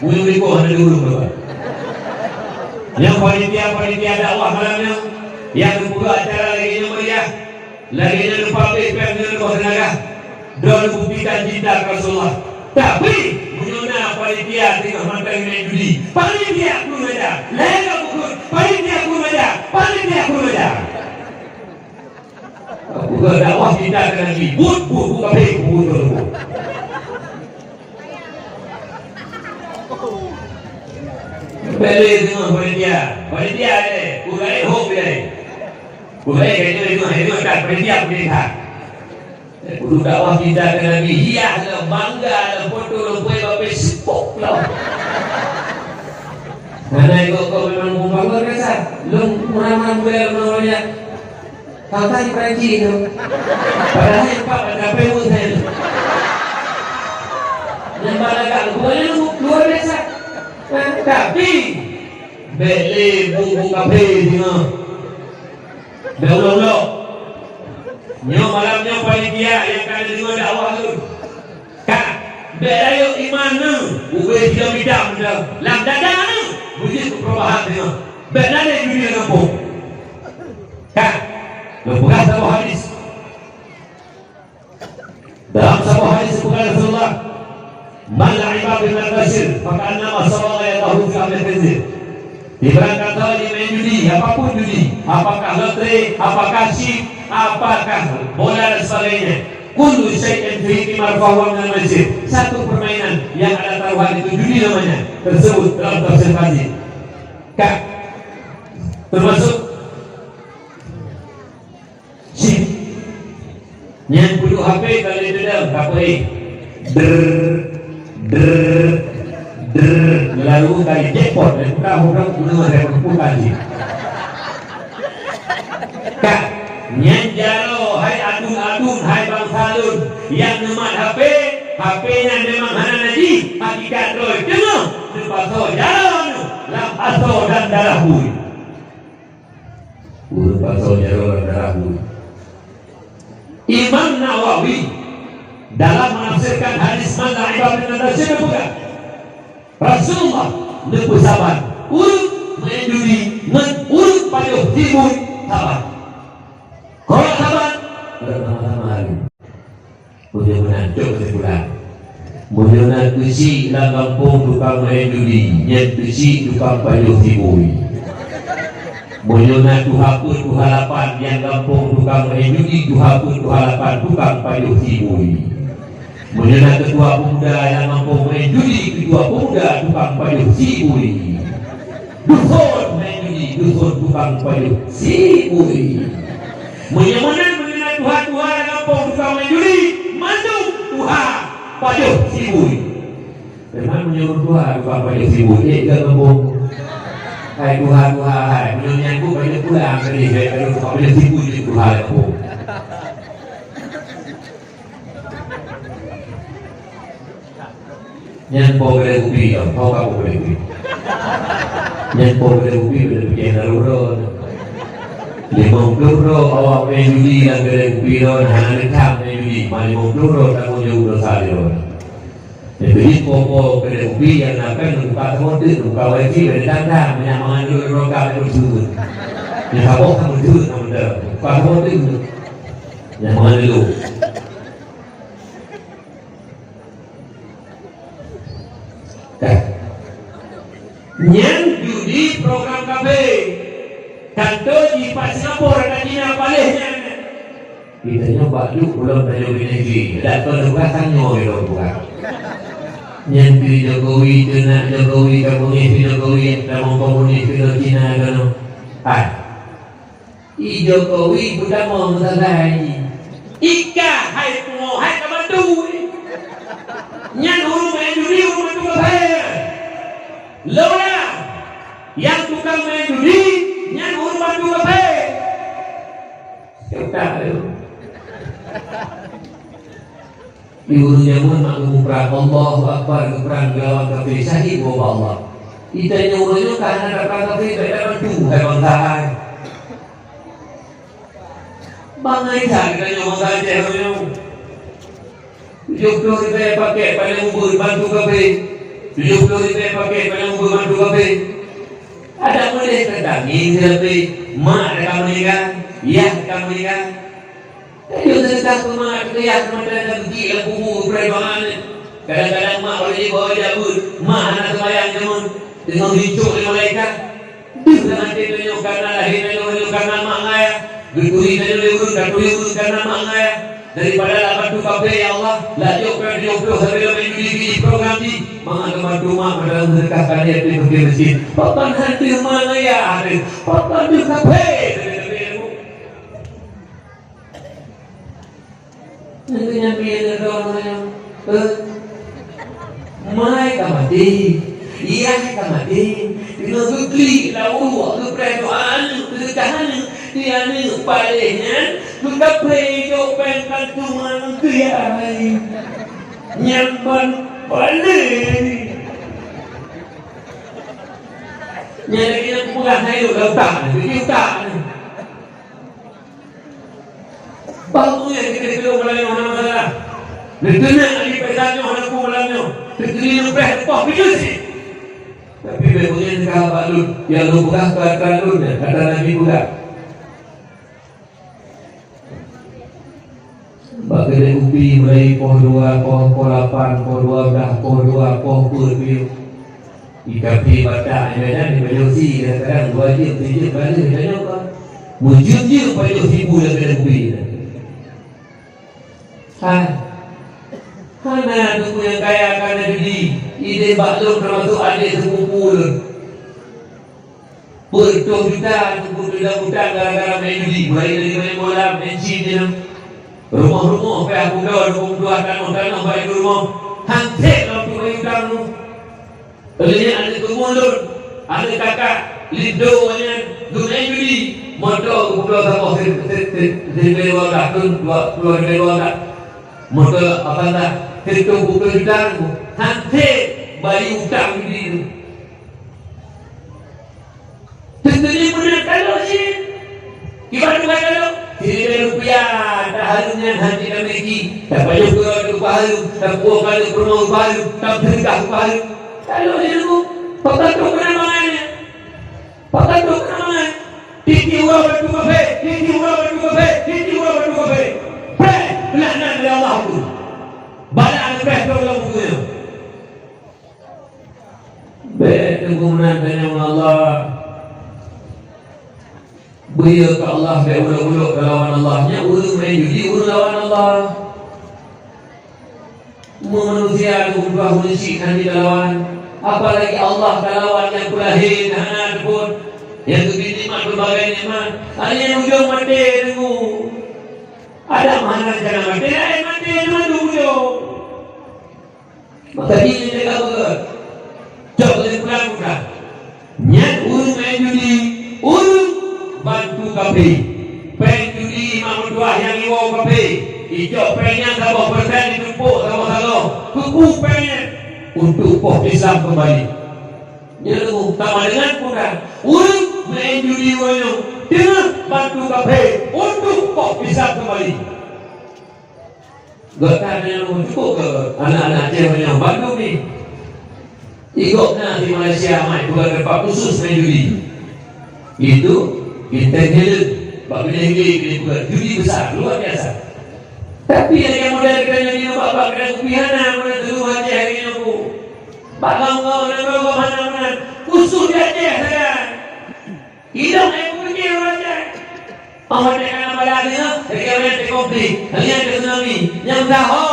Ulôn ikôt hana diureueng dua. Nyoe panitia-panitia dakwah malam nyoe, nyang geupeugah acara lagée nyoe meriah. Lagée nyan leupah pih péng ngon leupah teunaga, droe neubuktikan cinta keu Rasulullah. Tapi, meunyoe na panitia teungoh mantong meu'en judi, panitia kurang aja, lhée ka bukon, panitia kurang aja, panitia kurang aja. Buka dakwah cinta keu Nabi, buet, buet, buet kafé, buet, buet, buet. Bèk lé teungoh panitia. Panitia lé, peue laén hok lé. Peue laén ka itu, itu, itu that, panitia panitia. Eh, kudu dakwah cinta keu Nabi, hiah lom, bangga lom, foto lom, poh bak Facebook lom. Hana ikot-ikot memang bangga biasa. Lom murah-murah mulia lom namanya. Kata di Perancis tu. Padahal empat pada payung saya tu. Yang pada kat bukannya tu luar biasa. Nah, tapi bèk lé bubu kafé singoh. Bèk ulok-ulok. Nyoe malam nyoe panitia nyang ka neudeungoe dakwah lôn. Ka, bèk rayeuk iman neuh, ubé sidong idam neuh. Lam dada neuh, beujeuet keu perubahan singoh. Bèk na lé judi lam gampông. Ka, lôn peugah saboh hadis. Dalam saboh hadis geupeugah Rasulullah, "Man la'iba bin nadashir, faka'annama sabagha yadahu fi lahmil khinzir." Di barang kata jimeu'en judi, apapun judi, apakah lotre, apakah chip, apakah bola dan sebagainya, kullu syai'in fihi qimar fahuwa minal maisir. Satu permainan yang ada taruhan itu judi namanya, tersebut dalam tafsir Khazin. Ka, termasuk Cit. Nyan peuduek H P ka lheueh teudong, ka peuék. Drrrr, drrrr, drrrr. Lalu ka jackpot, dari putra-putra guna masa perempuan cit. Ka, nyan jaroe, hai aduen-aduen, hai bansa lôn, nyang neumat H P, H P nyan memang hana najih, hakikat droe teungoh neupasoe jaroe neuh lam asoe dan darah bui. Ureueng pasoe jaroe lam darah bui. Imam Nawawi dalam menafsirkan hadis man la'iba bin nadashir geupeugah, Rasulullah neupeusaban ureueng meu'en judi ngon ureueng pajoh sibui saban. Kon saban, ureueng sama-sama hari. Meunyoe meunan, cok keusimpulan. Meunyoe na keuchik lam gampông tukang meu'en judi, nyan keuchik tukang pajoh sibui. Meunyoe na tuha peuet, tuha lapan, nyang gampông tukang meu'en judi, tuha peuet, tuha lapan, tukang pajoh sibui. Meunyoe na keutua pemuda nyang gampông meu'en judi, keutua pemuda tukang pajoh sibui. Dusun meu'en judi, dusun tukang pajoh sibui. Meunyoe meunan, meunyoe na tuha-tuha lam gampông tukang meu'en judi, mandum tuha pajoh sibui. Teuma meunyoe tuha tukang pajoh sibui, ék lam gampông. Hai tuha-tuha hai, meunyoe nyan buet pajoh pulang keudéh, bèk pajoh tukang pajoh sibui jeuet tuha lam gampông. Nyan po keudè kupi tau, po ka po keudè kupi. Nyan po keudè kupi, keudè kupi hana rôh-rôh. Limong ploh droe awak meu'en judi lam keudè kupi droe, hana neutham meu'en judi, ma limong ploh droe tanggong jaweueb dosa jih droe. Jadi po-po keudè kupi nyang na pèng buka saboh teuk, buka wifi, bèk neutang-tang, meunyo mangat lôn rôh ka lôn seuôt. Nyang saboh ka meuteuk, ka meuteuk. Buka saboh teuk. Nyang mangat lôn. Ka. Nyan judi program kafé. Tantu jipat Singapura, ka Cina paléh nyan. Geutanyoe bak duek ulôn tanyoe bak negeri. Dak kon bukan tanyoe ulôn bukan. Nyan pih Jokowi, teunak Jokowi, komunis Jokowi, tamong komunis keu Cina keunoe. Hai. I Jokowi peutamong sagai. Ika hai pungo, hai kaban Di ureueng jameun mak geuprang, Allahu Akbar, geuprang geulawan kafé, syahid ubak Allah. Di tanyoe ureueng nyoe ka hana taprang kafé, bèk tabantu hai bansa hai. Bangai that geutanyoe bansa Aceh nyoe. Tujoh ploh ribèe pakèt paléng ubeut bantu kafé. Tujoh ploh ribèe pakèt paléng ubeut bantu kafé. Adak meudeh teutangieng si lapée, mak ka meuninggai, yah ka meuninggai. Tanyoe seudeukah keu mak, keu yah, meunan tabeuki lam kubu, geupreh doa nyan. Kadang-kadang mak oleh jibawa jak beuet, mak hana seumayang jameun, teungoh jicok lé malaikat. Deuh lam até tanyoe kareuna lahé tanyoe, tanyoe kareuna mak ngon ayah. Geuturi tanyoe lé ureueng, taturi ureueng kareuna mak ngon ayah. Daripada lheuh bantu kafé, ya Allah, lheuh jok pèng tujoh ploh sabé lom judi, judi program jih. Mangat lheuh bantu mak, padahai seudeukah keu yatim, fakir, miskin. Pakon han deuh mak ngon ayah, pakon deuh kafé, sabé-sabé ilmu. Nyan keuh nyang pih nyan droe nyan. Eh. Mai ka maté. Yah ka maté. Keuneuk geuklik lam uruek, geupreh doa aneuk, geukeugah aneuk. Di aneuk paléh nyan, geukapreh jok pèng kantong aneuk keu yah. Nyan ban paléh. Nyan lagèe nyang kupeugah hai lôn lam utak, di utak. Bah ureueng nyang teukeulong malam nyoe hana masalah. Neuteunak lagi pèsa nyoe hana peue malam nyoe. Teukeulong preh leupah bijeu cit. Tapi bèk beungèh teuka bak lôn, nyang lôn peugah keu atra lôn nyan, kata Nabi peugah. Bak keudè kupi mulai poh dua, poh, poh lapan, poh dua blah, poh dua, poh peuet pih. Di kafe Batak nyan, di pajoh sie, kadang-kadang dua jeuem, sijeuem, ka lheueh tanyoe ka. Meujeuem-jeuem pajoh sibu lam keudè kupi nyan. Hai. Hana teungku nyang kaya kareuna judi. Idéh bak lôn teumasok adék sepupu lôn. Peuet reutôh juta teungku teulam utang gara-gara main judi. Mulai dari main bola, main chip nyan. Rumoh-rumoh payah peudoh, dua puluh dua tanoh-tanoh bak ibu rumoh. Han sép lom teuk main utang tu. Lheueh nyan aneuk teungku lôn, aneuk kakak, Lindo nyan, geumain judi. Moto geupeubloe saboh si-, si-, si-, siribèe dua blah, thôn dua ploh ribèe dua blah. Moto Avanza, sireutôh peuet ploh juta tu. Han sép bayeue utang judi tu. Teuntèe meunan ka lheueh jih. Kiban bukan lalu, siribèe rupiah tahareuem nyan hana tamiliki, tapajoh keudroe keu pahareuem, tapuwoe keu aneuk peurumoh keu pahareuem, tapeuseudeukah keu pahareuem. Lalu jih teungku, pakon trok keunan mangat nyan? Pakon trok keunan mangat? Tiep-tiep uroe bantu kafé, tiep-tiep uroe bantu kafé, tiep-tiep uroe bantu kafé. Preh, peulaknat lé Allah tu. Bala neupreh trok lam buku nyoe. Bèk teungku meunan tanyoe ngon Allah. Beu yö keu Allah, bèk ulok-ulok keu lawan Allah. Nyan ureueng main judi, ureueng lawan Allah. Meu manusia tu meutuah meunan cit hana jitalawan. Apalagi Allah talawan nyang peulahé hana teupot. Nyang geubri nikmat pelbagai nikmat. Hana nyang ujong maté teungku. Adam hana rencana maté, laén maté teuma ujong. Maka jih lé ka beugöt. Cok keusimpulan mudah. Nyan ureueng main judi, ureueng bantu kafé. Pèng judi mak meutuah nyang iwoe kafé. Icok pèng nyan saboh persen, itumpôk saboh-saboh. Keupeue pèng nyan? Untuk poh Islam keumbali. Nyan teungku, sama dengan mudah. Ureueng main judi uroe nyoe, teungoh bantu kafé untuk poh Islam keumbali. Gobnyan nyang cukôp keu aneuk-aneuk Aceh nyang bandum ni. Di gobnyan di Malaysia mai bukan teumpat khusus main judi. Itu Bintang Helen bak binéh gé, binéh bukan judi besar luar biasa. Tapi lagèe model geutanyoe di bak-bak kedai kupi hana meunan teungoh Aceh lagèe nyoe ku. Bak gaung-gaung nanggroe hana meunan, khusus di Aceh sagai. Idong hai peumiké ureueng Aceh. Awak teuka na bala nyoe, lagèe ureueng teukonflik, lagèe tsunami. Nyang meudaho,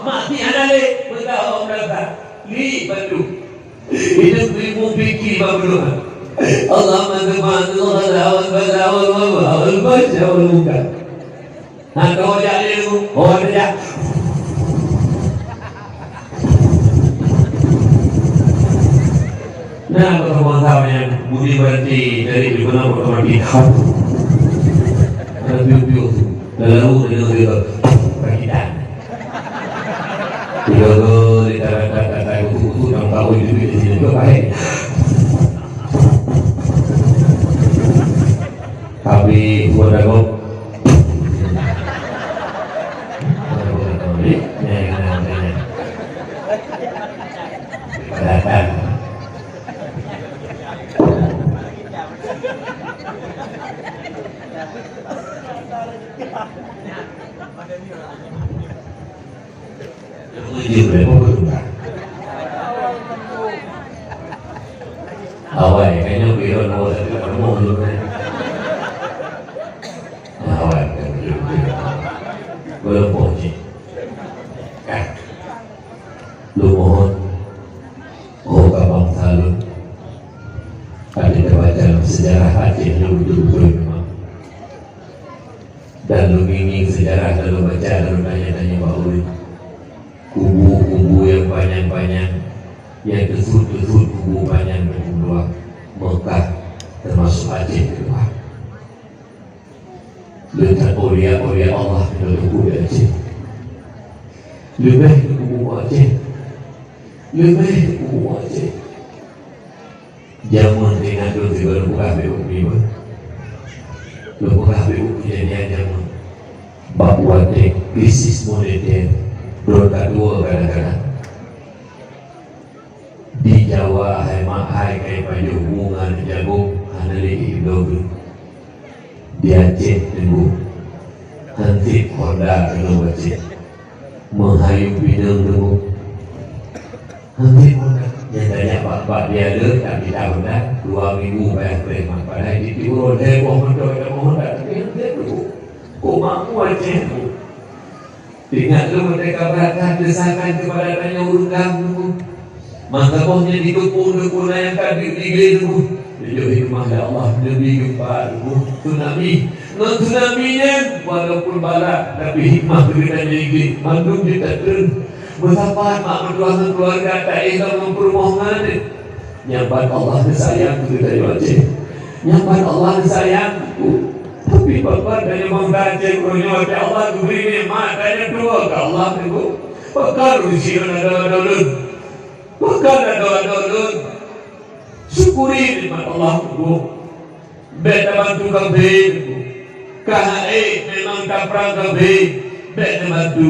mak si hana lé, meudaho meurasa. Li bantu. Itu ilmu fikih bak meunurot. Allahumma kama anzalta awal bala awal wabah awal basya awal munkar. Nah, kau jak dia tu. Oh, ada jak. Nah, kalau orang tahu yang budi berhenti dari di mana orang mati. Ada piu-piu. Lalu dia tu. Kita. Tiga kali tarat-tarat, tarat kutut-kutut, nyang tahu itu di sini tu baik. Tapi buat aku. Datang. Awai, kayaknya beliau nomor satu kamu dulu, kan? Awai, kan, beliau, beliau. Belum boh cit. Kan? Lu mohon, oh, ka bangsa lu. Ada terbaca dalam sejarah Aceh yang betul-betul memang. Dan lôn ngieng-ngieng seujarah, lôn baca, lôn tanya-tanya bak ureueng. Kubu-kubu nyang panyang-panyang, nyang teusut-teusut kubu panyang dan uluwa, Mekah teumasuk Aceh keudua. Lôn that aulia-aulia Allah nyang teungku di Aceh. Leubeh kubu Aceh. Leubeh kubu Aceh. Jameun teuingat lôn sigoe lôn peugah bak ureueng nibak. Lôn peugah bak ureueng kejadian jameun. Bak watèe krisis moneter, droe ka tuwo kadang-kadang. Di Jawa hai mak hai ka ipajoh bu ngon jagong hana lé ié bloe geuh. Di Aceh teungku, han sép Honda keunoe u Aceh. Meuhayeu pineung teungku. Han sép Honda. Nyang tajak bak-bak dia le, tak mita Honda, dua minggu payah preh mak. Padahai di tiep uroe lhèe boh moto, ada boh Honda, tapi han sép teungku. Kok mampu Aceh teungku. Ingat lôn merdeka berakan, desakan kepada tanyoe ureueng GAM teungku. Masa boh nyan dikepung teungku, na nyang ka duek di glé teungku. Dijok hikmah lé Allah, Nabi geumpa teungku. Tsunami. Ngon tsunami nyan, walaupun bala, tapi hikmah keu geutanyoe di glé. Mandum jeuet tatreun. Meusapat mak meutuah ngon keuluwarga, taéh lom ngon peurumoh ngon aneuk. Nyan ban Allah geusayang keu geutanyoe Aceh. Nyan ban Allah geusayang keu. Tapi pakon tanyoe bangsa Aceh uroe nyoe watèe Allah geubri nikmat, tanyoe tuwo keu Allah teungku. Pakon ureueng sinan adoe-adoe lôn. Pakon adoe-adoe lôn. Syukuri nikmat Allah teungku. Bèk tabantu kafé teungku. K H E memang taprang kafé, bèk tabantu.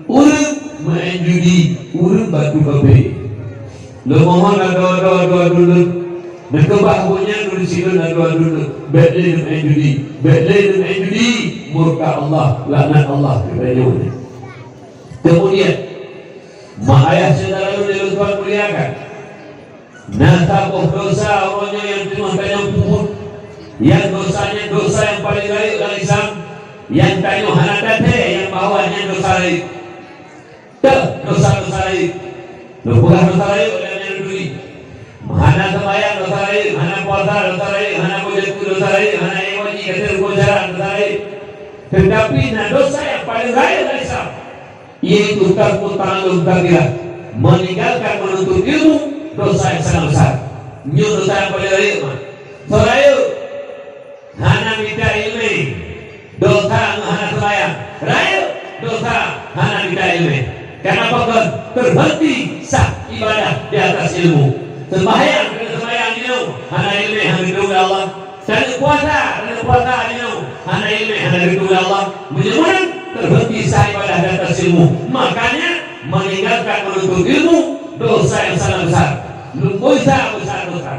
Ureueng meu'en judi, ureueng bantu kafé. Lôn mohon adoe-adoe, adoe-adoe lôn. Neukeubah buet nyan lôn sileuen adoe-adoe lôn. Bèk lé neumeu'en judi. Bèk lé neumeu'en judi. Murka Allah, laknat Allah keu tanyoe. Kemudian, mak ayah syedara lôn nyang lôn tuan muliakan. Na saboh dosa uroe nyoe nyang teungoh tanyoe peubuet. Nyang dosa nyan dosa nyang paleng rayeuk lam Islam. Nyang tanyoe hana tathèe nyang bahwa nyan dosa rayeuk. Teuh, dosa-dosa rayeuk. Lôn peugah dosa rayeuk lam nyan dulu. Hana seumayang dosa rayeuk, hana puasa dosa rayeuk, hana beujaku dosa rayeuk, hana ék haji, ka teuh rukon syarat dosa rayeuk. Teutapi na dosa nyang paleng rayeuk lam Islam. Yaitu tarku ta'allum kabirah, meninggalkan menuntut ilmu, dosa yang sangat besar. Nyoe dosa nyang paleng rayeuk mah. Soe rayeuk? Hana mita ileumèe, dosa ngon hana seumayang. Rayeuk, dosa, hana mita ileumèe. Kenapa kon? Terhenti sah ibadah di atas ilmu. Seumayang, kena seumayang jinoe, hana ileumèe, hana geuteupeue lé Allah. Taneuk puasa, taneuk puasa jinoe, hana ileumèe, hana geuteupeue lé Allah. Meunyoe meunan, terhenti sah ibadah di atas ilmu. Makanya, meninggalkan menuntut ilmu, dosa yang sangat besar. Lumboi sa besar dosa.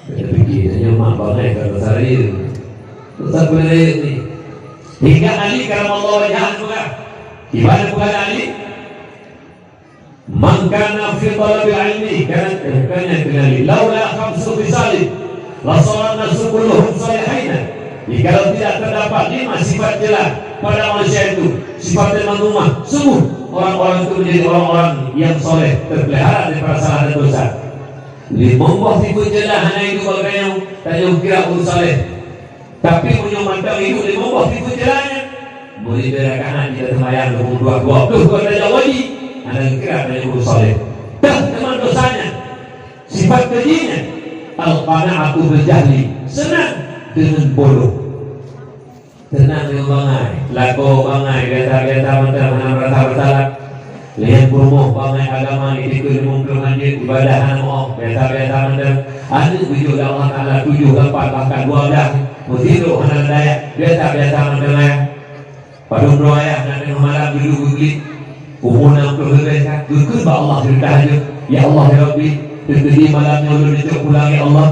Bèk tapikir, tanyoe mak bangai ka dosa rayeuk. Dosa paleng rayeuk nyan. Hingga Ali karamallahu wajhah peugah. Kiban peugah Ali? Man kana fi talabil ilmi, kana, eh, kana kali, laula khamsu khisalin, la sara nasu kulluhum salihina. Jikalau tidak terdapat lima sifat celah pada manusia itu, sifat yang mengumah, sungguh orang-orang itu menjadi orang-orang yang soleh, terpelihara daripada salah dan dosa. Limong boh sifat celah hana itu bak tanyoe, tanyoe kira ureueng saleh. Tapi meunyoe mantong idup limong boh pintoe jalan nyan, meunyoe bèk rakaat kita seumayang dua puluh dua, dua puluh dua tajak haji, hana geukira tanyoe ureueng saleh. Teuh teuma dosa nyan. Sifat keujih nyan, al-qana'atu bil jahli, seunang deungon bodoh. Seunang deungon bangai, lakoe bangai, biasa-biasa mantong, hana meurasa bersalah. Lheueh peurumoh bangai agama, itikeuet limong ploh hanjeuet, ibadah hana meu'oh, biasa-biasa mantong. Aneuk geujok lé Allah Taala tujoh, lapan, bahkan dua blah, meusidroe hana daya, biasa-biasa mantong ayah. Padub droe ayah na teungoh malam geuduek geuklik, umu nam ploh leubeh ka, geukheun bak Allah, geutahajud, "Ya Allah, ya Rabbi, teukeudi malam nyoe lôn neucok pulang, ya Allah."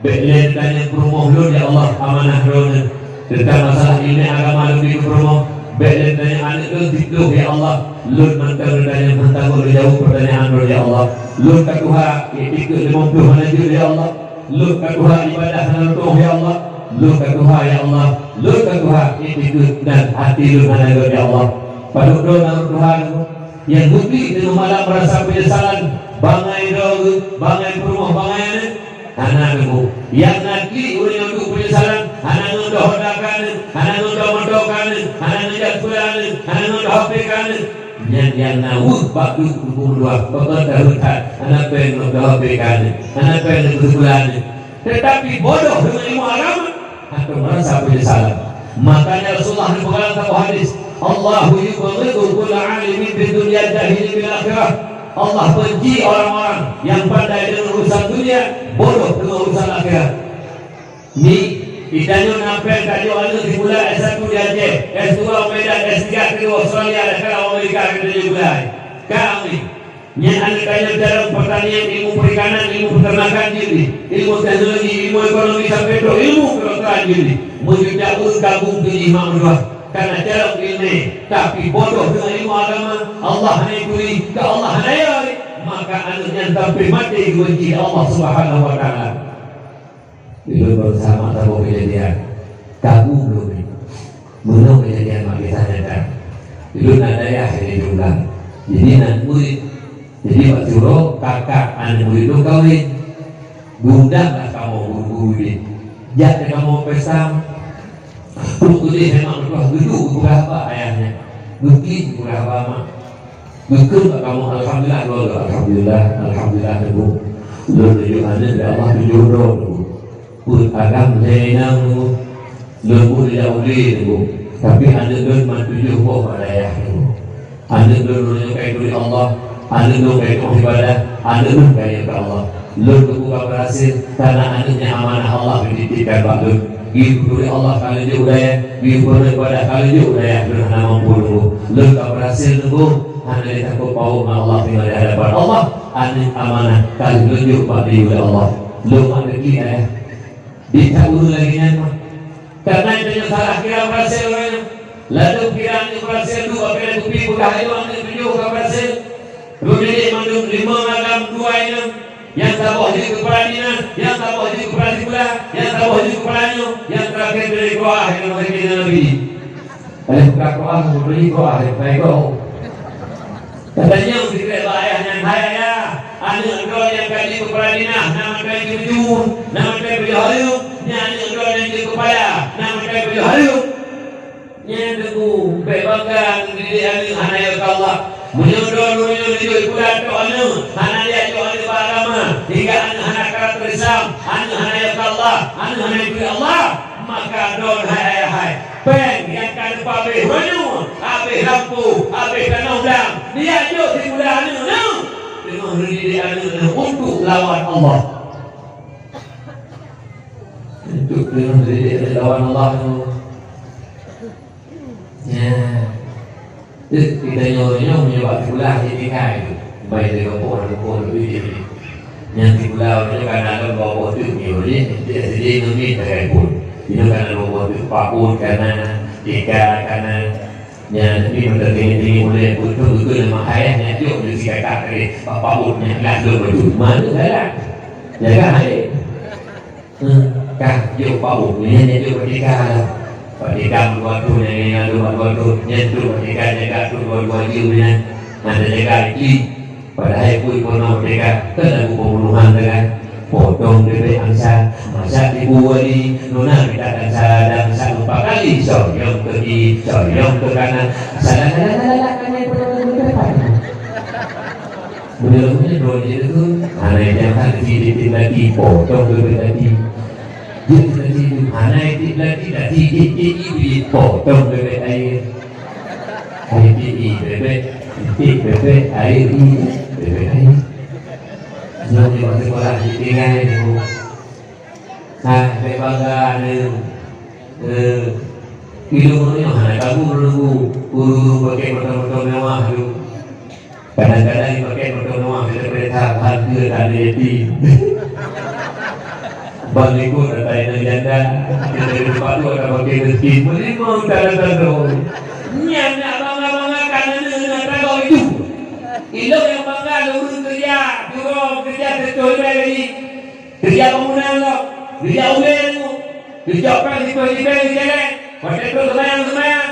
Bék lé neutanyong peurumoh lôn, ya Allah, amanah droeneuh. Teuntang masalah ileumèe agama lôn dikeue peurumoh, bék lé neutanyong aneuk lôn siploh, ya Allah, lôn mantong neutanyong, han sanggob lôn jaweueb peurtanyaan droeneuh, ya Allah. Lôn ka tuha itikeuet limong ploh hana jeuet, ya Allah. Lôn ka tuha ibadah hana lôn tu'oh, ya Allah. Lôn ka tuha, ya Allah. Lôn ka tuha itikeuet dan até lôn hana göt, ya Allah. Padub droe na rot tuha lôn. Nyang geuklik teungoh malam meurasa peunyesalan, bangai droe geuh, bangai peurumoh, bangai aneuk. Hana teungku. Nyang na klik ureueng nyang duek peunyesalan, hana ngon dôh honda keu aneuk, hana ngon dôh moto keu aneuk, hana ngon jak sikula aneuk, hana ngon dôh H P keu aneuk. Nyan nyang na weueh bak duek teungku meutuah, pakon taheuet that, hana péng ngon dôh H P keu aneuk, hana péng ngon sikula aneuk. Teutapi bodoh deungon ilmu agama, atau meurasa peunyesalan. Makanya Rasulullah neupeugah lam saboh hadis, "Allahu yubghidu kulla alimin fid dunya jahilin bil akhirah." Allah benci orang-orang yang pandai dengan urusan dunia, bodoh dengan urusan akhirat. Ni, kita nyoe na péng tajok aneuk sikula S satu di Aceh, S dua Medan, S tiga ke Australia, dan sekarang Amerika kita jeuet gulai. Kami, nyan aneuk tanyoe dalam pertanian, ilmu perikanan, ilmu peternakan jeuet, ilmu teknologi, ilmu ekonomi sampai trok ilmu kedokteran jeuet. Meunyoe jak ureueng kagum keu jih mak meutuah, karena calon ileumèe, tapi bodoh deungon ilmu agama, Allah hana turi, keu Allah hana yai, maka aneuk nyan sampai maté geubenci Allah Subhanahu wa Taala. Ulôn baru sama saboh keujadian. Kagum lôn nyoe. Meunoe keujadian mak kisah nyata. Ulôn na dayah di Jumlah. Jadi na murit. Jadi bak siuroe kakak aneuk murit lôn kawén. Geuundang lah kamoe guru-guru nyan. Jak lé kamoe pesta. Trok keudéh mak meutuah geuduek geupeugah bak ayah nyan. Geuklik geupeugah bak mak. Geukheun bak kamoe, "Alhamdulillah, keuluwarga. Alhamdulillah, alhamdulillah, Teungku. Lôn neujok aneuk dari Allah tujoh droe, Teungku. Peuet agam lhèe inong, Teungku. Lôn buet rijak udé, Teungku. Tapi aneuk lôn man tujoh boh bak dayah, Teungku. Aneuk lôn uroe nyoe ka ituri Allah, aneuk lôn ka itu'oh ibadah, aneuk lôn ka yue keu Allah." Lôn teupeu ka beurhasil, karena aneuk nyan amanah Allah geutitipkan bak lôn. Geuyue keu Allah ka lôn jok u dayah, geuyue keu ibadah ka lôn jok u dayah, lôn hana mampu lôn. Lôn ka beurhasil lôn, hana lé takot pawöt ngon Allah teungoh di hadapan Allah. Aneuk amanah ka lôn jok bak lôn Allah. Lôn mak geuklik ayah. Di ureueng lagèe nyan mah. Karena tanyoe salah kira beurhasil ureueng nyan. Ladôm kira aneuk beurhasil, dua kira kupi peugah ayo aneuk tujoh ka beurhasil. Lôn didik mandum limong agam dua inong. Nyang saboh jeuet keu kepala dinas, nyang saboh jeuet keu kepala sikula, nyang saboh jeuet keu kepala nyoe, nyang terakhir dari Kroah nyang sakét nyang Nabi. Ada buka Kroah, memberi Kroah, yang baik kau. Katanyong sikrek bak ayah nyan, "Hai ayah, aneuk droe nyang ka jeuet keu kepala dinas, na meukai jujur, na meukai peujeuet hareuem, nyan aneuk droe nyang jeuet keu kepala, na meukai peujeuet hareuem." Nyan Teungku, bèk bangga neudidik aneuk hana yue keu Allah. Meunyoe droeneuh nyoe neujok sikula tok aneuk, hana neujok aneuk bak agama, hingga aneuk hana karakter Islam, aneuk hana yue keu Allah, aneuk hana yue keu Allah, maka droeneuh hai ayah hai, péng nyang ka neupabéh uroe nyoe, habéh lampôh, habéh tanoh blang, neujok sikula aneuk neuh, teungoh neudidik aneuk neuh untuk lawan Allah. Untuk teungoh neudidik aneuk lawan Allah tu. Ya. Eh, kita nyoe-nyoe meunyoe bak sikula di tinggai tu. Baik dari kelompok, kelompok lebih tinggi. Nyang sikula nyoe kana lom dua boh teuk nyoe, jadi dia sendiri ngemin dengan pun. Itu kana dua boh teuk, PAUD kana, TK kana. Nyan, tapi meuteungi-teungi ulèe pun tu, beutôi nama ayah nyan jok di si kakak tadi. Pak PAUD nyan lah lom beutôi. Mana galak? Jaga hai. Eh, kah, jok PAUD, nyan, nyan jok Merdeka lah. Merdeka dua tu, nyan, nyan, dua, dua tu, nyan tu Merdeka jaga tu, dua, dua jeuem nyan. Ada jaga iklim. Padahai pun konon Merdeka, kan lagu pembunuhan tu kan. Potong bebek angsa, masak tipu wali, nona minta dansa, dansa empat kali, soyong ke kiri, soyong ke kanan. Salah, salah, salah, salah, kan yang potong bebek apa? Bener-bener dua je tu, anak yang hati di tim lagi, potong bebek lagi. Dia tu tadi tu, anak yang tim lagi, tadi di tim ni, potong bebek air. Air pipi bebek, pipi bebek, air i bebek air. Sebelum di waktu sekolah, di tinggai di rumah. Nah, bek bangga ni. Eh, ilmu ni hana kamu menunggu guru-guru pakai motor-motor mewah tu. Kadang-kadang pakai motor mewah kita boleh tahan ke tanda yatim. Bang ikut ada yang janda, kita di tempat tu ada pakai miskin. Menerima utara tanda. Nyan nak bangga-banggakan aneuk-aneuk tangga itu. Ilong nyang bangga lôn ureueng keureuja, jurong keureuja teuntôi lé gaji. Keureuja bangunan lom, keureuja ulèe lom. Geucok péng siploh jibèe geucèlèng. Watèe trok seumayang-seumayang.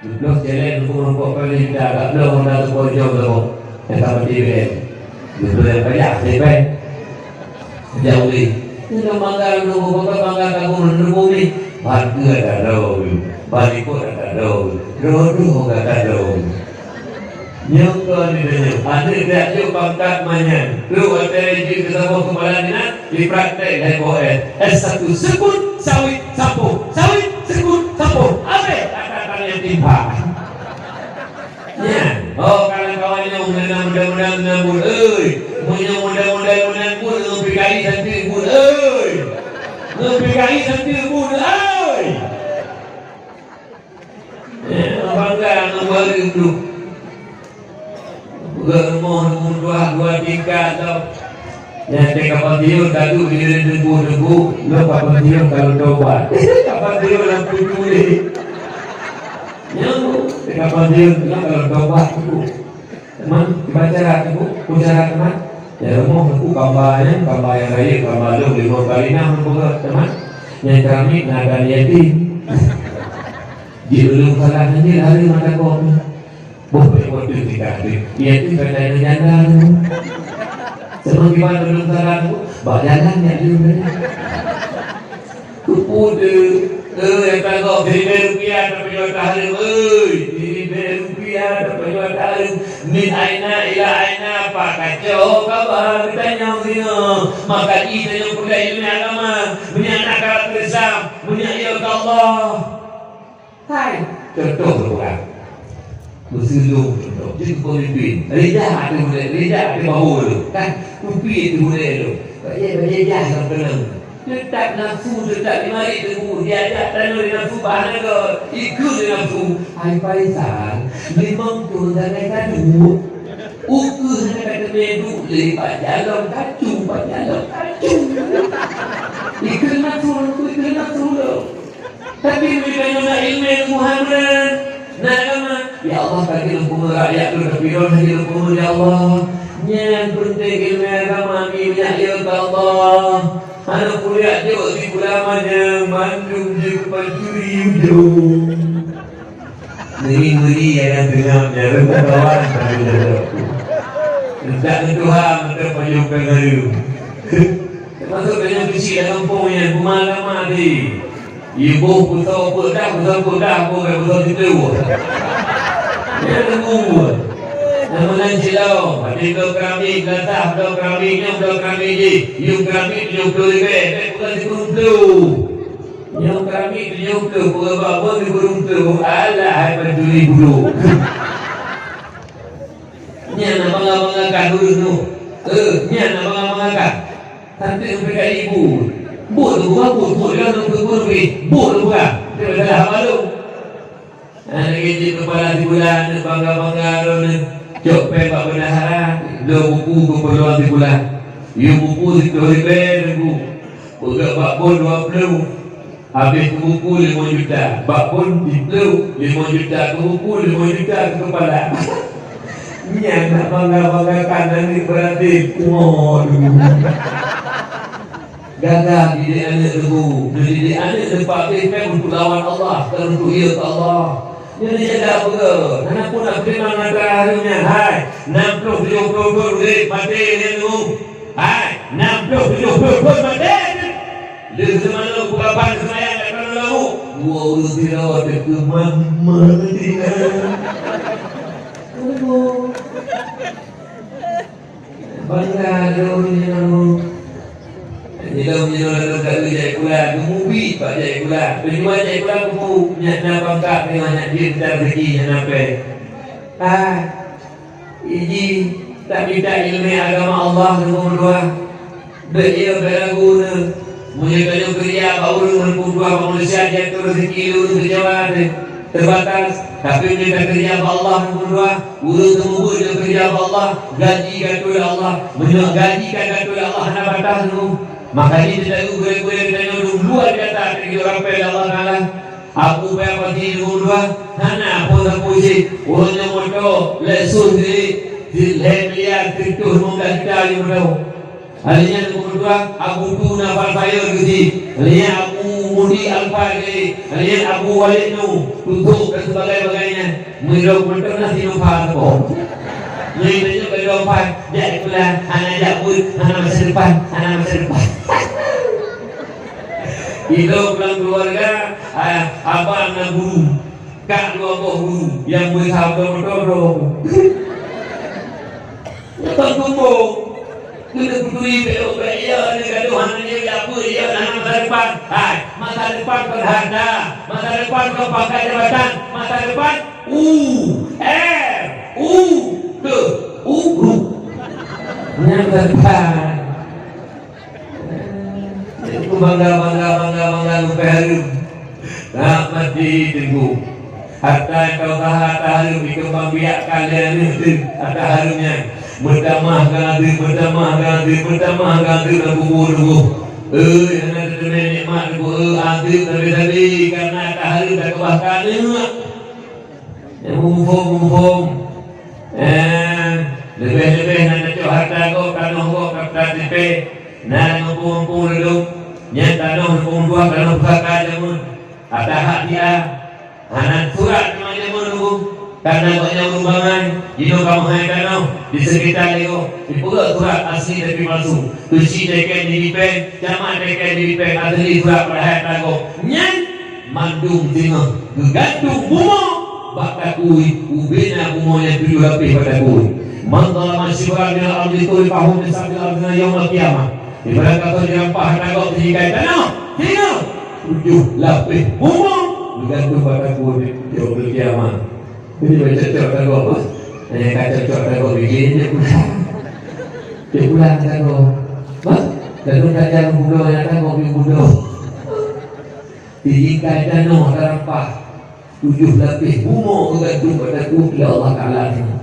Geubloe cèlèng rukok-rukok péng lé juta, gak bloe honda teuko jom teuko. Nyang ka mati B M. Geubloe nyang payah, lé péng. Jauh lé. Nyoe bangga nunggu, bangga, bangga kamoe nunggu ni. Ban keu ata droe, ban ikot ata droe, droe-droe gata droe. Nyoe kon di donya, aneuk jak jok pangkat manyan. Trok watèe jeuet keu saboh keupala dinas, jipraktek hai boh S. S satu sekut, sawit, sapoh, sawit, sekut, sapoh. Abéh ata-ata nyang timpha. Nyan, oh, kawan-kawan nyang mudah-mudahan ngon buet, euy. Meunyoe mudah-mudahan ngon buet, ngon P K I santri buet, euy. Ngon P K I santri buet, euy. Eh, bangga ngon ureueng tu. Peugah rumoh ngon dua, dua tingkat tau. Nyang teuka pensiun tadu di teungku-teungku, lôn ka pensiun ka lôn tobat. Ka pensiun lam pucuk lé. Nyan tu, teuka pensiun lôn ka lôn tobat tu. Teman, baca rat tu, baca rat teman. Ya, rumoh aku kamba nyan, kamba nyang rayeuk, kamba lôn limong kali enam lôn peugah, teman. Nyang keramik na dan yatim. Di ulôn salah nyan lari mata kong. Boh pek waktu tingkat tu. Yatim kan ada janda tu. Sama gimana ulôn salah tu, bak jalan ya dia. Kupu teu, eh, nyang tanggong siribèe rupiah tapajoh tahareuem, euy, siribèe rupiah tapajoh tahareuem, min aina ila aina, pak kacok kaba geutanyong singoh, maka jih tanyoe peugah ileumèe agama, meunyoe na karakter Islam, meunyoe iya keu Allah. Hai, contoh lôn peugah. Meuseulom contoh, jeuet keu pemimpin. Rida ateueh ulèe, rida ateueh bahu lôn. Kan, kupi ateueh ulèe lôn. Bajèe, bajèe jah lôn keunong. Teutap nafsu, teutap dimari teungku. Diajak tanoh lé nafsu, bah hana göt. Ikheun lé nafsu. Hai Faisal, limong thôn sagai ka duek. Ukeue hana ka teumè duek lé, bak jalan kacu, bak jalan kacu. Ikheun nafsu lôn, ikheun nafsu lôn. Tapi meunyoe tanyoe na ileumèe Muhammad, na agama, ya Allah, ka jeuet lôn peungeuh rakyat lôn, tapi droe hana jeuet lôn peungeuh, ya Allah. Nyan peunteng ileumèe agama, mi meunyak ya keu Allah. Hana kuliah jok sikula manyang, mandum jeuet pancuri ujong. Ngeri-ngeri ya nyang teungab nyan, reuta kawan, tapi jadok. Reuta keu Tuhan, reuta pajoh ka ngeureueng. Teumasok tanyoe keuchik lam gampông nyan, peue agama tadi. Iboh peusoe peuet dah, peusoe peuet dah, boh bèk peusoe siplôh. Nyan teungku. Nyang meunan cilong, até bloe keramik, geulatah bloe keramik, nyoe bloe keramik jih. Yum keramik tujoh ploh ribèe, bèk peugah sikureueng ploh. Nyoe keramik tujoh ploh, peugah bak boh sikureueng ploh. Alah, hai pancuri budok. Nyan na bangga-banggakan ureueng nyoe. Eh, nyan na bangga-banggakan. Sampai sampai ka ibu. Buet tu bukan buet, buet kan tu buet, buet tu bukan. Dia masalah apa tu? Ha, lagèe cit keupala sikula, aneuk bangga-bangga droeneuh. Cok péng bak bendahara, bloe buku keupeurluan sikula. Yum buku siplôh ribèe, bu. Peugöt bak bon dua ploh. Habéh keu buku limong juta, bak bon siplôh, limong juta keu buku, limong juta keu keupala. Nyan nak bangga-banggakan aneuk beurati tuha dulu. Gaga didik aneuk teungku, neudidik aneuk teumpat abéh péng untuk lawan Allah, bukan untuk ie keu Allah. Nyoe neujaga peue? Hana peue nak peutimang antara hareuem nyan, hai, nam ploh tujoh ploh thon udép, maté lé nyoe. Hai, nam ploh tujoh ploh thon maté. Lheueh seumalam pukul lapan seumayang dak keunoe lampu. Dua ureueng sidroe teukeumah meutina. Aduh. Bangga droe nyoe. Jilong-jilong lalu dak jak sikula, geumubi bak jak sikula. Tujuan jak sikula kubu, nyak na pangkat, nyak jeuet mita rezeki, nyak na péng. Ah, iji tak mita ileumèe agama Allah, Teungku meutuah. Bèk, ya, bèk ragu neuh. Meunyoe tanyoe keurija bak ureueng, Teungku meutuah, bak manusia, jatuh rezeki ureueng keucewa teuh, teubatas. Tapi meunyoe takeurija bak Allah, Teungku meutuah, ureueng teumeubeuet nyang keurija bak Allah, gaji ka teuh lé Allah. Meunyoe gaji ka teuh lé Allah, hana batas, Teungku. Makajih teudagu gurèe-gurèe geutanyoe dum luwa biasa teukeujot rampai lé Allah Taala. Abu Bakar Siddiq dua, hana phôn sapeue cit. Ureueng nyang moto Lexus jih, jih lhèe miliar tujoh limong blah juta jih moto. Alèh nyan dua, Abu Tu Nafal Fire jih. Alèh nyan Abu Mudi Alfa jih. Alèh nyan Abu Walid Nu, Tutup dan sebagainya. Meunyoe mantong na sinumpa saboh. Meunyoe tanyoe keudroe pat, jak sikula, hana jak beuet, hana masa depan, hana masa depan. Ilôn lam keuluwarga, ah, abang na guru, kak dua boh guru, nyang beusaboh moto droe. Nyoe kon tumbông. Keuneuk peuturi bèk-bèk, ya, nyoe gadoh hana nyoe, ya, peue, ya, hana masa depan. Hai, masa depan kon harta, masa depan kon pangkat jabatan, masa depan U R U K, uruk. Nyan teupat. Itu bangga, bangga, bangga, bangga, lupa hareuem. Nak mati teungku. Harta nyang ka usaha harta hareuem, dikeumbang biakkan lé aneuk teuh harta hareuem nyan. Meutamah geuh, meutamah geuh, meutamah geuh lam kubur teungku. Eh, hana teuteumé nikmat teungku, eh, azeub sabe-sabe kareuna harta hareuem takeubah keu aneuk. Nyang muphom-muphom. Eh, leubeh-leubeh na tacok harta gob, tanoh gob, daftar tipéh. Na muphom-muphom lom. Nyan tanoh muphom dua, tanoh pusaka jameun. Ata hak dia. Hana surat nyoe jameun lom. Kareuna gobnyan ureueng bangai, jinoe kamoe hai tanoh, di sekitar lé gob. Dipeugah surat asli tapi palsu. Keuchik teken di lipeng, camat teken di lipeng, asli surat padahai ata gob. Nyan Mandum singoh geugantung bumoe bak takue, ubena bumoe nyang tujoh lapéh bak takue. Man zalama shibran minal ardi tuwika lahu min saqafil ardi yaumal qiyamah. Ibarat kata jirampah ata gob seuhingga tanoh, singoh tujoh lapéh bumoe geugantung bak takue di Yaumul Qiyamah. Jadi, baca cocok ata gob, bah. Hanya ka cocok ata gob, bikin dia pulang. Dia pulang ata gob. Bah, lalu tajam budoe ata gob, budoe. Di lingkai tanoh tarampah, tujoh lapéh bumoe geugantung bak takue lé Allah Taala nyoe.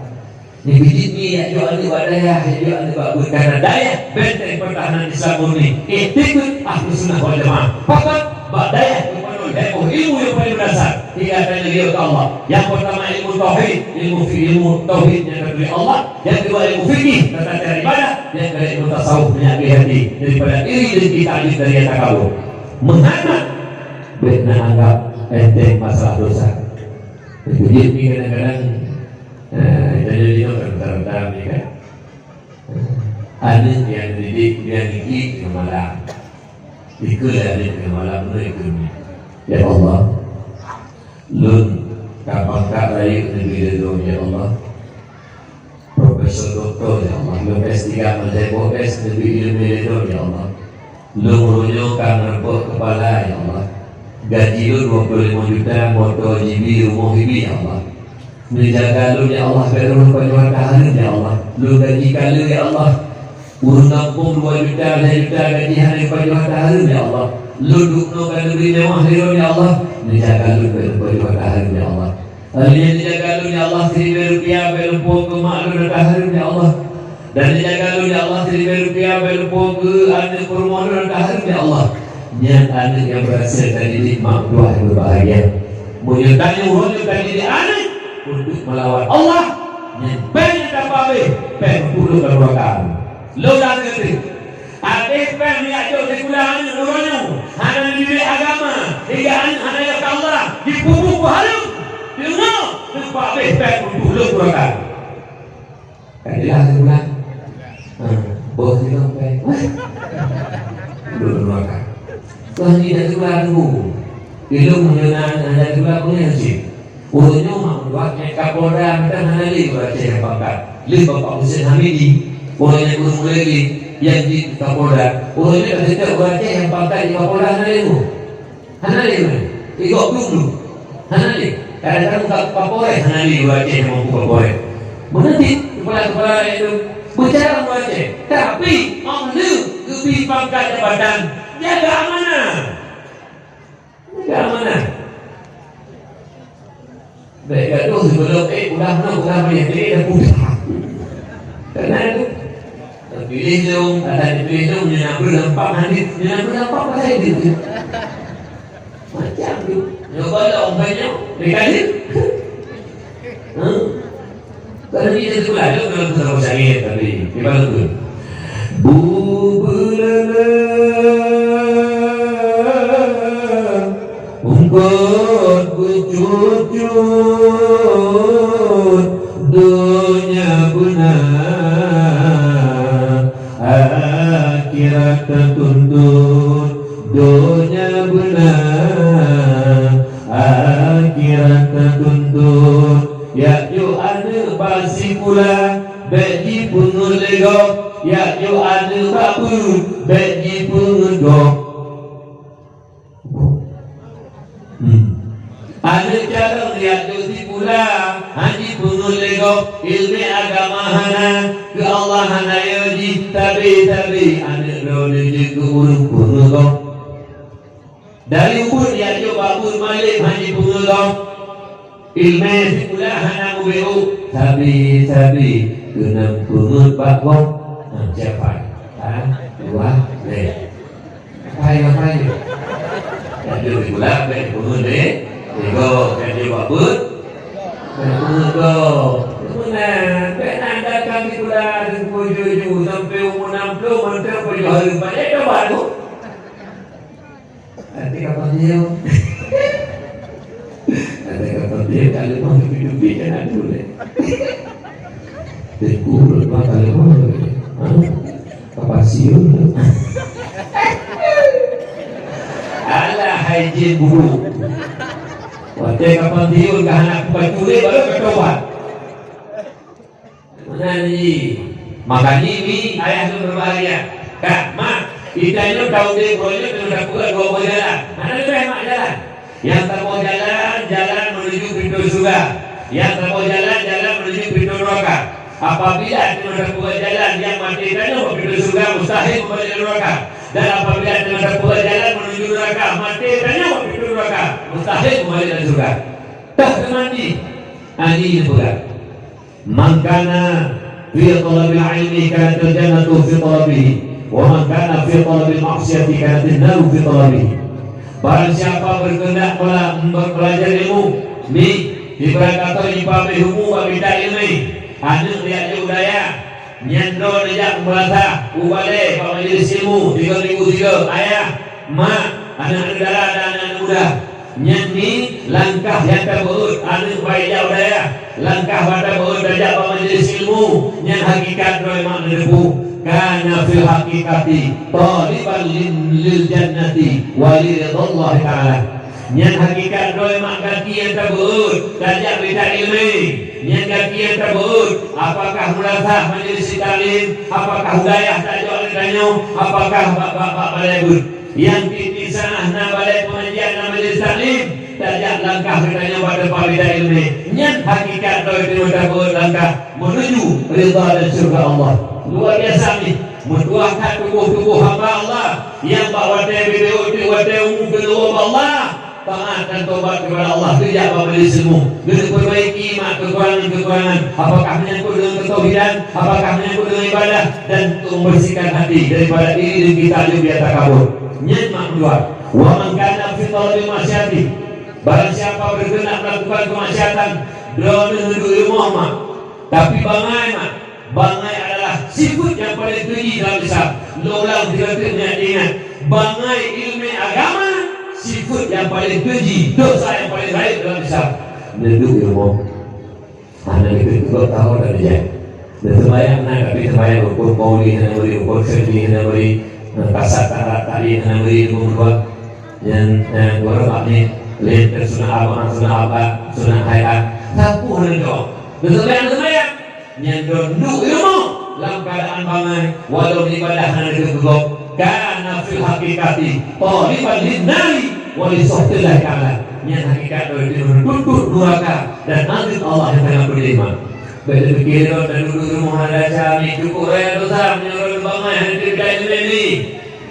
Nibak jih nyoe jak jok aneuk bak dayah, jak jok aneuk bak beuet, kareuna dayah benteng pertahanan Islam murni. Iktikad Ahlussunnah wal Jamaah. Pakat bak dayah geupeunong lhèe boh ilmu nyang paleng meudasar. Tiga kali lheueh keu Allah. Nyang peurtama ilmu tauhid, ilmu fi-, ilmu tauhid nyang ka turi Allah. Nyang keudua ilmu fikih, tata cara ibadah. Nyang keulhèe ilmu tasawuf, meunyampé hati daripada iri, dengki, takjub dan raya, takabur. Meuhai mat, bèk na anggap enteng masalah dosa. Itu dia ni kadang-kadang, eh, kita jadi tu kan, kadang-kadang ni kan. Aneuk nyang didik, nyang didik ngon malam. Ikut aneuk ngon malam, ikut ni. Ya Allah, lôn ka pangkat rayeuk neubri lé lôn, ya Allah. Profesor, doktor, ya Allah. Lôn S tiga, meulhèe boh S, neubri ileumèe lé lôn, ya Allah. Lôn uroe nyoe ka neureupok keupala, ya Allah. Gaji lôn dua puluh lima juta, moto jibi, rumoh jibi, ya Allah. Neujaga lôn, ya Allah, bèk lôn pajoh hareuem, ya Allah. Lôn gaji ka le, ya Allah. Ureueng gampông dua juta, lhèe juta gaji hana pajoh hareuem, ya Allah. Lôn duek nyoe ka neubri mewah lé lôn, ya Allah. Neujaga lôn bèk lôn pajoh hareuem, ya Allah. Alèh nyan neujaga lôn, ya Allah, siribèe rupiah bèk lôn puwoe keu mak lôn hareuem, ya Allah. Dan neujaga lôn, ya Allah, siribèe rupiah bèk lôn puwoe keu aneuk peurumoh lôn hareuem, ya Allah. Nyan aneuk nyang beurhasil tadidik mak meutuah nyang beubahgia. Meunyoe tanyoe uroe nyoe tadidik aneuk untuk meulawan Allah, nyan péng nyang ka habéh, péng puluh kali ganda. Lôn lam keutik. Habéh péng jak jok sikula aneuk uroe nyoe, hana didik agama, hingga aneuk hana jak keu Allah, jipubuet keu hareuem. Deungoe, teupabéh péng untuk lôn ganda. Ka jeulaih teuh bulan. Ha, boh jinoe pèng. Dua neraka. Tuhan tidak suka tunggu. Ilmu meunyoe na, na, na suka punya cit. Ureueng nyoe mak buat nyang Kapolda mantong hana lé ureueng Aceh nyang pangkat. Lé Bapak Husein Hamidi, ureueng nyang ureueng mulai lé, nyang di Kapolda. Ureueng nyoe ka teucok ureueng Aceh nyang pangkat di Kapolda hana lé tu. Hana lé ureueng. Igok dum tu. Hana lé. Kadang-kadang ka-, kapolres hana lé ureueng Aceh nyang mampu kapolres. Meunan cit kepala-kepala laén tu beucara ureueng Aceh. Tapi, óh lheueh geubri pangkat jabatan, jaga amanah. Jaga amanah. Bèk gadoh sigohlom, eh, udah meunan, udah meunan, jadi dah pudah. Karena tu, terpilih dong, kata dipilih dong, nyan na beureuleumpang hadis, nyan na beureuleumpang pasal itu. Macam tu. Nyoe kalau umpamanya, mereka ni. Hah? Kalau dia sekolah, dia kalau tu sama saya, tapi dia baru tu. Bubulala, ungkot bucut-cut, donya beuna, akhirat tatuntut. Donya beuna, akhirat tatuntut. Yak jok aneuk bak sikula, bèk jipeungeut lé gob. Yak jok aneuk bak beuet, bèk jipeungeut gob. Hmm. Aneuk calon yak jok sikula, han jipeungeut lé gob. Ileumèe agama hana, keu Allah hana yo jih. Sabe-sabe aneuk droeneuh jeuet keu ureueng peungeut gob. Dari ubit yak jok bak beuet malem han jipeungeut gob. Ileumèe sikula hana mubeuet. Sabe-sabe keuneuk peungeut bak gob. Ha, siapa? Ha? Dua, lhèe. Apai, apai. Yak jok sikula bèk peungeut lé gob, yak jok bak beuet bèk peungeut gob. Meunan, bèk na datang sikula teungku ju-ju sampai umur enam puluh mantong pajoh hareuem. Pajoh hareuem. Até kapal dia. Até kapal dia, kalau mau dupi-dupi, jangan dulu deh. Teungku, lupa kalau mau. Ha? Kapal siul. Alah, hai jin buruk. Watèe kapal siul, ka hana kupacut lé, baru ka tobat. Meunan jih. Maka nyoe, mi, ayah lôn berbahagia. Kak, mak, kita nyoe taudép uroe nyoe teungoh tapeugah dua boh jalan. Hana leubeh mak jalan. Nyang saboh jalan, jalan menuju pintoe syeuruga. Nyang saboh jalan, jalan menuju pintoe neuraka. Apabila teungoh tapeugah jalan nyang maté tanyoe bak pintoe syeuruga, mustahil meubalek neuraka. Dan apabila teungoh tapeugah jalan menuju neuraka, maté tanyoe bak pintoe neuraka, mustahil meubalek lam syeuruga. Toh teuma jih, Nabi neupeugah. Man kana fi talabil ilmi kanatil jannatu fi talabihi, wa man kana fi talabil maksiati kanatin naru fi talabihi. Barang siapa berkehendak mela-, belajar ilmu, mi, ibarat kata jipaméh umu bak mita ileumèe, aneuk jak jok u dayah, nyan droe neujak meulasah u balèe bak majelis ilmu, tiga minggu tiga, ayah, mak, aneuk-aneuk dara dan aneuk-aneuk muda. Nyan ni langkah nyang tabeuet aneuk baik jak u dayah, langkah nyang tabeuet tajak bak majelis ilmu, nyan hakikat droe mak neuteupeue. Kana fil haqiqati thaliban lin-, lil jannati wa li ridhallahi ta'ala. Nyan hakikat droe mak gaki nyang tabeuet tajak mita ileumèe, nyan gaki nyang tabeuet apakah meulasah majelis taklim, apakah u dayah tajak lé tanyoe, apakah bak, bak, bak balèe beuet. Nyang tiep-tiep saát na balèe pengajian, na majelis taklim, tajak langkah geutanyoe bak teumpat mita ileumèe. Nyan hakikat droe teungoh tabeuet langkah menuju ridha dan syurga Allah. Luar biasa nih, meutuah that tuboh-tuboh hamba Allah nyang bak watèe bibeu watèe umu keudua bak Allah, taat dan tobat kepada Allah, geujak bak majelis ilmu, geupeubaiki mak keukurangan-keukurangan, apakah menyangkut dengan ketauhidan, apakah menyangkut dengan ibadah, dan untuk membersihkan hati daripada iri dan kita juga takabur. Nyan mak meutuah. Wa man kana fi talabil maksiati, barang siapa berkehendak melakukan kemaksiatan, droeneuh duek i rumoh mak, tapi bangai mak, bangai adalah sifeuet nyang paleng teuji dalam Islam. Lôn ulang sigoe teuk, nyan ingat, bangai ileumèe agama sifeuet nyang paleng teuji, dosa nyang paleng rayeuk dalam Islam. Neuduek i rumoh. Hana geuteupeue tahun dan jam. Neuseumbahyang na, tapi seumbahyang rukun qauli hana meuri, rukun fi'li hana meuri, kasat, tahara, ta'lim hana meuri, rukun dua. Nyan, eh, dua rakaat ni, laén keu sunat amat, sunat abat, sunat haiat. Sapeue hana jaweueb? Neuseumbahyang, neuseumbahyang. Nyan droe duek i rumoh lam keuadaan bangai, walau ibadah hana geuteupeue. Kana fil haqiqati thaliban lin nari wa li sukhtillahi ta'ala. Nyan hakikat droe teuh tuntut nuraka dan azab Allah nyang sangat pedih, mak. Bèk neupike lôn dan ureueng rumoh hana desya, mi, cukup raya desya meunyoe lôn bangai hana teupeugah ilèe, mi.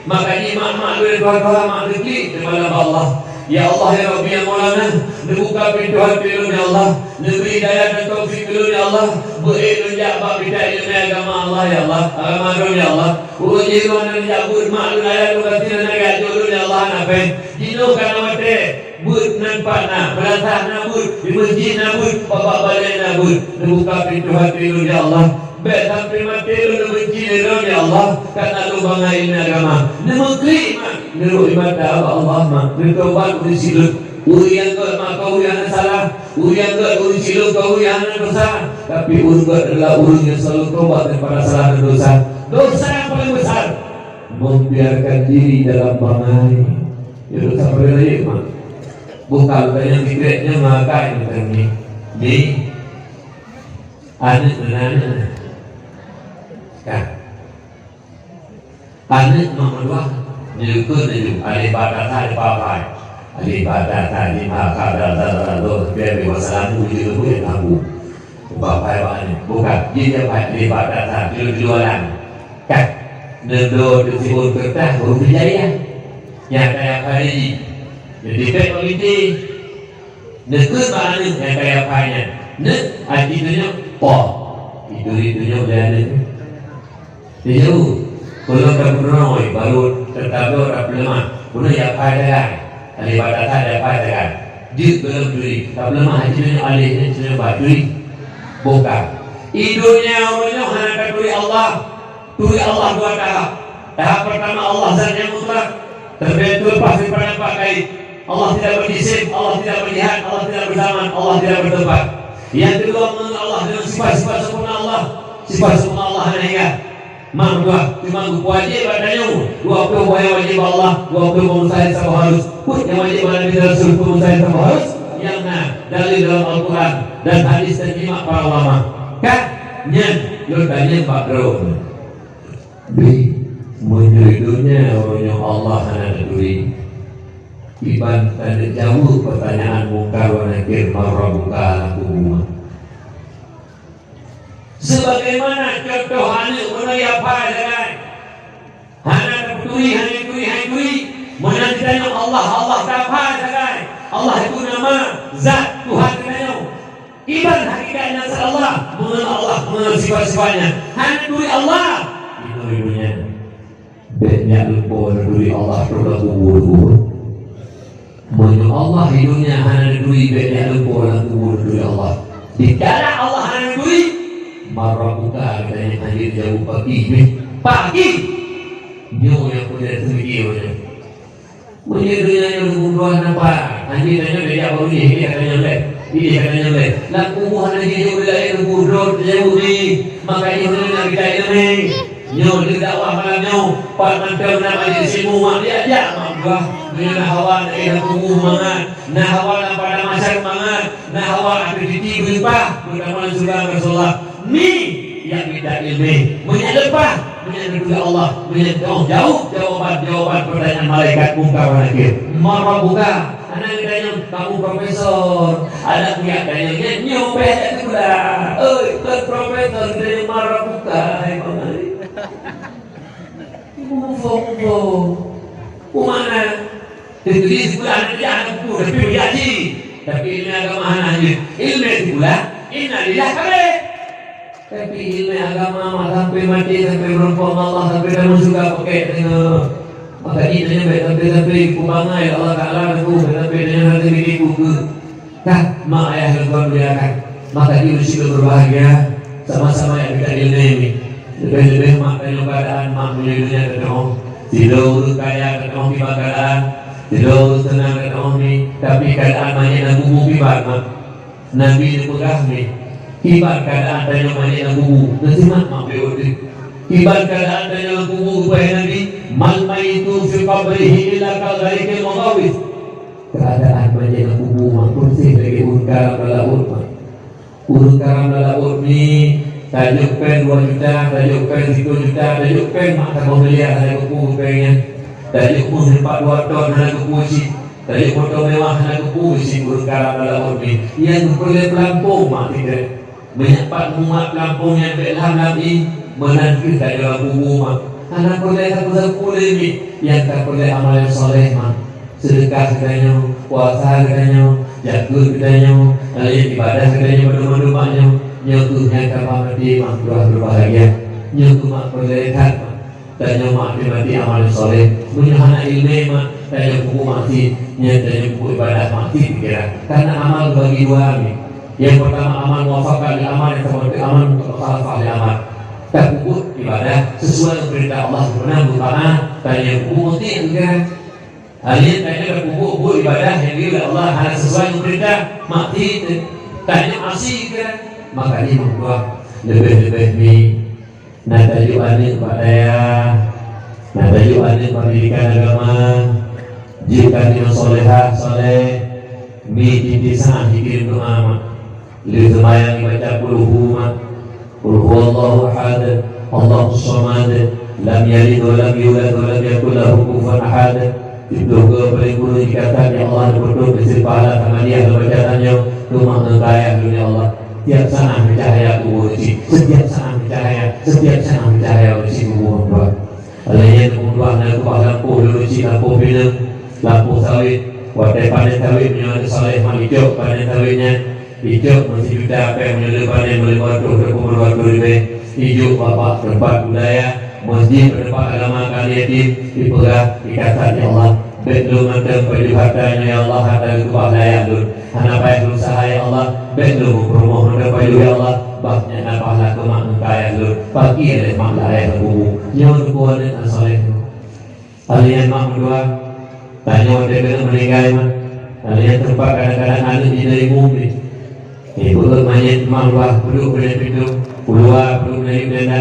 Maka jih mak-mak lôn, tuha-tuha mak, neuklik teumalam bak Allah. Ya Allah, ya Rabbi, ya Maulana, neubuka pintoe até lôn, ya Allah. Neubri hidayah dan taufik keu lôn, ya Allah. Beuék lôn jak bak mita ileumèe agama Allah, ya Allah. Agama droe, ya Allah. Ureueng jih lôn hana jak beuet, mak lôn, ayah lôn, gasien hana geujak jok lôn, ya Allah, hana péng. Jinoe ka na watèe beuet nan pat na, meulasah na beuet, di meuseujid na beuet, bak-bak balèe na beuet. Neubuka pintoe até lôn, ya Allah. Bèk sampoe maté lôn neubeunci lé droe, ya Allah, kareuna lôn bangai ileumèe agama. Neumeuklik, mak, neurôk ié mata bak Allah, mak, neutobat ureueng sileuem. Ureueng nyang gèt, mak, ka ureueng hana salah. Ureueng nyang gèt, ureueng sileuem, ka ureueng hana desya. Tapi ureueng gèt adalah ureueng nyang selalu tobat daripada salah dan desya. Desya nyang paleng besar, membiarkan diri dalam bangai. Nyoe desya paleng rayeuk, mak. Bukan tanyong sikrek nyoe makai bukan ni. Ni. Aneuk meunan. Kan? Aneuk mak meutuah, neuleukeue neujok alèh ba ta tha, alèh ba pai. Alèh ba ta tha, alèh ba kha, da, da, da, da, do, sampai alèh ba salamu, jeuet leupeue nyang tabu. Ba pai bak aneuk. Bukan, jih jak pai, alèh ba ta tha, jeuet leupeue alam. Kan? Neudo teusiôn keureutah, baru teujaya. Nyang kaya pai jih. Jadi, bèk komite. Neukheun bak aneuk nyang kaya pai nyan, "Neuk, aji tunyok po." Ituri tunyok lé aneuk. Dijaweueb, "Ulôn ka peunoh, baru teutabok tapeuleumah. Peunoh jak pai sagai. Alèh ba ta tha jak pai sagai. Jeuet gohlom turi. Tapeuleumah aji tunyok alèh nyan, tunyok ba turi." Bukan. Di donya uroe nyoe hana taturi Allah. Turi Allah dua tahap. Tahap pertama, Allah zat nyang mutlak, terbe-, terlepas daripada nampak gaib. Allah tidak berjisim, Allah tidak melihat, Allah tidak berzaman, Allah tidak bertempat. Yang kedua, mengenal Allah dengan sifat-sifat sempurna Allah. Sifat sempurna Allah hana hingga. Mak meutuah, cuma geupeuwajéb bak tanyoe dua ploh buah nyang wajéb bak Allah, dua ploh buah mustahil saboh harus. Peue nyang wajéb bak Nabi dan Rasul, peue mustahil saboh harus, nyang na dalil dalam Al-Quran dan hadis dan ijma' para ulama. Kan? Nyan lôn tanyong bak droeneuh. Bri, meunyoe donya uroe nyoe Allah hana taturi, kiban taneuk jaweueb peutanyaan Mungkar wa Nakir, "Man rabbuka?" lam kubu. Sebagaimana contoh aneuk meunoe jak pai sagai, hana taturi, hana turi, hana turi, meunan geutanyoe Allah, Allah jak pai sagai. Allah itu nama, zat, Tuhan geutanyoe. Kiban hakikat nyang zat Allah, mengenal Allah, mengenal sifat-sifatnya. Hana turi Allah, itu ilmunya. Bèk jak lupo neuturi Allah trok lam kubu. Meunyoe Allah di donya hana neuturi, bèk jak lupo lam kubu neuturi Allah. Dikala Allah hana neuturi, "Man rabbuka?" geutanyoe hana jaweueb paki. Paki! Nyoe nyang peue teumiké nyoe. Meunyoe donya nyoe leubu droe napa? Anjing tanyoe bèk jak bak uji, ini katanya leh. Ini katanya leh. Lam kubu hana jijok lé laén leubu droe teunyaweueb ni. Maka jih ulôn nak geucok ileumèe. Nyoe lheueh dakwah malam nyoe, pat mantong na majelis ilmu mak diajak mak meutuah. Meunyoe na hawa na éh lam kubu mangat, na hawa lam padang mahsyar mangat, na hawa ateueh titi beuleupah, beutama lam syeuruga Rasulullah. Mi, nyang mita ileumèe, meunyoe leupah, meunyoe neuturi Allah, meunyoe teuh jaweueb jawaban-jawaban peutanyaan malaikat Mungkar wa Nakir. Man rabbuka? Hana geutanyong, "Kamu profesor?" Adak ngiak tanyong, "Nyan nyoe péh jak sikula." Oi, kon profesor, geutanyong, "Man rabbuka, hai paman?" Muphom-muphom. Peue makna? Teutuléh sikula hana tajak, hana kubu, tapi meujak cit. Tapi ileumèe agama hana hanjeuet. Ileumèe sikula, innalillah kabeh. Tapi ileumèe agama mak sampai maté, sampai meurumpok ngon Allah, sampai dalam syeuruga pakai teungoh. Maka jih tanyoe bèk sampai-sampai kubangai Allah Taala, sampai tanyoe hana teumiké peue-peue. Ka, mak ayah lôn tuan muliakan, maka jih ureueng syiek berbahagia, sama-sama jak mita ileumèe mi. Leubeh-leubeh mak tanyoe keuadaan mak meunyoe donya teuh, sidroe ureueng kaya teuh kiban keuadaan, sidroe ureueng seunang teuh mi, tapi keuadaan manyét lam kubu kiban mak. Nabi neupeugah mi, kiban keuadaan tanyoe manyét lam kubu, neusimak mak beuh. Kiban keuadaan tanyoe lam kubu, geupeugah Nabi, "Mal mayyitu fi qabrihi illa kal ghariqil mughawwits." Keuadaan manyét lam kubu mak, peureséh lagèe ureueng karam lam laôt mak. Ureueng karam lam laôt ni, tajok péng dua juta, tajok péng siplôh juta, tajok péng mak saboh miliar hana geupeu péng nyan. Tajok meuh pat dua ton hana geupeu cit. Tajak moto mewah hana geupeu isi ureueng karam lam laôt mi, nyang geupeureulée peulampong mak titrek. Meunyak pat mumat peulampong nyang bèk lham lam ié, meunan kheueh tajak lam kubu mak. Hana peureulée sapeue-sapeue lé mi, nyang tapeureulée amal nyang saleh mak. Seudeukah geutanyoe, puasa geutanyoe, jakeuet geutanyoe, laén ibadah geutanyoe bandum-bandum mak nyoe, nyoe kheueh nyang ka maté mak dua beubahgia. Nyoe kheueh mak peureulée that mak. Tanyoe mak pih maté amal saleh. Meunyoe hana ileumèe mak, tanyoe peubuet maksiet, nyan tanyoe peubuet ibadah maksiet pikiran. Karena amal teubagi dua ni. Nyang peurtama amal muwafaqah lil amal, nyang saboh teuk amal mukhalafah lil amal. Tapeubuet ibadah sesuai ngon peurintah Allah, beuna beutaat, tanyoe peubuet maksiet pikiran. Akhirnya tanyoe tapeubuet-buet ibadah nyang geuyue lé Allah hana sesuai ngon peurintah, maksiet, tanyoe asi pikiran. Makanya meutuah leubeh-leubeh ni Na tajok aneuk bak dayah, na tajok aneuk bak pendidikan agama, jeuet keu aneuk nyang solehah, soleh, mi tieb-tieb saat jikirém doa mak. Lheueh seumayang jibaca qul hu mak, qul huwallahu ahad, Allahus samad, lam yalid wa lam yulad wa lam yakul lahu kufuwan ahad. Siplôh goe paléng kureueng jikatat, ya Allah, neupeutrok keu pahala samadiah lôn baca tanyoe, keu mak ngon keu ayah lôn, ya Allah. Tiab saát meucahya kubu cit, setiab saát meucahya, setiab saát meucahya cit kubu Tuhan. Lheueh nyan kubu Tuhan na keubah lampôh lôn cit, lampôh pineung, lampôh sawét. Watèe panen sawét, meunyoe aneuk saleh mak icok panen sawét nyan, icok meusijuta pèng, meunyoe lheueh panen meulimong reutôh, dua puluh reutôh ribèe. Ijok bak teumpat budaya, masjid, teumpat agama, kali yatim, ipeugah, ikatat, ya Allah, bèk lôn mantong pajoh hareuta nyoe, ya Allah, hareuta geukeubah lé ayah lôn. Hana payah lôn usaha, ya Allah, bèk lôn meupurumoh mantong pajoh, ya Allah, bah nyan na pahala keu mak ngon keu ayah lôn. Paki lé mak lé ayah lôn kubu. Nyoe teungku aneuk nyang saleh nyoe. Aneuk nyang mak meutuah, tanyoe watèe keuneuk meuninggai mak. Aneuk nyang teumpat kadang-kadang aneuk jidayumum jih. Ibu manyét mak meutuah peuduek bak pintoe, keuluwa peuduek bak pintoe.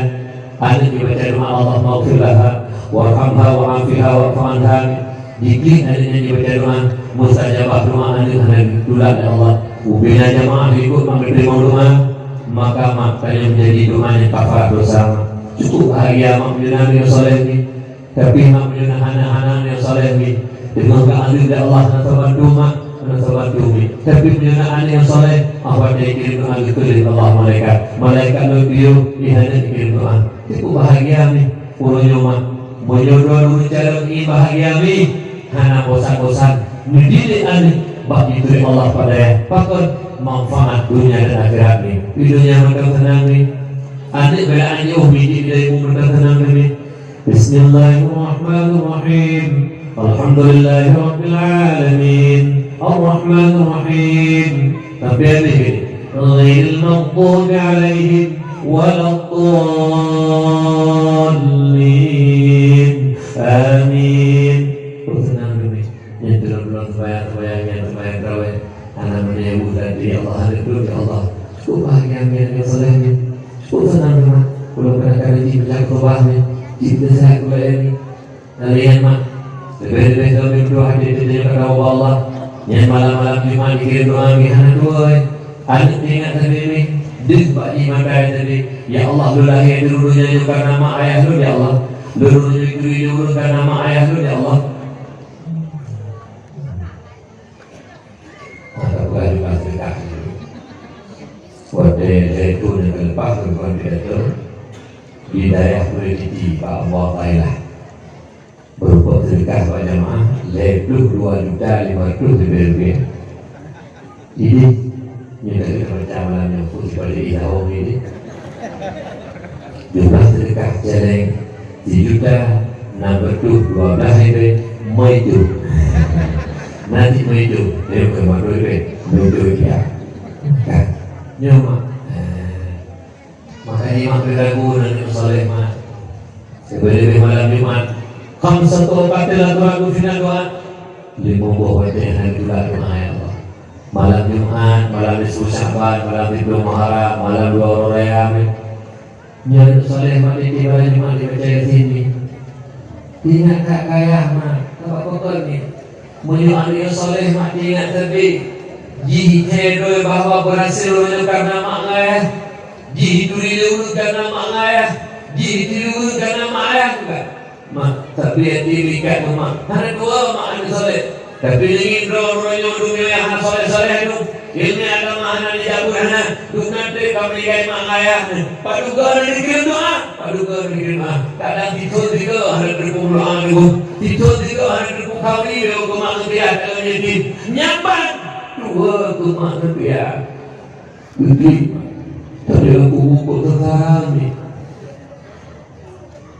Aneuk jibaca doa, "Allahummaghfir laha warhamha wa'afiha wa'fu anha." Diklik aneuk nyan jibaca doa, mustajabah doa aneuk hana ditulak lé Allah. Ubena jamaah ikot mak geuteurimong doa, maka mak ka nyan menjadi doa nyang kafarah dosa mak. Cukup bahagia mak meunyoe na aneuk nyang saleh nyoe. Tapi mak meunyoe na hana, hana aneuk nyang saleh nyoe, teungoh geuanggeueb lé Allah hana saban tu mak, hana saban tu mi. Tapi meunyoe na aneuk nyang saleh, ah watèe kirém doa geukheun lé Allah malaikat. Malaikat lôn piôh, ih aneuk kirém doa. Cukup bahagia mi. Uroe nyoe mak, meunyoe droe ureueng calon ngieng bahagia mi, hana bosan-bosan neudidik aneuk bak jituri Allah padahai pakon manfaat dunia dan akhirat mi. Di dunia mantong seunang mi. Aneuk beulaan jiôh mi, di ilmu mantong seunang mi. Bismillahirrahmanirrahim. Alhamdulillahirabbil alamin. Arrahmanirrahim. Sampai habis. Ghairil maghdubi alaihim waladdallin. Amin. Oh, seunang dulu. Nyan tu bulan sembahyang, sembahyang nyan, sembahyang tarawih. Anak meunyoe ibu tadi, ya Allah, ada tu, ya Allah. Cukup bahagia, ya, ya, saleh ni. Cukup seunang tu, mak. Kalau kadang-kadang cit peucah keubah ni, cit peucah keubah ni. Kalian, mak, leubeh-leubeh kami berdoa hati kita yang kata Allah. Nyan malam-malam Jumat dikirim doa mi hana tuai. Aneuk teuingat sabe mi, deuh bak jih mata sabe. Ya Allah, lôn lahé di dunia nyoe karena mak ayah lôn, ya Allah. Lôn dunia nyoe di dunia karena mak ayah lôn, ya Allah. Maka bukan juga sedekah. Watèe zaitun nyang leupah lôn kon pidato di dayah Puritici bak Allah Taala. Beureumpok sedekah bak jamaah lhèe ploh dua juta lima ratus ribèe rupiah. Idéh, nyoe ka geutanyoe baca malam nyoe, peue sipat idéh lawông idéh. Jumlah sedekah cèlèng sijuta nam reutôh dua blah ribèe meuitu. Nanti meuitu, nyoe keu meuitu ribèe, meuitu rupiah. Kan? Nyoe mak. Makanya mak beulagu aneuk saleh mak. Leubeh-leubeh malam Jumat. Khamsatu awqatin la turaddu fiha du'a. Limong boh watèe hana geutulak doa, ya Allah. Malam Jumat, malam nisfu Sya'ban, malam siplôh Muharram, malam dua uroe raya. Nyoe aneuk saleh mak tiep-tiep malam Jumat dibaca Yasin ni. Ingat that keu ayah mak, sabab pakon ni. Meunyoe aneuk nyang saleh mak teuingat sabe, jih jiteupeue bahwa beurhasil uroe nyoe karena mak ngon ayah, jih jituri lé ureueng karena mak ngon ayah, jih jituri ureueng karena mak ayah, bukan? Mak, tapi hati mikat mak, hana dua mak aneuk saleh. Tapi deungon droe-droe nyoe, dunia nyang hana saleh-saleh nyoe, ilmu agama hana dijaga, hana, dum na treb ka meuninggai mak ayah nyoe. Padub goe hana dikirim doa, padub goe hana dikirim doa. Kadang titun tiga hana teupeu doa nyoe, titun tiga hana teupeu kawin, lé keu mak ngon piah, ka lheueh yatim. Nyan ban dua keu mak ngon piah. Beutôi, tapi aku buku terang ni.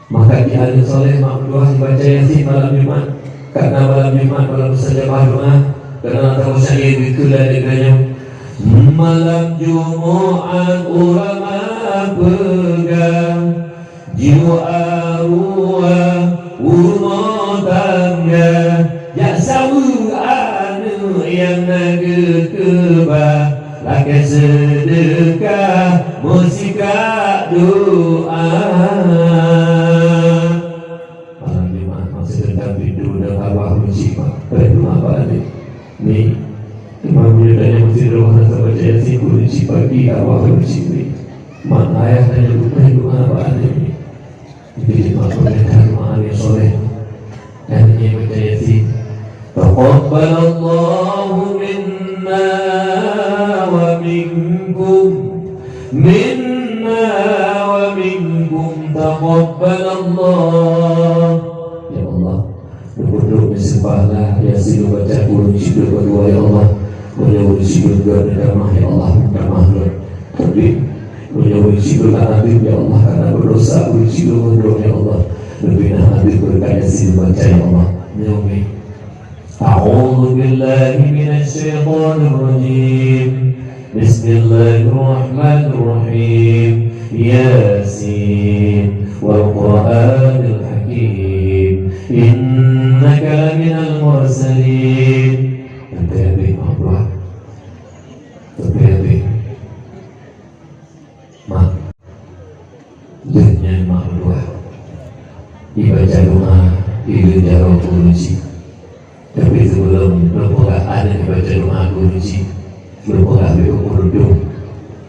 Maka di hari soleh mak meutuah dibaca Yasin malam Jumat. Karena malam Jumat malam mustajabah doa. Karena tahu saya betul ada kerana malam Jumat ulama pegang jiwa arwah rumah tangga. Jak saweue aneuk nyang na geukeubah. Lakée seudeukah meusikak doa. Malam Jumat masa teuntang pintoe dan Allah meucima. Baik doa bak aneuk. Ni, imam nyoe tanya meusidroe hana sabaca Yasin, kureueng cit pagi Allah meucima. Mak ayah tanya, "Baik doa bak aneuk ni." Jadi, mak pernah doa yang soleh. Dan dia baca Yasin. Taqabbalallahu minna wa minkum. Minna wa minkum taqabbalallah. Ya Allah, Lôn peutrok meuseumpah lah Yasin lôn baca, kureueng cit lôn meudoa, ya Allah. Meunyoe ureueng syiek lôn tamah, ya Allah, tamah lôn. Tapi meunyoe ureueng syiek lôn hana adeueb, ya Allah, karena berdosa, ureueng syiek lôn meudoa, ya Allah. Leubeh na adeueb beureukat Yasin lôn baca, ya Allah. Nyoe. A'udzu billahi minasy syaithanir rajim. Bismillahirrahmanirrahim. Yasin wal Qur'anil hakim. Innaka laminal mursalin. Teuntèe habéh mak meudoa. Teuntèe habéh. Mak. Lheueh nyan mak meudoa. Ibaca doa, ileueng jaroe keu ureueng syiek. Tapi sibeulom lôn peugah aneuk ibaca doa keu ureueng syiek, lôn peugah lé keu peunutôh.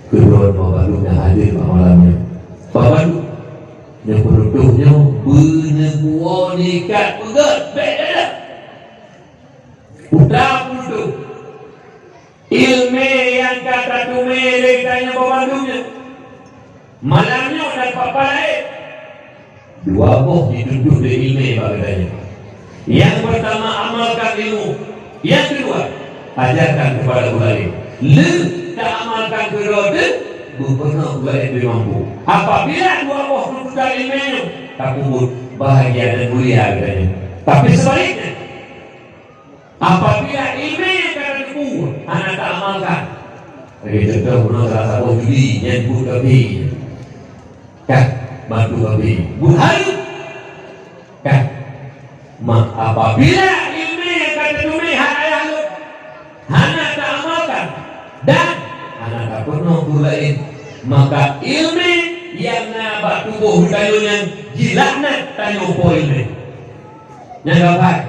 Keudroe Bapak Duek nyang hadir bak malam nyoe. Bapak Duek, nyang peunutôh nyoe beuneubuwoe nikat peugét, bèk dada. Putra peunutôh. Ileumèe nyang ka tateumèe lé geutanyoe banmandum nyoe, malam nyoe dan pat-pat laén, dua boh jituntut lé ileumèe bak geutanyoe. Nyang peurtama, amalkan ilmu. Nyang keudua, ajarkan keupada ureueng laén. Lheueh taamalkan keu droe teuh, beupeunoh ureueng laén beu mampu. Apabila dua boh tuntutan ileumèe nyoe tapeubuet, bahagia dan mulia geutanyoe. Tapi seubaliknya, apabila ileumèe nyang ka tateupeue hana taamalkan, lagèe contoh bunoe salah saboh judi nyang buet kafé, kan, bantu kafé, buet hareuem, kan. Ma, apabila ileumèe nyang ka teuteumèe hai ayah lôn hana taamalkan dan hana tapeunoh keu ureueng laén, maka ileumèe nyang na bak tuboh geutanyoe nyan jilaknat tanyoe po ileumèe. Nyan ka paih.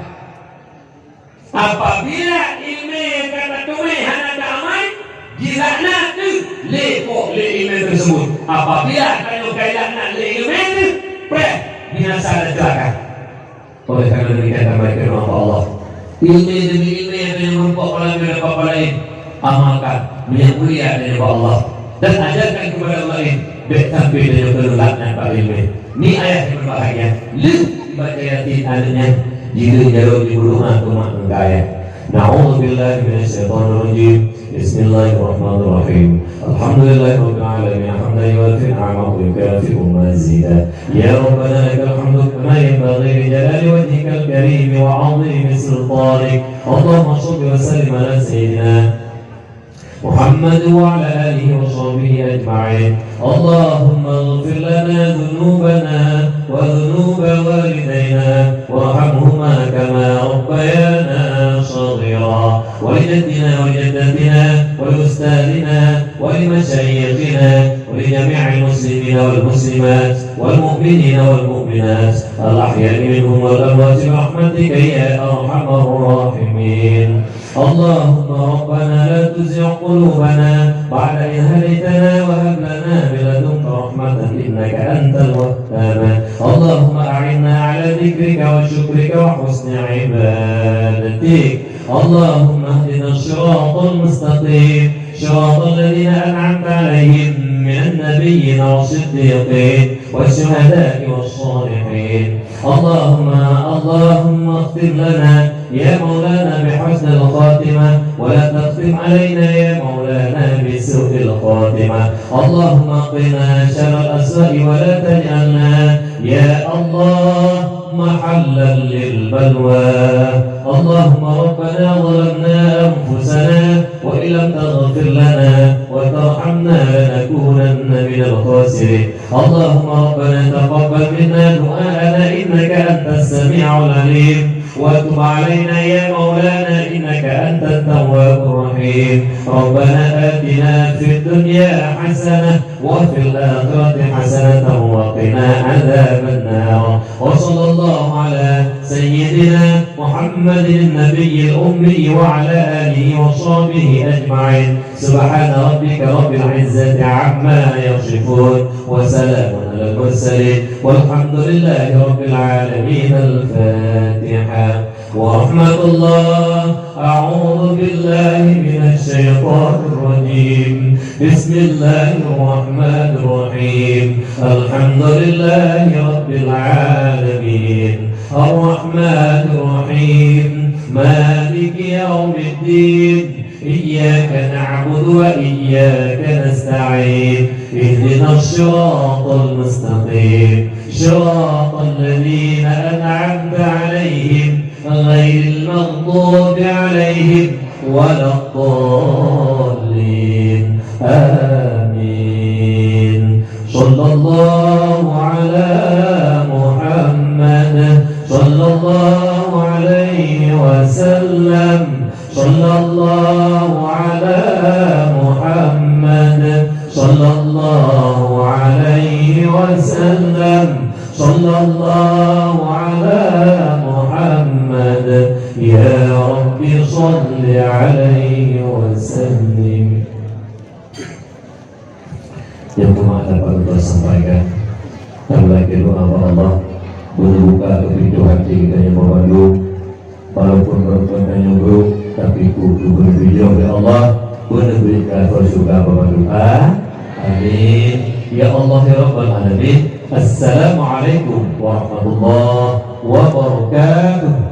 Apabila ileumèe nyang ka tateumèe hana taamal, jilaknat teuh lé po lé ileumèe teuseubut. Apabila tanyoe ka jilaknat lé ileumèe teuh, preh, binasa dan ceulaka. Oleh karena demikian, damai keunoe bak Allah. Ileumèe demi ileumèe nyang tanyoe meurumpok malam nyoe dan pat-pat laén, amalkan, meunyoe mulia tanyoe bak Allah. Dan ajarkan keupada ureueng laén, bèk sampoe tanyoe keuneuk laknat bak ileumèe. Ni ayah nyang berbahagia, lheueh baca Yasin aneuk nyan, jileueng jaroe jimeudoa keu mak ngon ayah. A'udzubillahi minasyaitonirrajim. Bismillahirrahmanirrahim. Alhamdulillahirabbil alamin, hamdan yuwafi ni'amahu wa yukafi'u mazida. Ya Rabbana lakal hamdu kama yanbaghi li jalali wajhikal karim wa 'azimi sultanik. Allahumma shalli wa sallim ala sayyidina محمد وعلى آله وصحبه أجمعين. اللهم اغفر لنا ذنوبنا وذنوب والدينا وارحمهما كما ربيانا صغيرا. ولجدنا ولجدتنا ولأستاذنا ولمشايخنا ولجميع المسلمين والمسلمات والمؤمنين والمؤمنات الأحياء منهم والأموات برحمتك يا أرحم الراحمين. اللهم ربنا لا تزغ قلوبنا بعد إذ هديتنا وهب لنا من لدنك رحمة إنك أنت الوهاب. اللهم أعنا على ذكرك وشكرك وحسن عبادتك. اللهم اهدنا الصراط المستقيم، صراط الذين أنعمت عليهم من النبيين والصديقين والشهداء والصالحين. اللهم، اللهم اختم لنا يا مولانا بحسن الخاتمة، ولا تختم علينا يا مولانا بسوء الخاتمة. اللهم قنا شر الأسواء ولا تجعلنا يا الله محلا للبلوى. اللهم ربنا ظلمنا أنفسنا وإن لم تغفر لنا وترحمنا لنكونن من الخاسرين. اللهم ربنا تقبل منا دعاءنا إنك أنت السميع العليم، وتب علينا يا مولانا إنك أنت التواب الرحيم. ربنا آتنا في الدنيا حسنة وفي الآخرة حسنة وقنا عذاب النار. وصلى الله على سيدنا محمد النبي الأمي وعلى آله وصحبه أجمعين. سبحان ربك رب العزة عما يصفون، وسلام على المرسلين، والحمد لله رب العالمين. الفاتحة. ورحمة الله. أعوذ بالله من الشيطان الرجيم. بسم الله الرحمن الرحيم. الحمد لله رب العالمين. الرحمن الرحيم. مالك يوم الدين. إياك نعبد وإياك نستعين. اهدنا الصراط المستقيم. صراط الذين أنعمت عليهم غير المغضوب عليهم ولا الضالين. آمين. صلى الله على محمد، صلى الله عليه وسلم، صلى الله على محمد، صلى الله عليه وسلم، صلى الله على محمد. يا رب صل عليه وسلم. Nyang teuma dapat ulôn sampaikan, tameulakée doa bak Allah, beuneubuka keu pintoe até geutanyoe bandum. Walaupun rot-rot tanyoe brok, tapi ku keubeureuti lé Allah, beuneubiet keu syeuruga bandum. Amin. Ya Allah, ya Rabbal Alamin. Assalamualaikum warahmatullahi wabarakatuh.